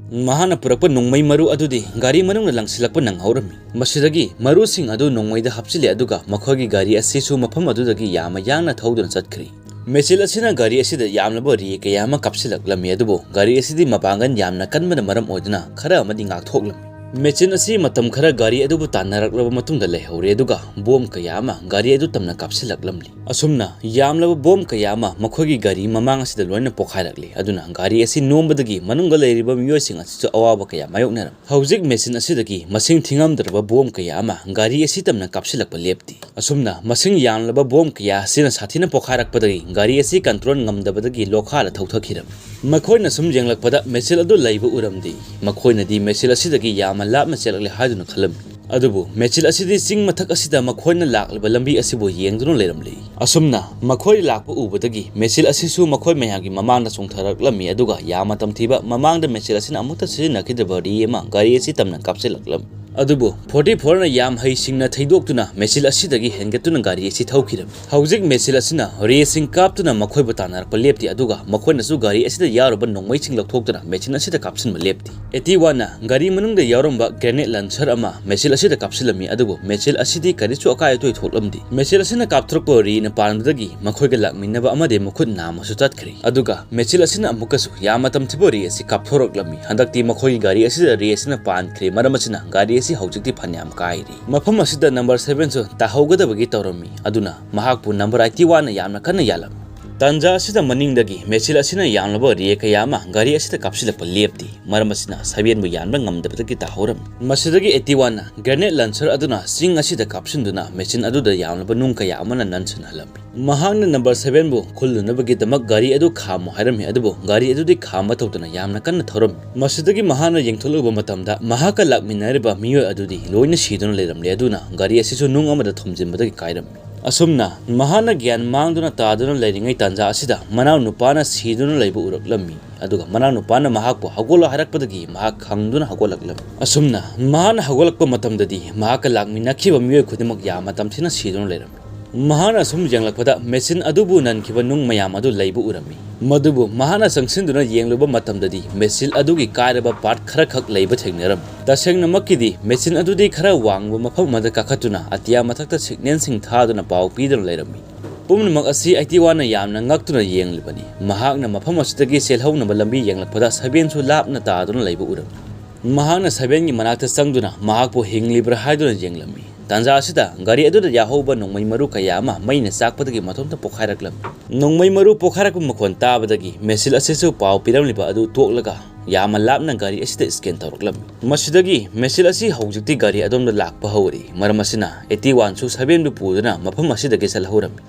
ꯃꯍꯥꯛꯅ ꯄꯨꯔꯛꯄ ꯅꯣꯡꯃꯩ ꯃꯔꯨ ꯑꯗꯨꯗꯤ ꯒꯥꯔꯤ ꯃꯅꯨꯡꯗ ꯂꯪꯁꯤꯜꯂꯛꯄ ꯅꯪꯍꯧꯔꯝꯃꯤ꯫ ꯃꯁꯤꯗꯒꯤ ꯃꯔꯨꯁꯤꯡ ꯑꯗꯨ ꯅꯣꯡꯃꯩꯗ ꯍꯥꯞꯆꯤꯜꯂꯤ, ꯑꯗꯨꯒ ꯃꯈꯣꯏꯒꯤ ꯒꯥꯔꯤ ꯑꯁꯤꯁꯨ ꯃꯐꯝ ꯑꯗꯨꯗꯒꯤ ꯌꯥꯝꯅ ꯌꯥꯡꯅ ꯊꯧꯗꯨꯅ ꯆꯠꯈ꯭ꯔꯦ꯫ ꯃꯦꯆꯤꯟ ꯑꯁꯤꯅ ꯒꯥꯔꯤ ꯑꯁꯤꯗ ꯌꯥꯝꯂꯕ ꯔꯦ ꯀꯌꯥ ꯑꯃ ꯀꯥꯞꯁꯤꯜꯂꯛꯂꯝꯃꯤ, ꯑꯗꯨꯕꯨ ꯒꯥꯔꯤ ꯑꯁꯤꯗꯤ ꯃꯄꯥꯡꯒꯜ ꯌꯥꯝꯅ ꯀꯟꯕꯅ ꯃꯔꯝ ꯑꯣꯏꯗꯨꯅ ꯈꯔ ꯑꯃꯗꯤ ꯉꯥꯛꯊꯣꯛꯂꯝꯃꯤ꯫ ꯃꯦꯆꯤꯟ ꯑꯁꯤ ꯃꯇꯝ ꯈꯔ ꯒꯥꯔꯤ ꯑꯗꯨꯕꯨ ꯇꯥꯟꯅꯔꯛꯂꯕ ꯃꯇꯨꯡꯗ ꯂꯩꯍꯧꯔꯦ, ꯑꯗꯨꯒ ꯕꯣꯝ ꯀꯌꯥ ꯑꯃ ꯒꯥꯔꯤ ꯑꯗꯨ ꯇꯝꯅ ꯀꯥꯞꯁꯤꯜꯂꯛꯂꯝꯂꯤ꯫ ꯑꯁꯨꯝꯅ ꯌꯥꯝꯂꯕ ꯕꯣꯝ ꯀꯌꯥ ꯑꯃ ꯃꯈꯣꯏꯒꯤ ꯒꯥꯔꯤ ꯃꯃꯥꯡ ꯑꯁꯤꯗ ꯂꯣꯏꯅ ꯄꯣꯈꯥꯏꯔꯛꯂꯤ, ꯑꯗꯨꯅ ꯒꯥꯔꯤ ꯑꯁꯤ ꯅꯣꯝꯕꯗꯒꯤ ꯃꯅꯨꯡꯗ ꯂꯩꯔꯤꯕ ꯃꯤꯑꯣꯏꯁꯤꯡ ꯑꯁꯤꯁꯨ ꯑꯋꯥꯕ ꯀꯌꯥ ꯃꯥꯌꯣꯛꯅꯔꯝꯃꯤ꯫ ꯍꯧꯖꯤꯛ ꯃꯦꯆꯤꯟ ꯑꯁꯤꯗꯒꯤ ꯃꯁꯤꯡ ꯊꯤꯉꯝꯗ꯭ꯔꯕ ꯕꯣꯝ ꯀꯌꯥ ꯑꯃ ꯒꯥꯔꯤ ꯑꯁꯤ ꯇꯝꯅ ꯀꯥꯞꯁꯤꯜꯂꯛꯄ ꯂꯦꯞꯇꯦ꯫ ꯑꯁꯨꯝꯅ ꯃꯁꯤꯡ ꯌꯥꯝꯂꯕ ꯕꯣꯝ ꯀꯌꯥ ꯑꯁꯤꯅ ꯁꯥꯊꯤꯅ ꯄꯣꯈꯥꯏꯔꯛꯄꯗꯒꯤ ꯒꯥꯔꯤ ꯑꯁꯤ ꯀꯟꯇ꯭ꯔꯣꯜ ꯉꯝꯗꯕꯗꯒꯤ ꯂꯣꯈꯥꯗ ꯊꯧꯊꯈꯤꯔꯝꯃꯤ꯫ ꯃꯈꯣꯏꯅ ꯁꯨꯝ ꯌꯦꯡꯂꯛꯄꯗ ꯃꯦꯆꯤꯟ ꯑꯗꯨ ꯂꯩꯕ ꯎꯔꯝꯗꯦ꯫ ꯃꯈꯣꯏꯅꯗꯤ ꯃꯦꯆꯤꯟ ꯑꯁꯤꯗꯒꯤ ꯌꯥꯝꯅ ꯂꯥꯞꯅ ꯆꯦꯜꯂꯛꯂꯦ ꯍꯥꯏꯗꯨꯅ ꯈꯜꯂꯝꯃꯤ꯫ ꯑꯗꯨꯕꯨ ꯃꯦꯆꯤꯟ ꯑꯁꯤꯗꯤ ꯆꯤꯡ ꯃꯊꯛ ꯑꯁꯤꯗ ꯃꯈꯣꯏꯅ ꯂꯥꯛꯂꯤꯕ ꯂꯝꯕꯤ ꯑꯁꯤꯕꯨ ꯌꯦꯡꯗꯨꯅ ꯂꯩꯔꯝꯂꯤ꯫ ꯑꯁꯨꯝꯅ ꯃꯈꯣꯏ ꯂꯥꯛꯄ ꯎꯕꯗꯒꯤ ꯃꯦꯆꯤꯟ ꯑꯁꯤꯁꯨ ꯃꯈꯣꯏ ꯃꯌꯥꯝꯒꯤ ꯃꯃꯥꯡꯗ ꯆꯣꯡꯊꯔꯛꯂꯝꯃꯤ, ꯑꯗꯨꯒ ꯌꯥꯝꯅ ꯇꯝꯊꯤꯕ ꯃꯃꯥꯡꯗ ꯃꯦꯆꯤꯟ ꯑꯁꯤꯅ ꯑꯃꯨꯛꯇ ꯁꯤꯖꯤꯟꯅꯈꯤꯗ꯭ꯔꯕ ꯔꯦ ꯑꯃ ꯒꯥꯔꯤ ꯑꯁꯤ ꯇꯝꯅ ꯀꯥꯞꯁꯤꯜꯂꯛꯂꯝꯃꯤ꯫ ꯑꯗꯨꯕꯨ ꯐꯣꯔꯇꯤ ꯐꯣꯔꯅ ꯌꯥꯝ ꯍꯩꯁꯤꯡꯅ ꯊꯩꯗꯣꯛꯇꯨꯅ ꯃꯦꯆꯤꯜ ꯑꯁꯤꯗꯒꯤ ꯍꯦꯟꯒꯠꯇꯨꯅ ꯒꯥꯔꯤ ꯑꯁꯤ ꯊꯧꯈꯤꯔꯝꯃꯤ꯫ ꯍꯧꯖꯤꯛ ꯃꯦꯆꯤꯜ ꯑꯁꯤꯅ ꯔꯦꯁꯤꯡ ꯀꯥꯞꯇꯨꯅ ꯃꯈꯣꯏꯕꯨ ꯇꯥꯟꯅꯔꯛꯄ ꯂꯦꯞꯇꯦ, ꯑꯗꯨꯒ ꯃꯈꯣꯏꯅꯁꯨ ꯒꯥꯔꯤ ꯑꯁꯤꯗ ꯌꯥꯎꯔꯕ ꯅꯣꯡꯃꯩꯁꯤꯡ ꯂꯧꯊꯣꯛꯇꯨꯅ ꯃꯦꯆꯤꯜ ꯑꯁꯤꯗ ꯀꯥꯞꯁꯤꯟꯕ ꯂꯦꯞꯇꯦ꯫ ꯑꯦꯇꯤ ꯋꯥꯟꯅ ꯒꯥꯔꯤ ꯃꯅꯨꯡꯗ ꯌꯥꯎꯔꯝꯕ ꯒ꯭ꯔꯦꯅꯦꯗ ꯂꯥꯟꯆꯔ ꯑꯃ ꯃꯦꯆꯤꯜ ꯑꯁꯤꯗ ꯀꯥꯞꯁꯤꯜꯂꯝꯃꯤ, ꯑꯗꯨꯕꯨ ꯃꯦꯆꯤꯜ ꯑꯁꯤꯗꯤ ꯀꯔꯤꯁꯨ ꯑꯀꯥꯏ ꯑꯇꯣꯏ ꯊꯣꯛꯂꯝꯗꯦ꯫ ꯃꯦꯆꯤꯜ ꯑꯁꯤꯅ ꯀꯥꯞꯊꯣꯔꯛꯄ ꯔꯦꯅ ꯄꯥꯟꯕꯗꯒꯤ ꯃꯈꯣꯏꯒ ꯂꯥꯛꯃꯤꯟꯅꯕ ꯑꯃꯗꯤ ꯃꯈꯨꯠ ꯅꯥꯝꯃꯁꯨ ꯇꯠꯈ꯭ꯔꯦ꯫ ꯑꯗꯨꯒ ꯃꯦꯆꯤꯜ ꯑꯁꯤꯅ ꯑꯃꯨꯛꯀꯁꯨ ꯌꯥꯝꯅ ꯇꯝꯊꯤꯕ ꯔꯦ ꯑꯁꯤ ꯀꯥꯞꯊꯣꯔꯛꯂꯝꯃꯤ꯫ ꯍꯟꯗꯛꯇꯤ ꯃꯈꯣꯏꯒꯤ ꯒꯥꯔꯤ ꯑꯁꯤꯗ ꯔꯦ ꯑꯁꯤꯅ ꯄꯥꯟꯈ꯭ꯔꯦ, ꯃꯔꯝ ꯑꯁꯤꯅ ꯒꯥꯔꯤ ꯑꯁꯤ ꯍꯧꯖꯤꯛꯇꯤ ꯐꯅꯌꯥꯝ ꯀꯥꯏꯔꯦ꯫ ꯃꯐꯝ ꯑꯁꯤꯗ ꯅꯝꯕꯔ ꯁꯚꯦꯟꯁꯨ ꯇꯥꯍꯧꯒꯗꯕꯒꯤ ꯇꯧꯔꯝꯃꯤ, ꯑꯗꯨꯅ ꯃꯍꯥꯛꯄꯨ ꯅꯝꯕꯔ ꯑꯩꯠꯇꯤ ꯋꯥꯟꯅ ꯌꯥꯝꯅ ꯀꯟꯅ ꯌꯥꯜꯂꯝꯃꯤ꯫ ꯇꯥꯟꯖꯥ ꯑꯁꯤꯗ ꯃꯅꯤꯡꯗꯒꯤ ꯃꯦꯆꯤꯜ ꯑꯁꯤꯅ ꯌꯥꯝꯂꯕ ꯔꯦ ꯀꯌꯥ ꯑꯃ ꯒꯥꯔꯤ ꯑꯁꯤꯗ ꯀꯥꯞꯁꯤꯜꯂꯛꯄ ꯂꯦꯞꯇꯦ, ꯃꯔꯝ ꯑꯁꯤꯅ ꯁꯚꯦꯟꯕꯨ ꯌꯥꯟꯕ ꯉꯝꯗꯕꯗꯒꯤ ꯇꯥꯍꯧꯔꯝꯃꯤ꯫ ꯃꯁꯤꯗꯒꯤ ꯑꯩꯠꯇꯤ ꯋꯥꯟꯅ ꯒ꯭ꯔꯦꯅꯦꯗ ꯂꯥꯟꯆꯔ ꯑꯗꯨꯅ ꯆꯤꯡ ꯑꯁꯤꯗ ꯀꯥꯞꯁꯤꯟꯗꯨꯅ ꯃꯦꯆꯤꯜ ꯑꯗꯨꯗ ꯌꯥꯝꯂꯕ ꯅꯨꯡ ꯀꯌꯥ ꯑꯃꯅ ꯅꯟꯁꯤꯟꯍꯜꯂꯝꯃꯤ꯫ ꯃꯍꯥꯛꯅ ꯅꯝꯕꯔ ꯁꯚꯦꯟꯕꯨ ꯈꯨꯜꯂꯨꯅꯕꯒꯤꯗꯃꯛ ꯒꯥꯔꯤ ꯑꯗꯨ ꯈꯥꯝꯃꯨ ꯍꯥꯏꯔꯝꯃꯤ, ꯑꯗꯨꯕꯨ ꯒꯥꯔꯤ ꯑꯗꯨꯗꯤ ꯈꯥꯝꯕ ꯇꯧꯗꯅ ꯌꯥꯝꯅ ꯀꯟꯅ ꯊꯧꯔꯝꯃꯤ꯫ ꯃꯁꯤꯗꯒꯤ ꯃꯍꯥꯛꯅ ꯌꯦꯡꯊꯣꯛꯂꯨꯕ ꯃꯇꯝꯗ ꯃꯍꯥꯛꯀ ꯂꯥꯛꯃꯤꯟꯅꯔꯤꯕ ꯃꯤꯑꯣꯏ ꯑꯗꯨꯗꯤ ꯂꯣꯏꯅ ꯁꯤꯗꯨꯅ ꯂꯩꯔꯝꯂꯦ, ꯑꯗꯨꯅ ꯒꯥꯔꯤ ꯑꯁꯤꯁꯨ ꯅꯨꯡ ꯑꯃꯗ ꯊꯣꯝꯖꯤꯟꯕꯗꯒꯤ ꯀꯥꯏꯔꯝꯃꯤ꯫ ꯑꯁꯨꯝꯅ ꯃꯍꯥꯛꯅ ꯒ꯭ꯌꯥꯟ ꯃꯥꯡꯗꯨꯅ ꯇꯥꯗꯨꯅ ꯂꯩꯔꯤꯉꯩ ꯇꯥꯟꯖꯥ ꯑꯁꯤꯗ ꯃꯅꯥꯎ ꯅꯨꯄꯥꯅ ꯁꯤꯗꯨꯅ ꯂꯩꯕ ꯎꯔꯛꯂꯝꯃꯤ, ꯑꯗꯨꯒ ꯃꯅꯥꯎ ꯅꯨꯄꯥꯅ ꯃꯍꯥꯛꯄꯨ ꯍꯧꯒꯠꯂꯣ ꯍꯥꯏꯔꯛꯄꯗꯒꯤ ꯃꯍꯥꯛ ꯈꯪꯗꯨꯅ ꯍꯧꯒꯠꯂꯛꯂꯝꯃꯤ꯫ ꯑꯁꯨꯝꯅ ꯃꯍꯥꯛꯅ ꯍꯧꯒꯠꯂꯛꯄ ꯃꯇꯝꯗꯗꯤ ꯃꯍꯥꯛꯀ ꯂꯥꯛꯃꯤꯟꯅꯈꯤꯕ ꯃꯤꯑꯣꯏ ꯈꯨꯗꯤꯡꯃꯛ ꯌꯥꯝꯅ ꯇꯝꯊꯤꯅ ꯁꯤꯗꯨꯅ ꯂꯩꯔꯝꯃꯤ꯫ ꯃꯍꯥꯛꯅ ꯁꯨꯝ ꯌꯦꯡꯂꯛꯄꯗ ꯃꯦꯆꯤꯜ ꯑꯗꯨꯕꯨ ꯅꯟꯈꯤꯕ ꯅꯨꯡ ꯃꯌꯥꯝ ꯑꯗꯨ ꯂꯩꯕ ꯎꯔꯝꯃꯤ꯫ ꯃꯗꯨꯕꯨ ꯃꯍꯥꯛꯅ ꯆꯪꯁꯤꯟꯗꯨꯅ ꯌꯦꯡꯂꯨꯕ ꯃꯇꯝꯗꯗꯤ ꯃꯦꯆꯤꯜ ꯑꯗꯨꯒꯤ ꯀꯥꯏꯔꯕ ꯄꯥꯔꯠ ꯈꯔꯈꯛ ꯂꯩꯕ ꯊꯦꯡꯅꯔꯝꯃꯤ꯫ ꯇꯁꯦꯡꯅꯃꯛꯀꯤꯗꯤ ꯃꯦꯆꯤꯜ ꯑꯗꯨꯗꯤ ꯈꯔ ꯋꯥꯡꯕ ꯃꯐꯝ ꯑꯃꯗ ꯀꯥꯈꯠꯇꯨꯅ ꯑꯇꯤꯌꯥ ꯃꯊꯛꯇ ꯁꯤꯒꯅꯦꯜꯁꯤꯡ ꯊꯥꯗꯨꯅ ꯄꯥꯎ ꯄꯤꯗꯨꯅ ꯂꯩꯔꯝꯃꯤ꯫ ꯄꯨꯝꯅꯃꯛ ꯑꯁꯤ ꯑꯩꯠꯇꯤ ꯋꯥꯟꯅ ꯌꯥꯝꯅ ꯉꯛꯇꯨꯅ ꯌꯦꯡꯂꯤꯕꯅꯤ꯫ ꯃꯍꯥꯛꯅ ꯃꯐꯝ ꯑꯁꯤꯗꯒꯤ ꯆꯦꯜꯍꯧꯅꯕ ꯂꯝꯕꯤ ꯌꯦꯡꯂꯛꯄꯗ ꯁꯚꯦꯟꯁꯨ ꯂꯥꯞꯅ ꯇꯥꯗꯨꯅ ꯂꯩꯕ ꯎꯔꯝꯃꯤ꯫ ꯃꯍꯥꯛꯅ ꯁꯚꯦꯟꯒꯤ ꯃꯅꯥꯛꯇ ꯆꯪꯗꯨꯅ ꯃꯍꯥꯛꯄꯨ ꯍꯤꯡꯂꯤꯕ꯭ꯔꯥ ꯍꯥꯏꯗꯨꯅ ꯌꯦꯡꯂꯝꯃꯤ꯫ ꯇꯥꯟꯖꯥ ꯑꯁꯤꯗ ꯒꯥꯔꯤ ꯑꯗꯨꯗ ꯌꯥꯍꯧꯕ ꯅꯣꯡꯃꯩ ꯃꯔꯨ ꯀꯌꯥ ꯑꯃ ꯃꯩꯅ ꯆꯥꯛꯄꯗꯒꯤ ꯃꯇꯣꯝꯇ ꯄꯣꯈꯥꯏꯔꯛꯂꯝꯃꯤ꯫ ꯅꯣꯡꯃꯩ ꯃꯔꯨ ꯄꯣꯈꯥꯏꯔꯛꯄ ꯃꯈꯣꯟ ꯇꯥꯕꯗꯒꯤ ꯃꯦꯆꯤꯜ ꯑꯁꯤꯁꯨ ꯄꯥꯎ ꯄꯤꯔꯝꯂꯤꯕ ꯑꯗꯨ ꯇꯣꯛꯂꯒ ꯌꯥꯝꯅ ꯂꯥꯞꯅ ꯒꯥꯔꯤ ꯑꯁꯤꯗ ꯁ꯭ꯀꯦꯟ ꯇꯧꯔꯛꯂꯝꯃꯤ꯫ ꯃꯁꯤꯗꯒꯤ ꯃꯦꯆꯤꯜ ꯑꯁꯤ ꯍꯧꯖꯤꯛꯇꯤ ꯒꯥꯔꯤ ꯑꯗꯣꯝꯗ ꯂꯥꯛꯄ ꯍꯧꯔꯦ, ꯃꯔꯝ ꯑꯁꯤꯅ ꯑꯩꯠꯇꯤ ꯋꯥꯟꯁꯨ ꯁꯚꯦꯟꯕꯨ ꯄꯨꯗꯨꯅ ꯃꯐꯝ ꯑꯁꯤꯗꯒꯤ ꯆꯠꯍꯧꯔꯝꯃꯤ꯫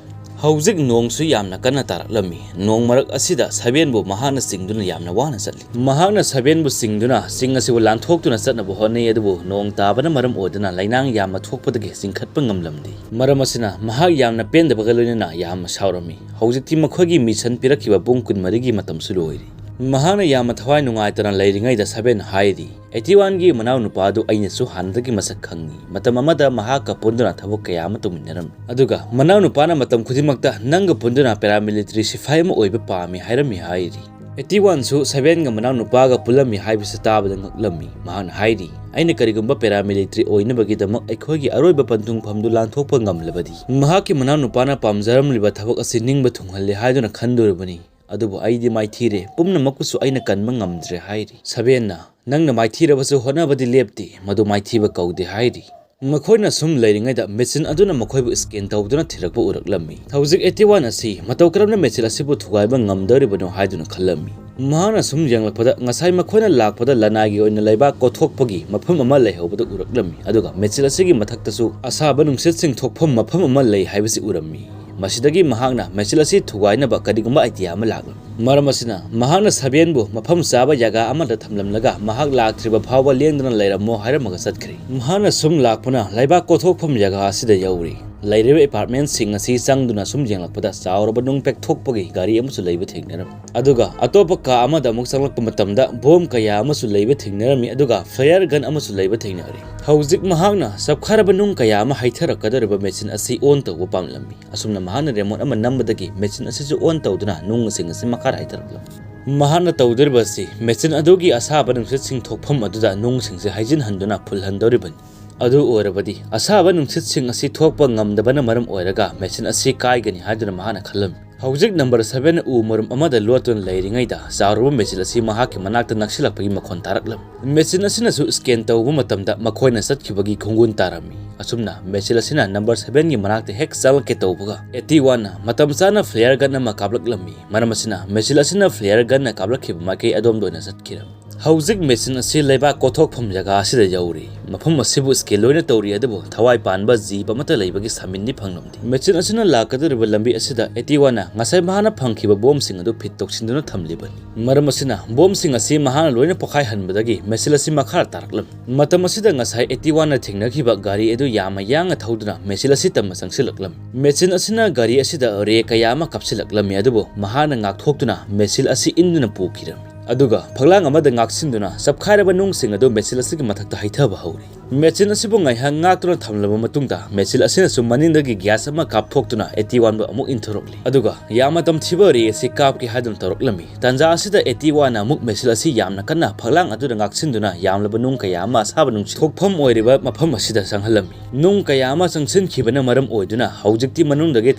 ꯍꯧꯖꯤꯛ ꯅꯣꯡꯁꯨ ꯌꯥꯝꯅ ꯀꯟꯅ ꯇꯥꯔꯛꯂꯝꯃꯤ꯫ ꯅꯣꯡ ꯃꯔꯛ ꯑꯁꯤꯗ ꯁꯚꯦꯟꯕꯨ ꯃꯍꯥꯛꯅ ꯆꯤꯡꯗꯨꯅ ꯌꯥꯝꯅ ꯋꯥꯅ ꯆꯠꯂꯤ꯫ ꯃꯍꯥꯛꯅ ꯁꯚꯦꯟꯕꯨ ꯆꯤꯡꯗꯨꯅ ꯆꯤꯡ ꯑꯁꯤꯕꯨ ꯂꯥꯟꯊꯣꯛꯇꯨꯅ ꯆꯠꯅꯕ ꯍꯣꯠꯅꯩ, ꯑꯗꯨꯕꯨ ꯅꯣꯡ ꯇꯥꯕꯅ ꯃꯔꯝ ꯑꯣꯏꯗꯨꯅ ꯂꯩꯅꯥꯡ ꯌꯥꯝꯅ ꯊꯣꯛꯄꯗꯒꯤ ꯆꯤꯡꯈꯠꯄ ꯉꯝꯂꯝꯗꯦ꯫ ꯃꯔꯝ ꯑꯁꯤꯅ ꯃꯍꯥꯛ ꯌꯥꯝꯅ ꯄꯦꯟꯗꯕꯒ ꯂꯣꯏꯅꯅ ꯌꯥꯝꯅ ꯁꯥꯎꯔꯝꯃꯤ꯫ ꯍꯧꯖꯤꯛꯇꯤ ꯃꯈꯣꯏꯒꯤ ꯃꯤꯁꯟ ꯄꯤꯔꯛꯈꯤꯕ ꯄꯨꯡ ꯀꯨꯟꯃꯔꯤꯒꯤ ꯃꯇꯝꯁꯨ ꯂꯣꯏꯔꯦ꯫ ꯃꯍꯥꯛꯅ ꯌꯥꯝꯅ ꯊꯋꯥꯏ ꯅꯨꯡꯉꯥꯏꯇꯅ ꯂꯩꯔꯤꯉꯩꯗ ꯁꯚꯦꯟ ꯍꯥꯏꯔꯤ, ꯑꯩꯠꯇꯤ ꯋꯥꯟꯒꯤ ꯃꯅꯥꯎꯅꯨꯄꯥ ꯑꯗꯨ ꯑꯩꯅꯁꯨ ꯍꯥꯟꯅꯗꯒꯤ ꯃꯁꯛ ꯈꯪꯉꯤ꯫ ꯃꯇꯝ ꯑꯃꯗ ꯃꯍꯥꯛꯀ ꯄꯨꯟꯗꯨꯅ ꯊꯕꯛ ꯀꯌꯥ ꯑꯃ ꯇꯧꯃꯤꯟꯅꯔꯝꯃꯤ꯫ ꯑꯗꯨꯒ ꯃꯅꯥꯎꯅꯨꯄꯥꯅ ꯃꯇꯝ ꯈꯨꯗꯤꯡꯃꯛꯇ "ꯅꯪꯒ ꯄꯨꯟꯗꯨꯅ ꯄꯦꯔꯥꯃꯤꯂꯤꯇꯔꯤ ꯁꯤꯐꯥꯏ ꯑꯃ ꯑꯣꯏꯕ ꯄꯥꯝꯃꯤ" ꯍꯥꯏꯔꯝꯃꯤ ꯍꯥꯏꯔꯤ꯫ ꯑꯩꯠꯇꯤ ꯋꯥꯟꯁꯨ ꯁꯚꯦꯟꯒ ꯃꯅꯥꯎꯅꯨꯄꯥꯒ ꯄꯨꯜꯂꯝꯃꯤ ꯍꯥꯏꯕꯁꯤ ꯇꯥꯕꯗ ꯉꯛꯂꯝꯃꯤ꯫ ꯃꯍꯥꯛꯅ ꯍꯥꯏꯔꯤ, "ꯑꯩꯅ ꯀꯔꯤꯒꯨꯝꯕ ꯄꯦꯔꯥꯃꯤꯂꯤꯇꯔꯤ ꯑꯣꯏꯅꯕꯒꯤꯗꯃꯛ ꯑꯩꯈꯣꯏꯒꯤ ꯑꯔꯣꯏꯕ ꯄꯟꯊꯨꯡꯐꯝꯗꯨ ꯂꯥꯟꯊꯣꯛꯄ ꯉꯝꯂꯕꯗꯤ, ꯃꯍꯥꯛꯀꯤ ꯃꯅꯥꯎꯅꯨꯄꯥꯅ ꯄꯥꯝꯖꯔꯝꯂꯤꯕ ꯊꯕꯛ ꯑꯁꯤ ꯅꯤꯡꯕ ꯊꯨꯡꯍꯜꯂꯦ ꯍꯥꯏꯗꯨꯅ ꯈꯟꯗꯣꯔꯤꯕꯅꯤ꯫ ꯑꯗꯨꯕꯨ ꯑꯩꯗꯤ ꯃꯥꯏꯊꯤꯔꯦ, ꯄꯨꯝꯅꯃꯛꯄꯨꯁꯨ ꯑꯩꯅ ꯀꯟꯕ ꯉꯝꯗ꯭ꯔꯦ" ꯍꯥꯏꯔꯤ꯫ ꯁꯚꯦꯟꯅ, "ꯅꯪꯅ ꯃꯥꯏꯊꯤꯔꯕꯁꯨ ꯍꯣꯠꯅꯕꯗꯤ ꯂꯦꯞꯇꯦ, ꯃꯗꯨ ꯃꯥꯏꯊꯤꯕ ꯀꯧꯗꯦ" ꯍꯥꯏꯔꯤ꯫ ꯃꯈꯣꯏꯅ ꯁꯨꯝ ꯂꯩꯔꯤꯉꯩꯗ ꯃꯦꯆꯤꯟ ꯑꯗꯨꯅ ꯃꯈꯣꯏꯕꯨ ꯁ꯭ꯀꯦꯟ ꯇꯧꯗꯨꯅ ꯊꯤꯔꯛꯄ ꯎꯔꯛꯂꯝꯃꯤ꯫ ꯍꯧꯖꯤꯛ ꯑꯩꯠꯇꯤ ꯋꯥꯟ ꯑꯁꯤ ꯃꯇꯧ ꯀꯔꯝꯅ ꯃꯦꯆꯤꯟ ꯑꯁꯤꯕꯨ ꯊꯨꯒꯥꯏꯕ ꯉꯝꯗꯧꯔꯤꯕꯅꯣ ꯍꯥꯏꯗꯨꯅ ꯈꯜꯂꯝꯃꯤ꯫ ꯃꯍꯥꯛꯅ ꯁꯨꯝ ꯌꯦꯡꯂꯛꯄꯗ ꯉꯁꯥꯏ ꯃꯈꯣꯏꯅ ꯂꯥꯛꯄꯗ ꯂꯅꯥꯏꯒꯤ ꯑꯣꯏꯅ ꯂꯩꯕꯥꯛ ꯀꯣꯊꯣꯛꯄꯒꯤ ꯃꯐꯝ ꯑꯃ ꯂꯩꯍꯧꯕꯗꯨ ꯎꯔꯛꯂꯝꯃꯤ꯫ ꯑꯗꯨꯒ ꯃꯦꯆꯤꯟ ꯑꯁꯤꯒꯤ ꯃꯊꯛꯇꯁꯨ ꯑꯁꯥꯕ ꯅꯨꯡꯁꯤꯠꯁꯤꯡ ꯊꯣꯛꯐꯝ ꯃꯐꯝ ꯑꯃ ꯂꯩ ꯍꯥꯏꯕꯁꯤ ꯎꯔꯝꯃꯤ꯫ ꯃꯁꯤꯗꯒꯤ ꯃꯍꯥꯛꯅ ꯃꯦꯆꯤꯟ ꯑꯁꯤ ꯊꯨꯒꯥꯏꯅꯕ ꯀꯔꯤꯒꯨꯝꯕ ꯑꯥꯏꯗꯤꯌꯥ ꯑꯃ ꯂꯥꯛꯂꯝꯃꯤ꯫ ꯃꯔꯝ ꯑꯁꯤꯅ ꯃꯍꯥꯛꯅ ꯁꯚꯦꯟꯕꯨ ꯃꯐꯝ ꯆꯥꯕ ꯖꯒꯥ ꯑꯃꯗ ꯊꯝꯂꯝꯂꯒ ꯃꯍꯥꯛ ꯂꯥꯛꯇ꯭ꯔꯤꯕ ꯐꯥꯎꯕ ꯂꯦꯡꯗꯅ ꯂꯩꯔꯝꯃꯣ ꯍꯥꯏꯔꯝꯃꯒ ꯆꯠꯈ꯭ꯔꯦ꯫ ꯃꯍꯥꯛꯅ ꯁꯨꯝ ꯂꯥꯛꯄꯅ ꯂꯩꯕꯥꯛ ꯀꯣꯊꯣꯛꯐꯝ ꯖꯒꯥ ꯑꯁꯤꯗ ꯌꯧꯔꯦ꯫ ꯂꯩꯔꯤꯕ ꯑꯦꯄꯥꯔꯠꯃꯦꯟꯁꯤꯡ ꯑꯁꯤ ꯆꯪꯗꯨꯅ ꯁꯨꯝ ꯌꯦꯡꯂꯛꯄꯗ ꯆꯥꯎꯔꯕ ꯅꯨꯡ ꯄꯦꯛꯊꯣꯛꯄꯒꯤ ꯒꯥꯔꯤ ꯑꯃꯁꯨ ꯂꯩꯕ ꯊꯦꯡꯅꯔꯝꯃꯤ꯫ ꯑꯗꯨꯒ ꯑꯇꯣꯞꯄ ꯀꯥ ꯑꯃꯗ ꯑꯃꯨꯛ ꯆꯪꯂꯛꯄ ꯃꯇꯝꯗ ꯕꯣꯝ ꯀꯌꯥ ꯑꯃꯁꯨ ꯂꯩꯕ ꯊꯦꯡꯅꯔꯝꯃꯤ, ꯑꯗꯨꯒ ꯐ꯭ꯂꯦꯌꯔ ꯒꯟ ꯑꯃꯁꯨ ꯂꯩꯕ ꯊꯦꯡꯅꯔꯤ꯫ ꯍꯧꯖꯤꯛ ꯃꯍꯥꯛꯅ ꯆꯞꯈꯥꯏꯔꯕ ꯅꯨꯡ ꯀꯌꯥ ꯑꯃ ꯍꯩꯊꯔꯛꯀꯗꯧꯔꯤꯕ ꯃꯦꯆꯤꯟ ꯑꯁꯤ ꯑꯣꯟ ꯇꯧꯕ ꯄꯥꯝꯂꯝꯃꯤ꯫ ꯑꯁꯨꯝꯅ ꯃꯍꯥꯛꯅ ꯔꯤꯃꯣꯠ ꯑꯃ ꯅꯝꯕꯗꯒꯤ ꯃꯦꯆꯤꯟ ꯑꯁꯤꯁꯨ ꯑꯣꯟ ꯇꯧꯗꯨꯅ ꯅꯨꯡꯁꯤꯡ ꯑꯁꯤ ꯃꯈꯥꯗ ꯍꯩꯊꯔꯛꯂꯝꯃꯤ꯫ ꯃꯍꯥꯛꯅ ꯇꯧꯗꯣꯔꯤꯕ ꯑꯁꯤ ꯃꯦꯆꯤꯟ ꯑꯗꯨꯒꯤ ꯑꯁꯥꯕ ꯅꯨꯡꯁꯤꯠꯁꯤꯡ ꯊꯣꯛꯐꯝ ꯑꯗꯨꯗ ꯅꯨꯡꯁꯤꯡꯁꯤ ꯍꯩꯖꯤꯟꯍꯟꯗꯨꯅ ꯐꯨꯜꯍꯟꯗꯧꯔꯤꯕꯅꯤ꯫ ꯑꯗꯨ ꯑꯣꯏꯔꯕꯗꯤ ꯑꯁꯥꯕ ꯅꯨꯡꯁꯤꯠꯁꯤꯡ ꯑꯁꯤ ꯊꯣꯛꯄ ꯉꯝꯗꯕꯅ ꯃꯔꯝ ꯑꯣꯏꯔꯒ ꯃꯦꯆꯤꯟ ꯑꯁꯤ ꯀꯥꯏꯒꯅꯤ ꯍꯥꯏꯗꯨꯅ ꯃꯍꯥꯛꯅ ꯈꯜꯂꯝꯃꯤ꯫ ꯍꯧꯖꯤꯛ ꯅꯝꯕꯔ ꯁꯚꯦꯟꯅ ꯎ ꯃꯔꯨꯝ ꯑꯃꯗ ꯂꯣꯠꯇꯨꯅ ꯂꯩꯔꯤꯉꯩꯗ ꯆꯥꯎꯔꯕ ꯃꯦꯆꯤꯟ ꯑꯁꯤ ꯃꯍꯥꯛꯀꯤ ꯃꯅꯥꯛꯇ ꯅꯛꯁꯤꯜꯂꯛꯄꯒꯤ ꯃꯈꯣꯟ ꯇꯥꯔꯛꯂꯝꯃꯤ꯫ ꯃꯦꯆꯤꯟ ꯑꯁꯤꯅꯁꯨ ꯁ꯭ꯀꯦꯟ ꯇꯧꯕ ꯃꯇꯝꯗ ꯃꯈꯣꯏꯅ ꯆꯠꯈꯤꯕꯒꯤ ꯈꯣꯡꯒꯨꯟ ꯇꯥꯔꯝꯃꯤ꯫ ꯑꯁꯨꯝꯅ ꯃꯦꯆꯤꯟ ꯑꯁꯤꯅ ꯅꯝꯕꯔ ꯁꯚꯦꯟꯒꯤ ꯃꯅꯥꯛꯇ ꯍꯦꯛ ꯆꯪꯂꯛꯀꯦ ꯇꯧꯕꯒ, ꯑꯩꯠꯇꯤ ꯋꯥꯟꯅ ꯃꯇꯝ ꯆꯥꯅ ꯐ꯭ꯂꯦꯌꯔ ꯒꯟ ꯑꯃ ꯀꯥꯞꯂꯛꯂꯝꯃꯤ꯫ ꯃꯔꯝ ꯑꯁꯤꯅ ꯃꯦꯆꯤꯟ ꯑꯁꯤꯅ ꯐ꯭ꯂꯦꯌꯔ ꯒꯟꯅ ꯀꯥꯞꯂꯛꯈꯤꯕ ꯃꯥꯏꯀꯩ ꯑꯗꯣꯝꯗ ꯑꯣꯏꯅ ꯆꯠꯈꯤꯔꯝꯃꯤ꯫ ꯍꯧꯖꯤꯛ ꯃꯦꯆꯤꯟ ꯑꯁꯤ ꯂꯩꯕꯥꯛ ꯀꯣꯊꯣꯛꯐꯝ ꯖꯒꯥ ꯑꯁꯤꯗ ꯌꯧꯔꯦ꯫ ꯃꯐꯝ ꯑꯁꯤꯕꯨ ꯁ꯭ꯀꯦꯟ ꯂꯣꯏꯅ ꯇꯧꯔꯤ, ꯑꯗꯨꯕꯨ ꯊꯋꯥꯏ ꯄꯥꯟꯕ ꯖꯤꯕ ꯑꯃꯠꯇ ꯂꯩꯕꯒꯤ ꯁꯥꯃꯤꯟꯗꯤ ꯐꯪꯂꯝꯗꯦ꯫ ꯃꯦꯆꯤꯟ ꯑꯁꯤꯅ ꯂꯥꯛꯀꯗꯧꯔꯤꯕ ꯂꯝꯕꯤ ꯑꯁꯤꯗ ꯑꯩꯠꯇꯤ ꯋꯥꯟꯅ ꯉꯁꯥꯏ ꯃꯍꯥꯛꯅ ꯐꯪꯈꯤꯕ ꯕꯣꯝꯁꯤꯡ ꯑꯗꯨ ꯐꯤꯠ ꯇꯧꯁꯤꯟꯗꯨꯅ ꯊꯝꯂꯤꯕꯅꯤ꯫ ꯃꯔꯝ ꯑꯁꯤꯅ ꯕꯣꯝꯁꯤꯡ ꯑꯁꯤ ꯃꯍꯥꯛꯅ ꯂꯣꯏꯅ ꯄꯣꯈꯥꯏꯍꯟꯕꯗꯒꯤ ꯃꯦꯆꯤꯟ ꯑꯁꯤ ꯃꯈꯥ ꯇꯥꯔꯛꯂꯝꯃꯤ꯫ ꯃꯇꯝ ꯑꯁꯤꯗ ꯉꯁꯥꯏ ꯑꯩꯠꯇꯤ ꯋꯥꯟꯅ ꯊꯦꯡꯅꯈꯤꯕ ꯒꯥꯔꯤ ꯑꯗꯨ ꯌꯥꯝꯅ ꯌꯥꯡꯅ ꯊꯧꯗꯨꯅ ꯃꯦꯆꯤꯟ ꯑꯁꯤ ꯇꯝꯅ ꯆꯪꯁꯤꯜꯂꯛꯂꯝꯃꯤ꯫ ꯃꯦꯆꯤꯟ ꯑꯁꯤꯅ ꯒꯥꯔꯤ ꯑꯁꯤꯗ ꯔꯦ ꯀꯌꯥ ꯑꯃ ꯀꯥꯞꯁꯤꯜꯂꯛꯂꯝꯃꯤ, ꯑꯗꯨꯕꯨ ꯃꯍꯥꯛꯅ ꯉꯥꯛꯊꯣꯛꯇꯨꯅ ꯃꯦꯆꯤꯟ ꯑꯁꯤ ꯏꯟꯗꯨꯅ ꯄꯨꯈꯤꯔꯝꯃꯤ꯫ ꯑꯗꯨꯒ ꯐꯛꯂꯥꯡ ꯑꯃꯗ ꯉꯥꯛꯁꯤꯟꯗꯨꯅ ꯆꯞꯈꯥꯏꯔꯕ ꯅꯨꯡꯁꯤꯡ ꯑꯗꯨ ꯃꯦꯆꯤꯟ ꯑꯁꯤꯒꯤ ꯃꯊꯛꯇ ꯍꯩꯊꯕ ꯍꯧꯔꯤ꯫ ꯃꯦꯆꯤꯟ ꯑꯁꯤꯕꯨ ꯉꯥꯏꯍꯥꯛ ꯉꯥꯛꯇꯨꯅ ꯊꯝꯂꯕ ꯃꯇꯨꯡꯗ, ꯃꯦꯆꯤꯟ ꯑꯁꯤꯅꯁꯨ ꯃꯅꯤꯡꯗꯒꯤ ꯒ꯭ꯌꯥꯁ ꯑꯃ ꯀꯥꯞꯊꯣꯛꯇꯨꯅ ꯑꯦꯇꯤ ꯋꯥꯟꯕꯨ ꯑꯃꯨꯛ ꯏꯟꯊꯣꯔꯛꯂꯤ꯫ ꯑꯗꯨꯒ ꯌꯥꯝꯅ ꯇꯝꯊꯤꯕ ꯔꯦ ꯑꯁꯤ ꯀꯥꯞꯀꯦ ꯍꯥꯏꯗꯨꯅ ꯇꯧꯔꯛꯂꯝꯃꯤ꯫ ꯇꯥꯟꯖꯥ ꯑꯁꯤꯗ ꯑꯦꯇꯤ ꯋꯥꯟꯅ ꯑꯃꯨꯛ ꯃꯦꯆꯤꯟ ꯑꯁꯤ ꯌꯥꯝꯅ ꯀꯟꯅ ꯐꯛꯂꯥꯡ ꯑꯗꯨꯗ ꯉꯥꯛꯁꯤꯟꯗꯨꯅ ꯌꯥꯝꯂꯕ ꯅꯨꯡ ꯀꯌꯥ ꯑꯃ ꯑꯁꯥꯕ ꯅꯨꯡꯁꯤꯠ ꯊꯣꯛꯐꯝ ꯑꯣꯏꯔꯤꯕ ꯃꯐꯝ ꯑꯁꯤꯗ ꯆꯪꯍꯜꯂꯝꯃꯤ꯫ ꯅꯨꯡ ꯀꯌꯥ ꯑꯃ ꯆꯪꯁꯤꯟꯈꯤꯕꯅ ꯃꯔꯝ ꯑꯣꯏꯗꯨꯅ ꯍꯧꯖꯤꯛꯇꯤ ꯃꯅꯨꯡꯗꯒꯤ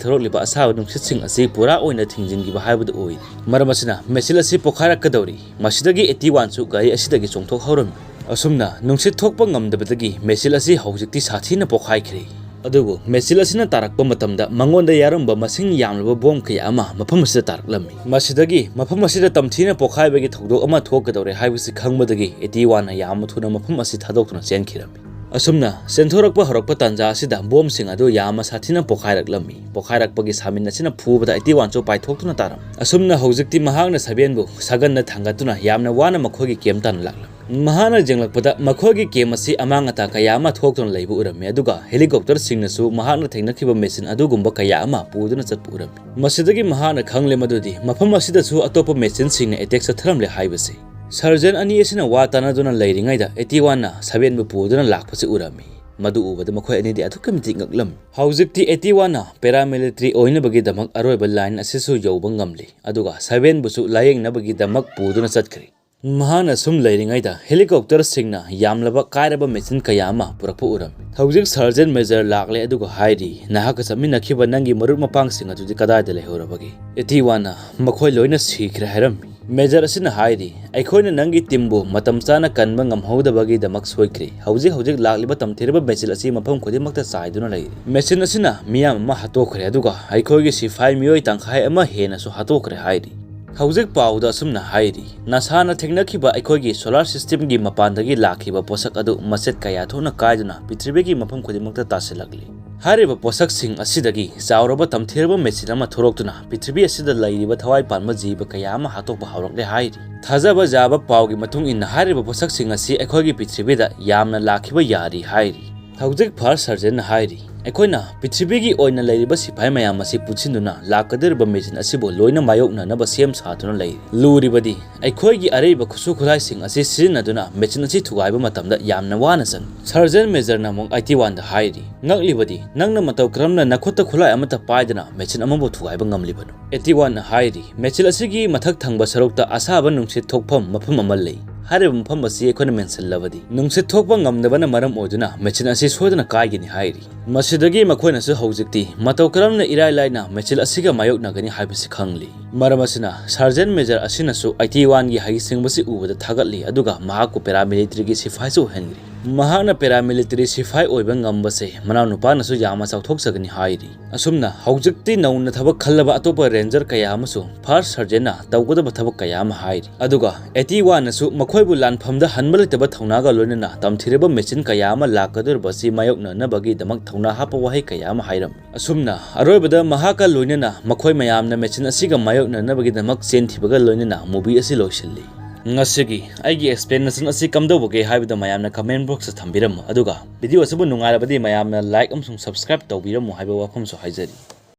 ꯊꯣꯔꯛꯂꯤꯕ ꯑꯁꯥꯕ ꯅꯨꯡꯁꯤꯠꯁꯤꯡ ꯑꯁꯤ ꯄꯨꯔꯥ ꯑꯣꯏꯅ ꯊꯤꯡꯖꯤꯟꯈꯤꯕ ꯍꯥꯏꯕꯗꯨ ꯑꯣꯏꯔꯤ꯫ ꯃꯔꯝ ꯑꯁꯤꯅ ꯃꯦꯆꯤꯟ ꯑꯁꯤ ꯄꯣꯈꯥꯏꯔꯛꯀꯗꯧꯔꯤ꯫ ꯃꯁꯤꯗꯒꯤ ꯑꯦꯇꯤ ꯋꯥꯟꯁꯨ ꯒꯥꯔꯤ ꯑꯁꯤꯗꯒꯤ ꯆꯣꯡꯊꯣꯛꯍꯧꯔꯝꯃꯤ꯫ ꯑꯁꯨꯝꯅ ꯅꯨꯡꯁꯤꯠ ꯊꯣꯛꯄ ꯉꯝꯗꯕꯗꯒꯤ ꯃꯦꯆꯤꯟ ꯑꯁꯤ ꯍꯧꯖꯤꯛꯇꯤ ꯁꯥꯊꯤꯅ ꯄꯣꯈꯥꯏꯈ꯭ꯔꯦ꯫ ꯑꯗꯨꯕꯨ ꯃꯦꯆꯤꯟ ꯑꯁꯤꯅ ꯇꯥꯔꯛꯄ ꯃꯇꯝꯗ ꯃꯉꯣꯟꯗ ꯌꯥꯔꯝꯕ ꯃꯁꯤꯡ ꯌꯥꯝꯂꯕ ꯕꯣꯝ ꯀꯌꯥ ꯑꯃ ꯃꯐꯝ ꯑꯁꯤꯗ ꯇꯥꯔꯛꯂꯝꯃꯤ꯫ ꯃꯁꯤꯗꯒꯤ ꯃꯐꯝ ꯑꯁꯤꯗ ꯇꯝꯊꯤꯅ ꯄꯣꯈꯥꯏꯕꯒꯤ ꯊꯧꯗꯣꯛ ꯑꯃ ꯊꯣꯛꯀꯗꯧꯔꯦ ꯍꯥꯏꯕꯁꯤ ꯈꯪꯕꯗꯒꯤ ꯑꯦꯇꯤ ꯋꯥꯟꯅ ꯌꯥꯝꯅ ꯊꯨꯅ ꯃꯐꯝ ꯑꯁꯤ ꯊꯥꯗꯣꯛꯇꯨꯅ ꯆꯦꯟꯈꯤꯔꯝꯃꯤ꯫ ꯑꯁꯨꯝꯅ ꯆꯦꯟꯊꯣꯔꯛꯄ ꯍꯧꯔꯛꯄ ꯇꯥꯟꯖꯥ ꯑꯁꯤꯗ ꯕꯣꯝꯁꯤꯡ ꯑꯗꯨ ꯌꯥꯝꯅ ꯁꯥꯊꯤꯅ ꯄꯣꯈꯥꯏꯔꯛꯂꯝꯃꯤ꯫ ꯄꯣꯈꯥꯏꯔꯛꯄꯒꯤ ꯁꯥꯃꯤꯟ ꯑꯁꯤꯅ ꯐꯨꯕꯗ ꯑꯦꯇꯤ ꯋꯥꯟꯁꯨ ꯄꯥꯏꯊꯣꯛꯇꯨꯅ ꯇꯥꯔꯝꯃꯤ꯫ ꯑꯁꯨꯝꯅ ꯍꯧꯖꯤꯛꯇꯤ ꯃꯍꯥꯛꯅ ꯁꯚꯦꯟꯕꯨ ꯁꯒꯟꯅ ꯊꯥꯡꯒꯠꯇꯨꯅ ꯌꯥꯝꯅ ꯋꯥꯅ ꯃꯈꯣꯏꯒꯤ ꯀꯦꯝ ꯇꯥꯟꯅ ꯂꯥꯛꯂꯝꯃꯤ꯫ ꯃꯍꯥꯛꯅ ꯌꯦꯡꯂꯛꯄꯗ ꯃꯈꯣꯏꯒꯤ ꯀꯦꯝ ꯑꯁꯤ ꯑꯃꯥꯡ ꯑꯇꯥ ꯀꯌꯥ ꯑꯃ ꯊꯣꯛꯇꯨꯅ ꯂꯩꯕ ꯎꯔꯝꯃꯤ, ꯑꯗꯨꯒ ꯍꯦꯂꯤꯀꯣꯞꯇꯔꯁꯤꯡꯅꯁꯨ ꯃꯍꯥꯛꯅ ꯊꯦꯡꯅꯈꯤꯕ ꯃꯦꯆꯤꯟ ꯑꯗꯨꯒꯨꯝꯕ ꯀꯌꯥ ꯑꯃ ꯄꯨꯗꯨꯅ ꯆꯠꯄ ꯎꯔꯝꯃꯤ꯫ ꯃꯁꯤꯗꯒꯤ ꯃꯍꯥꯛꯅ ꯈꯪꯂꯦ ꯃꯗꯨꯗꯤ ꯃꯐꯝ ꯑꯁꯤꯗꯁꯨ ꯑꯇꯣꯞꯄ ꯃꯦꯆꯤꯟꯁꯤꯡꯅ ꯑꯦꯇꯦꯛ ꯆꯠꯊꯔꯝꯂꯦ ꯍꯥꯏꯕꯁꯤ꯫ ꯁꯔꯖꯟ ꯑꯅꯤ ꯑꯁꯤꯅ ꯋꯥ ꯇꯥꯅꯗꯨꯅ ꯂꯩꯔꯤꯉꯩꯗ ꯑꯦꯇꯤ ꯋꯥꯟꯅ ꯁꯚꯦꯟꯕꯨ ꯄꯨꯗꯨꯅ ꯂꯥꯛꯄꯁꯤ ꯎꯔꯝꯃꯤ꯫ ꯃꯗꯨ ꯎꯕꯗ ꯃꯈꯣꯏ ꯑꯅꯤꯗꯤ ꯑꯗꯨꯛꯀꯤ ꯃꯇꯤꯛ ꯉꯛꯂꯝꯃꯤ꯫ ꯍꯧꯖꯤꯛꯇꯤ ꯑꯦꯇꯤ ꯋꯥꯟꯅ ꯄꯦꯔꯥꯃꯤꯂꯤꯇꯔꯤ ꯑꯣꯏꯅꯕꯒꯤꯗꯃꯛ ꯑꯔꯣꯏꯕ ꯂꯥꯏꯟ ꯑꯁꯤꯁꯨ ꯌꯧꯕ ꯉꯝꯂꯤ, ꯑꯗꯨꯒ ꯁꯚꯦꯟꯕꯨꯁꯨ ꯂꯥꯌꯦꯡꯅꯕꯒꯤꯗꯃꯛ ꯄꯨꯗꯨꯅ ꯆꯠꯈ꯭ꯔꯦ꯫ ꯃꯍꯥꯛꯅ ꯁꯨꯝ ꯂꯩꯔꯤꯉꯩꯗ ꯍꯦꯂꯤꯀꯣꯞꯇꯔꯁꯤꯡꯅ ꯌꯥꯝꯂꯕ ꯀꯥꯏꯔꯕ ꯃꯦꯆꯤꯟ ꯀꯌꯥ ꯑꯃ ꯄꯨꯔꯛꯄ ꯎꯔꯝꯃꯤ꯫ ꯍꯧꯖꯤꯛ ꯁꯔꯖꯟ ꯃꯦꯖꯔ ꯂꯥꯛꯂꯦ ꯑꯗꯨꯒ ꯍꯥꯏꯔꯤ, "ꯅꯍꯥꯛꯀ ꯆꯠꯃꯤꯟꯅꯈꯤꯕ ꯅꯪꯒꯤ ꯃꯔꯨꯞ ꯃꯄꯥꯡꯁꯤꯡ ꯑꯗꯨꯗꯤ ꯀꯗꯥꯏꯗ ꯂꯩꯍꯧꯔꯕꯒꯦ?" ꯑꯦꯇꯤ ꯋꯥꯟꯅ, "ꯃꯈꯣꯏ ꯂꯣꯏꯅ ꯁꯤꯈ꯭ꯔꯦ" ꯍꯥꯏꯔꯝꯃꯤ꯫ ꯃꯦꯖꯔ ꯑꯁꯤꯅ ꯍꯥꯏꯔꯤ, "ꯑꯩꯈꯣꯏꯅ ꯅꯪꯒꯤ ꯇꯤꯝꯕꯨ ꯃꯇꯝ ꯆꯥꯅ ꯀꯟꯕ ꯉꯝꯍꯧꯗꯕꯒꯤꯗꯃꯛ ꯁꯣꯏꯈ꯭ꯔꯦ꯫ ꯍꯧꯖꯤꯛ ꯍꯧꯖꯤꯛ ꯂꯥꯛꯂꯤꯕ ꯇꯝꯊꯤꯔꯕ ꯃꯦꯆꯤꯟ ꯑꯁꯤ ꯃꯐꯝ ꯈꯨꯗꯤꯡꯃꯛꯇ ꯆꯥꯏꯗꯨꯅ ꯂꯩꯔꯤ꯫ ꯃꯦꯆꯤꯟ ꯑꯁꯤꯅ ꯃꯤꯌꯥꯝ ꯑꯃ ꯍꯥꯠꯇꯣꯛꯈ꯭ꯔꯦ, ꯑꯗꯨꯒ ꯑꯩꯈꯣꯏꯒꯤ ꯁꯤꯐꯥꯏ ꯃꯤꯑꯣꯏ ꯇꯪꯈꯥꯏ ꯑꯃ ꯍꯦꯟꯅꯁꯨ ꯍꯥꯠꯇꯣꯛꯈ꯭ꯔꯦ" ꯍꯥꯏꯔꯤ꯫ ꯍꯧꯖꯤꯛ ꯄꯥꯎꯗ ꯑꯁꯨꯝꯅ ꯍꯥꯏꯔꯤ, "ꯅꯁꯥꯅ ꯊꯦꯡꯅꯈꯤꯕ ꯑꯩꯈꯣꯏꯒꯤ ꯁꯣꯂꯥꯔ ꯁꯤꯁꯇꯦꯝꯒꯤ ꯃꯄꯥꯟꯗꯒꯤ ꯂꯥꯛꯈꯤꯕ ꯄꯣꯠꯁꯛ ꯑꯗꯨ ꯃꯆꯦꯠ ꯀꯌꯥ ꯊꯣꯛꯅ ꯀꯥꯏꯗꯨꯅ ꯄ꯭ꯔꯤꯊꯤꯕꯤꯒꯤ ꯃꯐꯝ ꯈꯨꯗꯤꯡꯃꯛꯇ ꯇꯥꯁꯤꯜꯂꯛꯂꯤ꯫ ꯍꯥꯏꯔꯤꯕ ꯄꯣꯠꯁꯛꯁꯤꯡ ꯑꯁꯤꯗꯒꯤ ꯆꯥꯎꯔꯕ ꯇꯝꯊꯤꯔꯕ ꯃꯦꯆꯤꯟ ꯑꯃ ꯊꯣꯔꯛꯇꯨꯅ ꯄ꯭ꯔꯤꯊꯤꯕꯤ ꯑꯁꯤꯗ ꯂꯩꯔꯤꯕ ꯊꯋꯥꯏ ꯄꯥꯟꯕ ꯖꯤꯕ ꯀꯌꯥ ꯑꯃ ꯍꯥꯠꯇꯣꯛꯄ ꯍꯧꯔꯛꯂꯦ" ꯍꯥꯏꯔꯤ꯫ ꯊꯥꯖꯕ ꯌꯥꯕ ꯄꯥꯎꯒꯤ ꯃꯇꯨꯡ ꯏꯟꯅ ꯍꯥꯏꯔꯤꯕ ꯄꯣꯠꯁꯛꯁꯤꯡ ꯑꯁꯤ ꯑꯩꯈꯣꯏꯒꯤ ꯄ꯭ꯔꯤꯊꯤꯕꯤꯗ ꯌꯥꯝꯅ ꯂꯥꯛꯈꯤꯕ ꯌꯥꯔꯤ ꯍꯥꯏꯔꯤ꯫ ꯍꯧꯖꯤꯛ ꯐꯥꯔꯁ ꯁꯔꯖꯟꯅ ꯍꯥꯏꯔꯤ, ꯑꯩꯈꯣꯏꯅ ꯄ꯭ꯔꯤꯊꯤꯕꯤꯒꯤ ꯑꯣꯏꯅ ꯂꯩꯔꯤꯕ ꯁꯤꯐꯥꯏ ꯃꯌꯥꯝ ꯑꯁꯤ ꯄꯨꯟꯁꯤꯟꯗꯨꯅ ꯂꯥꯛꯀꯗꯧꯔꯤꯕ ꯃꯦꯆꯤꯟ ꯑꯁꯤꯕꯨ ꯂꯣꯏꯅ ꯃꯥꯌꯣꯛꯅꯅꯕ ꯁꯦꯝ ꯁꯥꯗꯨꯅ ꯂꯩꯔꯤ꯫ ꯂꯨꯔꯤꯕꯗꯤ ꯑꯩꯈꯣꯏꯒꯤ ꯑꯔꯩꯕ ꯈꯨꯠꯁꯨ ꯈꯨꯠꯂꯥꯏꯁꯤꯡ ꯑꯁꯤ ꯁꯤꯖꯤꯟꯅꯗꯨꯅ ꯃꯦꯆꯤꯟ ꯑꯁꯤ ꯊꯨꯒꯥꯏꯕ ꯃꯇꯝꯗ ꯌꯥꯝꯅ ꯋꯥꯅ ꯆꯪꯏ꯫ ꯁꯔꯖꯦꯟ ꯃꯦꯖꯔꯅ ꯑꯃꯨꯛ ꯑꯩꯇꯤ ꯋꯥꯟꯗ ꯍꯥꯏꯔꯤ, "ꯉꯛꯂꯤꯕꯗꯤ ꯅꯪꯅ ꯃꯇꯧ ꯀꯔꯝꯅ ꯅꯈꯨꯠꯇ ꯈꯨꯠꯂꯥꯏ ꯑꯃꯠꯇ ꯄꯥꯏꯗꯅ ꯃꯦꯆꯤꯟ ꯑꯃꯕꯨ ꯊꯨꯒꯥꯏꯕ ꯉꯝꯂꯤꯕꯅꯣ?" ꯑꯩꯇꯤ ꯋꯥꯟꯅ ꯍꯥꯏꯔꯤ, "ꯃꯦꯆꯤꯟ ꯑꯁꯤꯒꯤ ꯃꯊꯛ ꯊꯪꯕ ꯁꯔꯨꯛꯇ ꯑꯁꯥꯕ ꯅꯨꯡꯁꯤꯠ ꯊꯣꯛꯐꯝ ꯃꯐꯝ ꯑꯃ ꯂꯩ꯫ ꯍꯥꯏꯔꯤꯕ ꯃꯐꯝ ꯑꯁꯤ ꯑꯩꯈꯣꯏꯅ ꯃꯦꯟꯁꯤꯜꯂꯕꯗꯤ ꯅꯨꯡꯁꯤꯠ ꯊꯣꯛꯄ ꯉꯝꯗꯕꯅ ꯃꯔꯝ ꯑꯣꯏꯗꯨꯅ ꯃꯦꯆꯤꯟ ꯑꯁꯤ ꯁꯣꯏꯗꯅ ꯀꯥꯏꯒꯅꯤ" ꯍꯥꯏꯔꯤ꯫ ꯃꯁꯤꯗꯒꯤ ꯃꯈꯣꯏꯅꯁꯨ ꯍꯧꯖꯤꯛꯇꯤ ꯃꯇꯧ ꯀꯔꯝꯅ ꯏꯔꯥꯏ ꯂꯥꯏꯅ ꯃꯦꯆꯤꯟ ꯑꯁꯤꯒ ꯃꯥꯌꯣꯛꯅꯒꯅꯤ ꯍꯥꯏꯕꯁꯤ ꯈꯪꯂꯤ꯫ ꯃꯔꯝ ꯑꯁꯤꯅ ꯁꯔꯖꯦꯟ ꯃꯦꯖꯔ ꯑꯁꯤꯅꯁꯨ ꯑꯩꯇꯤ ꯋꯥꯟꯒꯤ ꯍꯩꯁꯤꯡꯕꯁꯤ ꯎꯕꯗ ꯊꯥꯒꯠꯂꯤ, ꯑꯗꯨꯒ ꯃꯍꯥꯛꯄꯨ ꯄꯦꯔꯥꯃꯤꯂꯤꯇꯔꯤꯒꯤ ꯁꯤꯐꯥꯏꯁꯨ ꯑꯣꯏꯍꯟꯈ꯭ꯔꯤ꯫ ꯃꯍꯥꯛꯅ ꯄꯦꯔꯥꯃꯤꯂꯤꯇꯔꯤ ꯁꯤꯐꯥꯏ ꯑꯣꯏꯕ ꯉꯝꯕꯁꯦ ꯃꯅꯥꯎꯅꯨꯄꯥꯅꯁꯨ ꯌꯥꯝꯅ ꯆꯥꯎꯊꯣꯛꯆꯒꯅꯤ ꯍꯥꯏꯔꯤ꯫ ꯑꯁꯨꯝꯅ ꯍꯧꯖꯤꯛꯇꯤ ꯅꯧꯅ ꯊꯕꯛ ꯈꯜꯂꯕ ꯑꯇꯣꯞꯄ ꯔꯦꯟꯖꯔ ꯀꯌꯥ ꯑꯃꯁꯨ ꯐꯥꯔꯁ ꯁꯔꯖꯦꯟꯅ ꯇꯧꯒꯗꯕ ꯊꯕꯛ ꯀꯌꯥ ꯑꯃ ꯍꯥꯏꯔꯤ꯫ ꯑꯗꯨꯒ ꯑꯩꯇꯤ ꯋꯥꯟꯅꯁꯨ ꯃꯈꯣꯏꯕꯨ ꯂꯥꯟꯐꯝꯗ ꯍꯟꯕ ꯂꯩꯇꯕ ꯊꯧꯅꯥꯒ ꯂꯣꯏꯅꯅ ꯇꯝꯊꯤꯔꯕ ꯃꯦꯆꯤꯟ ꯀꯌꯥ ꯑꯃ ꯂꯥꯛꯀꯗꯧꯔꯤꯕ ꯑꯁꯤ ꯃꯥꯌꯣꯛꯅꯅꯕꯒꯤꯗꯃꯛ ꯊꯧꯅꯥ ꯍꯥꯞꯄ ꯋꯥꯍꯩ ꯀꯌꯥ ꯑꯃ ꯍꯥꯏꯔꯝꯃꯤ꯫ ꯑꯁꯨꯝꯅ ꯑꯔꯣꯏꯕꯗ ꯃꯍꯥꯛꯀ ꯂꯣꯏꯅꯅ ꯃꯈꯣꯏ ꯃꯌꯥꯝꯅ ꯃꯦꯆꯤꯟ ꯑꯁꯤꯒ ꯃꯥꯌꯣꯛꯅꯅꯕꯒꯤꯗꯃꯛ ꯆꯦꯟꯈꯤꯕꯒ ꯂꯣꯏꯅꯅ movie ꯑꯁꯤ ꯂꯣꯏꯁꯤꯜꯂꯤ꯫ ꯉꯁꯤꯒꯤ ꯑꯩꯒꯤ explanation ꯑꯁꯤ ꯀꯝꯗꯧꯕꯒꯦ ꯍꯥꯏꯕꯗꯨ ꯃꯌꯥꯝꯅ comment box ꯇ ꯊꯝꯕꯤꯔꯝꯃꯨ, ꯑꯗꯨꯒ video ꯑꯁꯤꯕꯨ ꯅꯨꯡꯉꯥꯏꯔꯕꯗꯤ ꯃꯌꯥꯝꯅ like ꯑꯃꯁꯨꯡ subscribe ꯇꯧꯕꯤꯔꯝꯃꯨ ꯍꯥꯏꯕ ꯋꯥꯐꯝꯁꯨ ꯍꯥꯏꯖꯔꯤ꯫